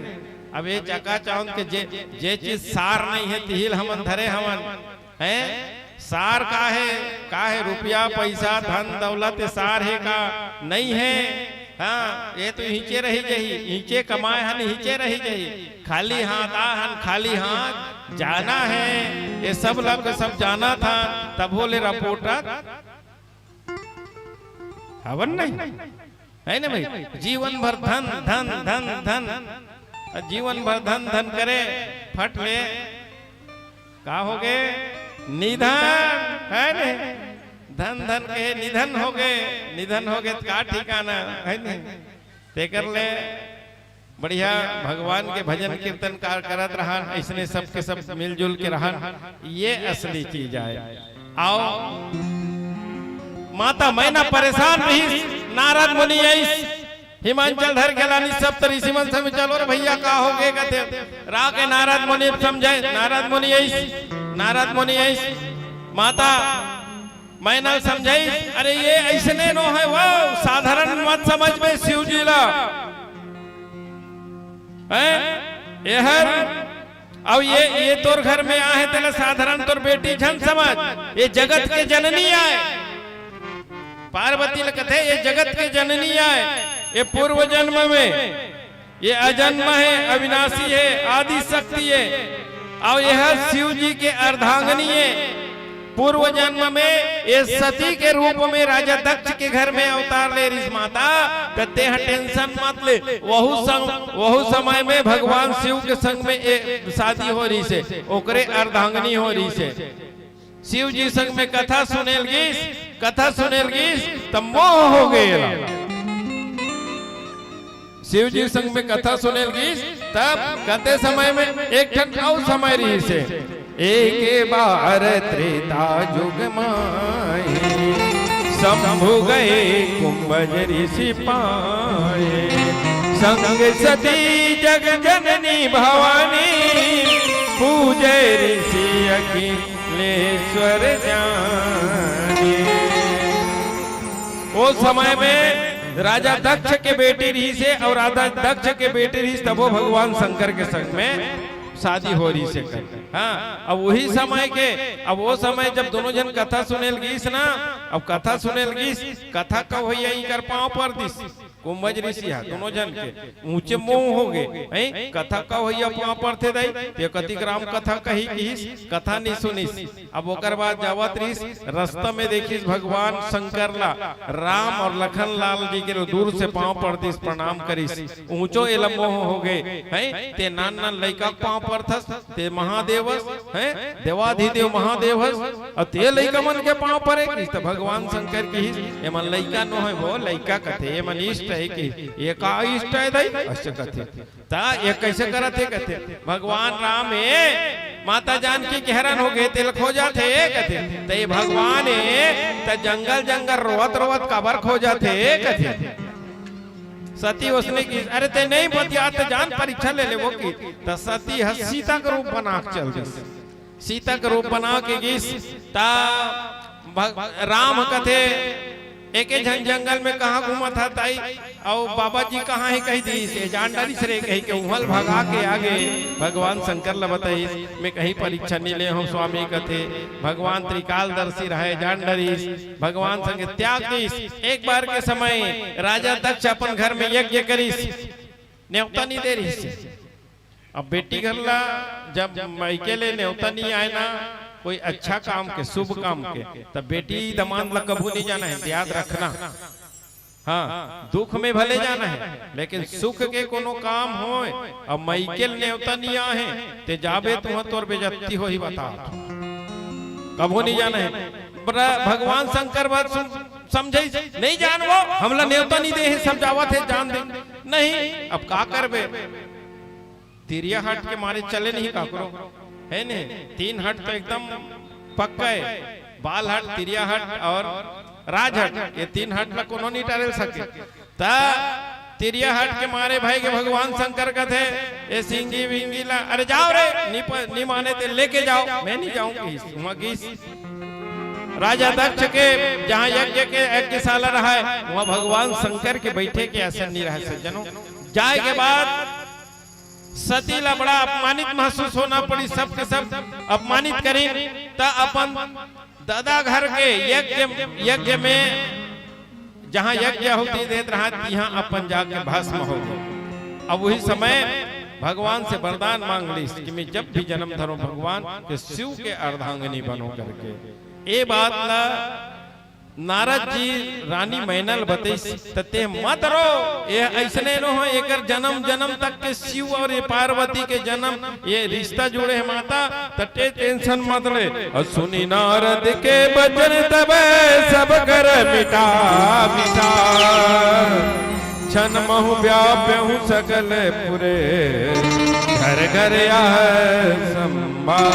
अब ये चकाचौंध के जे, जे चीज सार नहीं है, तिही ल हमन धरे हवन, हैं? सार का हे? का हे? रुपया, पैसा, धन, दौलत, ये सार हे का? नहीं हे। हाँ, ये तो हिंचे रही जही, हिंचे कमाए हन, हिंचे रही जही। खाली हाथ आ हन, खाली हाथ जाना हे। ये सब लोग सब जाना था, तब बोले रिपोर्टर हवन नहीं। है ना भाई? जीवन भर धन, धन, धन, धन। जीवन भर धन, धन करे, फट ले। का हो गे? निधन, है ने? धन, धन कहे निधन हो गे, निधन हो गे त का ठिकाना, है ने? तेकर ले बढ़िया भगवान के भजन कीर्तन का करत रहन, अइसने सबके सब मिलजुल के रहन, ये असली चीज आय। अउ माता मैना परेशान रहिस, नारद मुनि आइस, हिमांचल धर के लानिस, सप्त ऋषि मन संग, "चलो रे भइया, का हो गे?" कथे। रा के नारद मुनि समझाइस, नारद मुनि आइस, नारद मुनि आइस, माता मैना ल समझाइस, "अरे ये अइसने नो हे वो, साधारण मत समझबे शिव जी ला। हैं? एहर अउ ये, ये तोर घर में आहे, तेला साधारण तोर बेटी झन समझ, ये जगत के जननी आय।" पार्वती ल कथे, "ये जगत के जननी आय, ये पूर्व जन्म में, ये अजन्म हे, अविनाशी हे, आदि शक्ति हे, अउ ये ह शिव जी के अर्धांगिनी हे।" पूर्व जन्म में ये सती के रूप में राजा दक्ष के घर में अवतार ले रिहिस माता, त तेह tension मत ले। वहू सम-, वहू समय में भगवान शिव के संग में ए, शादी हो रिहिस हे, ओकरे अर्धांगिनी हो रिहिस हे। शिव जी संग में कथा सुने ल गिस, कथा सुने ल गिस, त मोह हो गे एला। शिव जी संग में कथा सुने ल गिस, तब कते समय में एक ठन अउ समय रिहिस हे। एक बार त्रेता युग माही, शंभु गए कुंभज ऋषि पाए। संग सती जग जननी भवानी, ऋषि अखिलेश्वर जाने। ओ समय में राजा दक्ष के बेटी रहिस हे, अउ राजा दक्ष के बेटी रहिस, तभो भगवान शंकर के संग में शादी हो रहिस हे। हाँ, अब वही समय के, अब वो समय जब दोनों झन कथा सुने ल गिस ना, अब कथा सुने ल गिस, कथा कहोइया इकर पाँव पर दिस। कुंभज ऋषि हा, दोनों झन के ऊंचे मोह हो गे, हैं? कथा कहोइया पाँव परथे दाई, ते कतिक राम कथा कही किहिस, कथा नहीं सुनिस। अब ओकर बाद जावत रहिस, रस्ता में देखिस भगवान शंकर ला, राम और लखन लाल जी के दूर से पाँव पर दिस, प्रणाम करिस। ऊंचो एला मोह हो गे, हैं? ते नान नान लइका के पाँव परथस, ते महादेवस, हैं? देवाधिदेव महादेवस, अउ ते लइका मन के पाँव परे किहिस। त भगवान शंकर किहिस, "एमन लइका नो हे वो, लइका कथे, एमन इष्ट हे।" किहिस, "ये का इष्ट हे दाई?" अइसे कथे। त ये कइसे करत हे कथे, "भगवान राम हे, माता जानकी के हरन हो गे, तेला खोजत हे," कथे। "त ये भगवान हे, त जंगल जंगल रोवत रोवत काबर खोजत हे?" कथे। सती ओसने किहिस, "अरे ते नहीं बतियात त जान परीक्षा ले लेबो," किहिस। त सती ह सीता के रूप बना के चल दिस। सीता के रूप बना के गिस, त भग-, राम कथे, "एके झन जंगल में कहाँ घूमत हस दाई, अउ बाबा जी कहाँ हे?" कहि दिस, "ए जान डरिस रे," कहि के उहाँ ल भगा के आगे भगवान शंकर ल बताइस, "मैं कहीं परीक्षा नहीं ले हूँ स्वामी," कथे। भगवान त्रिकालदर्शी रहे, जान डरिस, भगवान संग त्याग दिस। एक बार के समय राजा दक्ष अपन घर में यज्ञ करिस, नेवता नहीं दे रहिस। अब बेटी घर ला जब मायके ले नेवता नहीं आए ना, कोई अच्छा काम के, शुभ काम के, तब बेटी दमांद ला कभू नहीं जाना हे, याद रखना। हाँ, दुख में भले जाना हे, लेकिन सुख के कोनो काम होय, अब मायके ले नेवता नहीं आए, ते जाबे तुहाँ तोर बेइज्जती होही, बता। कभू नहीं जाना हे। बड़ा भगवान शंकर बात सुन, समझे, नहीं जानबो, हमला नेवता नहीं दे हे, सब जावत हे, जान दे। नहीं, अब का करबे? तिरिया हट के मारे चले नहीं काकरो, हे ने? तीन हट तो एकदम पक्का हे, बाल हट, तिरिया हट और राज हट, ये तीन हट ला कोनो नहीं टारे सके। त तिरिया हट के मारे भाई के भगवान शंकर कथे, "ए सिंगी विंगी ला, अरे जाव रे, नी प-, नी माने ते लेके जाव, मैं नहीं जाऊं," किहिस, उहाँ गिस। राजा दक्ष के जहाँ यज्ञ के, यज्ञशाला रहे, उहाँ भगवान शंकर के बैठे के आसन नहीं रहे, सज्जनों। जाए के बाद सती ला बड़ा अपमानित महसूस होना पड़ी, सबके सब अपमानित करिन, त अपन ददा घर के यज्ञ, यज्ञ में जहाँ यज्ञ आहुति देत रहा, तिहाँ अपन जाके भस्म हो गे। अब वही समय भगवान से वरदान मांग लिस कि मैं जब भी जन्म धरूं भगवान के शिव के अर्धांगिनी बनो करके। ए बात ला नारद जी रानी मैना ल बतइस, त ते मत रो, ये अइसने नो हे, एकर जन्म जन्म तक के शिव और ये पार्वती के जन्म, ये रिश्ता जुड़े हे माता, त ते tension मत ले। और सुनी नारद के बचन तब सब कर मिटा मिटा, छन महु व्याप्यहु सकल पुरे, घर घर यह संभार।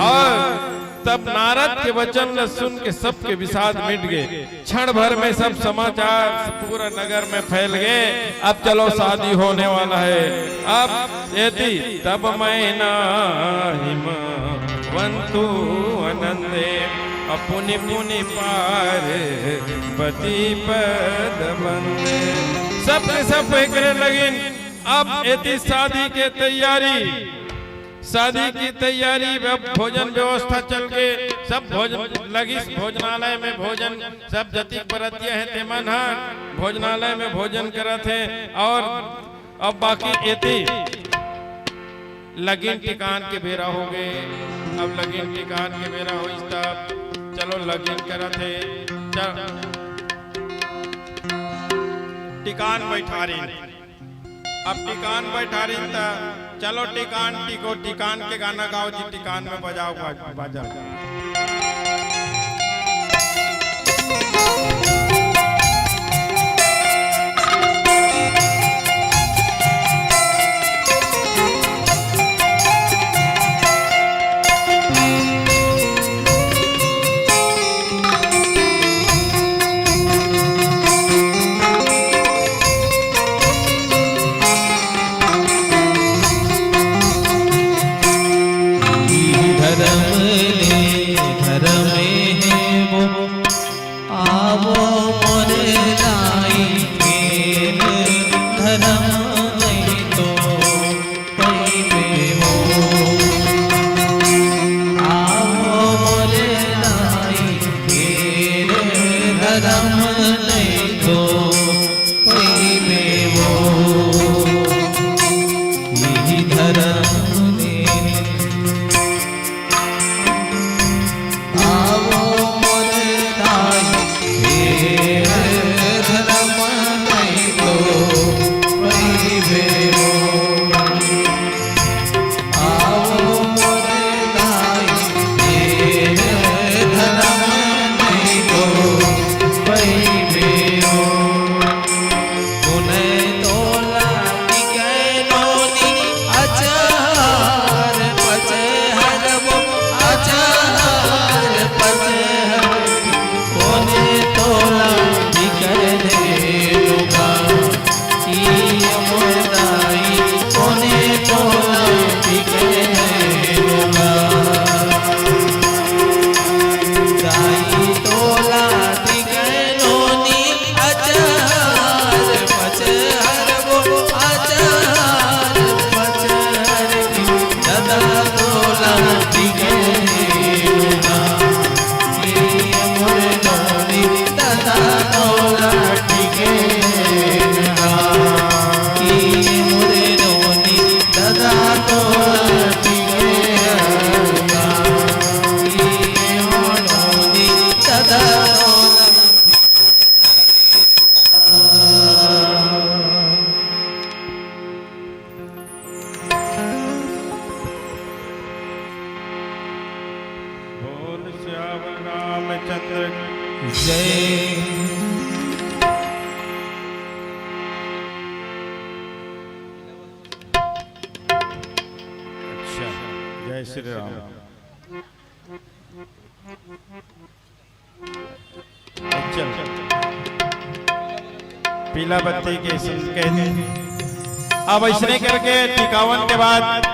और तब नारद के वचन ल सुन के सबके विषाद मिट गे। क्षण भर में सब समाचार पूरा नगर में फैल गे। अब चलो, शादी होने वाला हे। अब एती तब मैना हिमवंतु अनंदे, पुनि पुनि पार्वती पद बंदे। सब के सब एकरे लगिन। अब एती शादी के तैयारी, शादी की तैयारी, अब भोजन व्यवस्था चल के सब भोजन लगिस, भोजनालय में भोजन, सब जतिक बरतिया हे तेमन ह भोजनालय में भोजन करत हे। और अब बाकी एती लगिन टिकान के बेरा हो गे। अब लगिन टिकान के बेरा होइस, तब चलो लगिन करत हे, चल टिकान बैठारिन। अब टिकान बैठारिन त चलो टिकान टिको, टिकान के गाना गाओ जी, टिकान में बजाओ बाज-, बाजा। चंद्र जय। अच्छा, जय श्री राम। चल, पीला बत्ती के संकेत। अब ऐसने करके टिकावन के बाद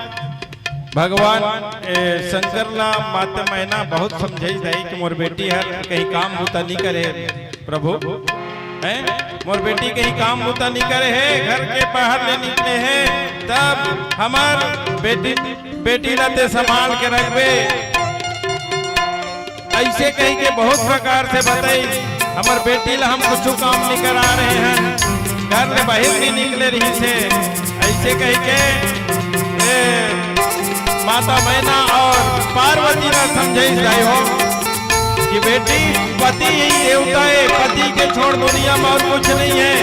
भगवान, ए, शंकर ला माता मैना बहुत समझाइस दाई कि मोर बेटी हर कहीं काम बूता नहीं करे, प्रभु, हैं? मोर बेटी कहीं काम बूता नहीं करे हे, घर के बाहर ले निकले हे, तब हमर बेटी, बेटी ला ते संभाल के रखबे। ऐसे कही के बहुत प्रकार से बताई, हमर बेटी ला हम कुछ काम नहीं करा रहे हैं, घर ले बाहर नहीं निकले रहिस हे। ऐसे कही के, ए, माता मैना और पार्वती ला समझाइस दाई हो कि बेटी, पति ही देवता है, पति के छोड़ दुनिया में और कुछ नहीं है।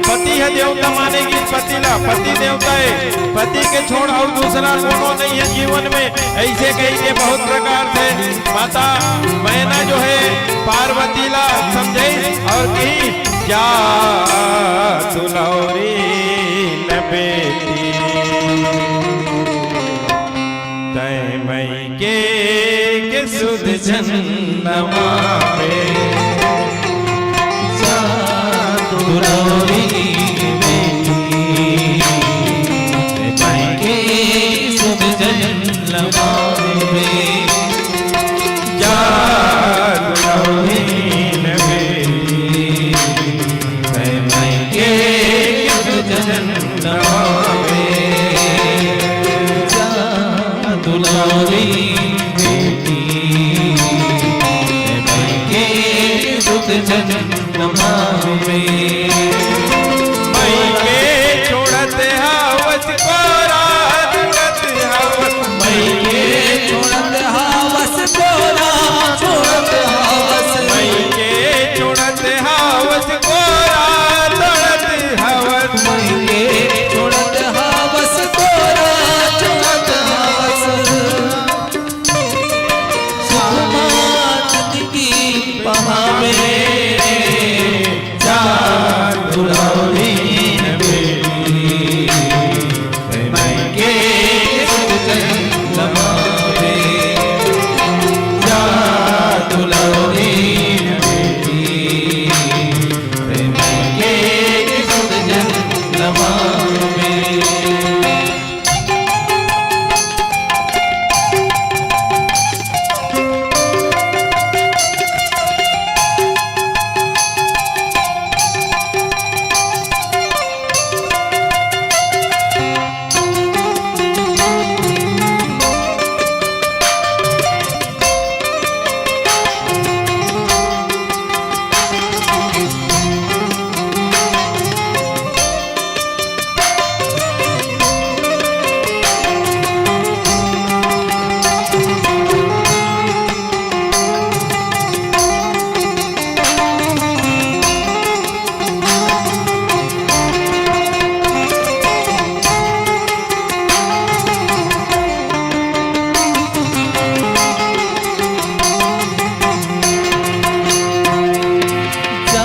पति है देवता माने कि पति ला, पति देवता है, पति के छोड़ और दूसरा कोनो नहीं है जीवन में। ऐसे कही के बहुत प्रकार से माता मैना जो है पार्वती ला समझाइस और कही, जा दुलौरी न बेटी, तै मइके के सुध झन नमावे। जा दुलौरी बेटी, तै मइके के सुध झन नमावे। जा दुलौरी बेटी, तै मइके के सुध झन नमावे। जा दुलौरी बेटी, तै मइके के सुध झन नमावे। मइके छोड़त हवस कोरा, छोड़त हवस। मइके छोड़त हवस कोरा, छोड़त हवस। मइके छोड़त हवस कोरा, छोड़त हवस। मइके छोड़त हवस कोरा, छोड़त हवस। सुखमा जिनगी पहावे, जा दुलौरी बेटी, तै मइके सुध झन नमावे। जा दुलौरी बेटी, तै मइके सुध झन नमावे। जा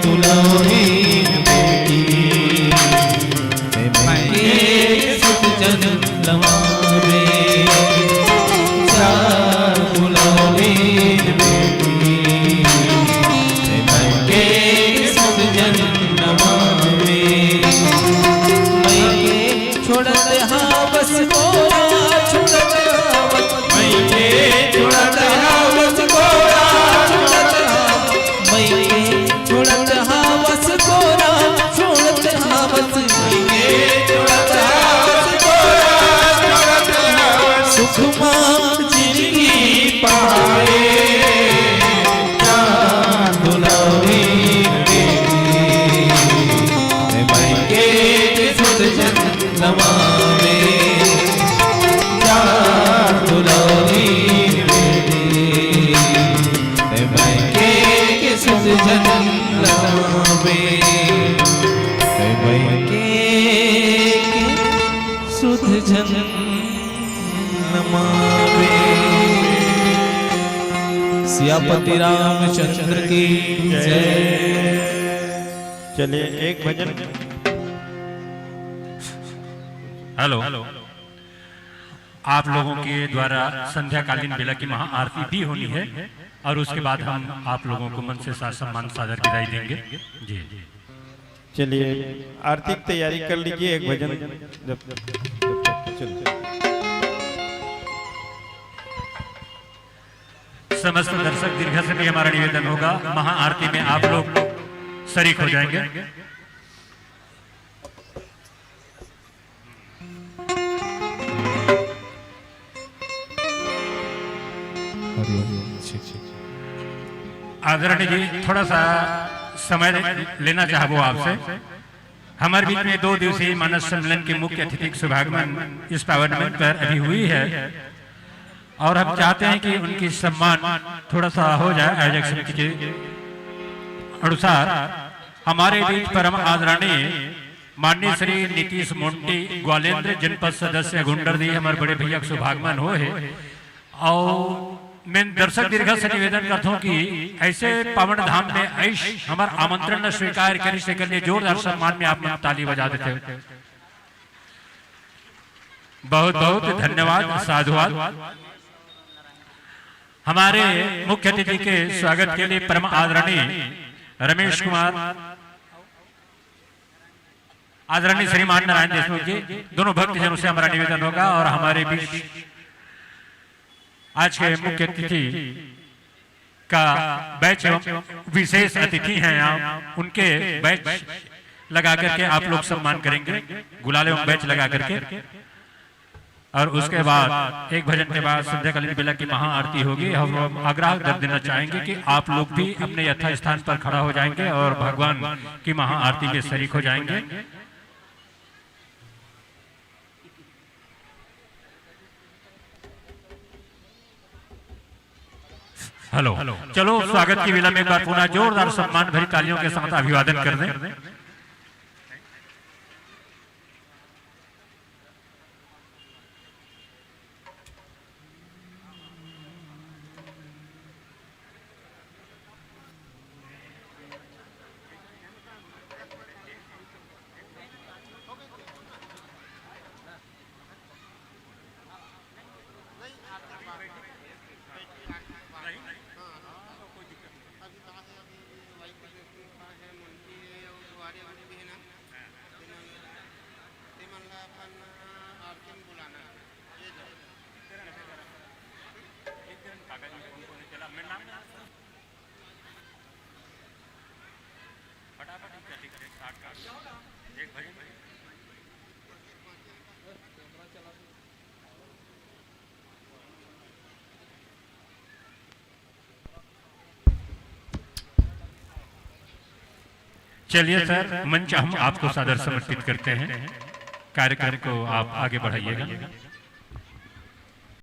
दुलौरी बेटी, तै मइके सुध झन नमावे। जा दुलौरी बेटी, तै मइके सुध झन नमावे। मइके छोड़त हवस कोरा, छोड़त हवस। मइके छोड़त हवस कोरा, छोड़त हवस। मइके छोड़त हवस कोरा, छोड़त हवस। मइके छोड़त हवस कोरा, छोड़त हवस। सुखमा जिनगी पाए, जा दुलौरी बेटी, तै मइके के सुध झन नमावे। जा दुलौरी बेटी, तै मइके के सुध झन नमावे। तै मइके के सुध झन नमावे। सियापति रामचंद्र की जय। चलिए, एक भजन। हेलो, आप लोगों के द्वारा संध्याकालीन बेला की महाआरती भी होनी है और उसके बाद हम आप लोगों को मन से सा-, सम्मान सादर विदाई देंगे। जी, चलिए, आरती की तैयारी कर लीजिए, एक भजन। जब, जब, जब, चलिए। समस्त दर्शक दीर्घा से भी हमारा निवेदन होगा, महाआरती में आप लोग शरीक हो जाएंगे। हरिओम। ठीक, ठीक। आदरणीय जी, थोड़ा सा समय ले-, लेना चाहबो आपसे। हमारे बीच में दो दिवसीय मानस सम्मेलन के मुख्य अतिथि के शुभागमन इस पावन मंच पर अभी हुई है और हम चाहते हैं कि उनकी सम्मान थोड़ा सा हो जाए। आयोजक समिति के अनुसार हमारे बीच परम आदरणीय माननीय श्री नीतीश मोंटी, ग्वालेंद्र जनपद सदस्य गुंडरदेही, हमारे बड़े भैया के शुभागमन हो है। और मैं दर्शक दीर्घा से निवेदन करता हूँ कि ऐसे पावन धाम में आइस हमर आमंत्रण ल स्वीकार करिस, एकर लिए जोरदार सम्मान में आप मन ताली बजा देते हो। बहुत बहुत धन्यवाद, साधुवाद। हमारे मुख्य अतिथि के स्वागत के लिए परम आदरणीय रमेश कुमार, आदरणीय श्रीमान नारायण देशमुख जी, दोनों भक्तजनों से हमारा निवेदन होगा और हमारे बीच आज के मुख्य अतिथि का बैच एवं विशेष अतिथि हैं आप, उनके बैच लगा करके आप लोग सम्मान करेंगे, गुलाल एवं बैच लगा करके। और उसके बाद एक भजन के बाद संध्याकालीन बेला की महाआरती होगी। हम आग्रह कर देना चाहेंगे कि आप लोग भी अपने यथास्थान पर खड़ा हो जाएंगे और भगवान की महाआरती में शरीक हो जाएंगे। हेलो, चलो स्वागत की बेला में एक बार पुनः जोरदार सम्मान भरी तालियों के साथ अभिवादन कर दें। फटाफट इनका टिकट स्टार्ट कर। एक भजन। चलिए सर, मंच हम आपको सादर समर्पित करते हैं। कार्यक्रम को आप आगे बढ़ाइएगा।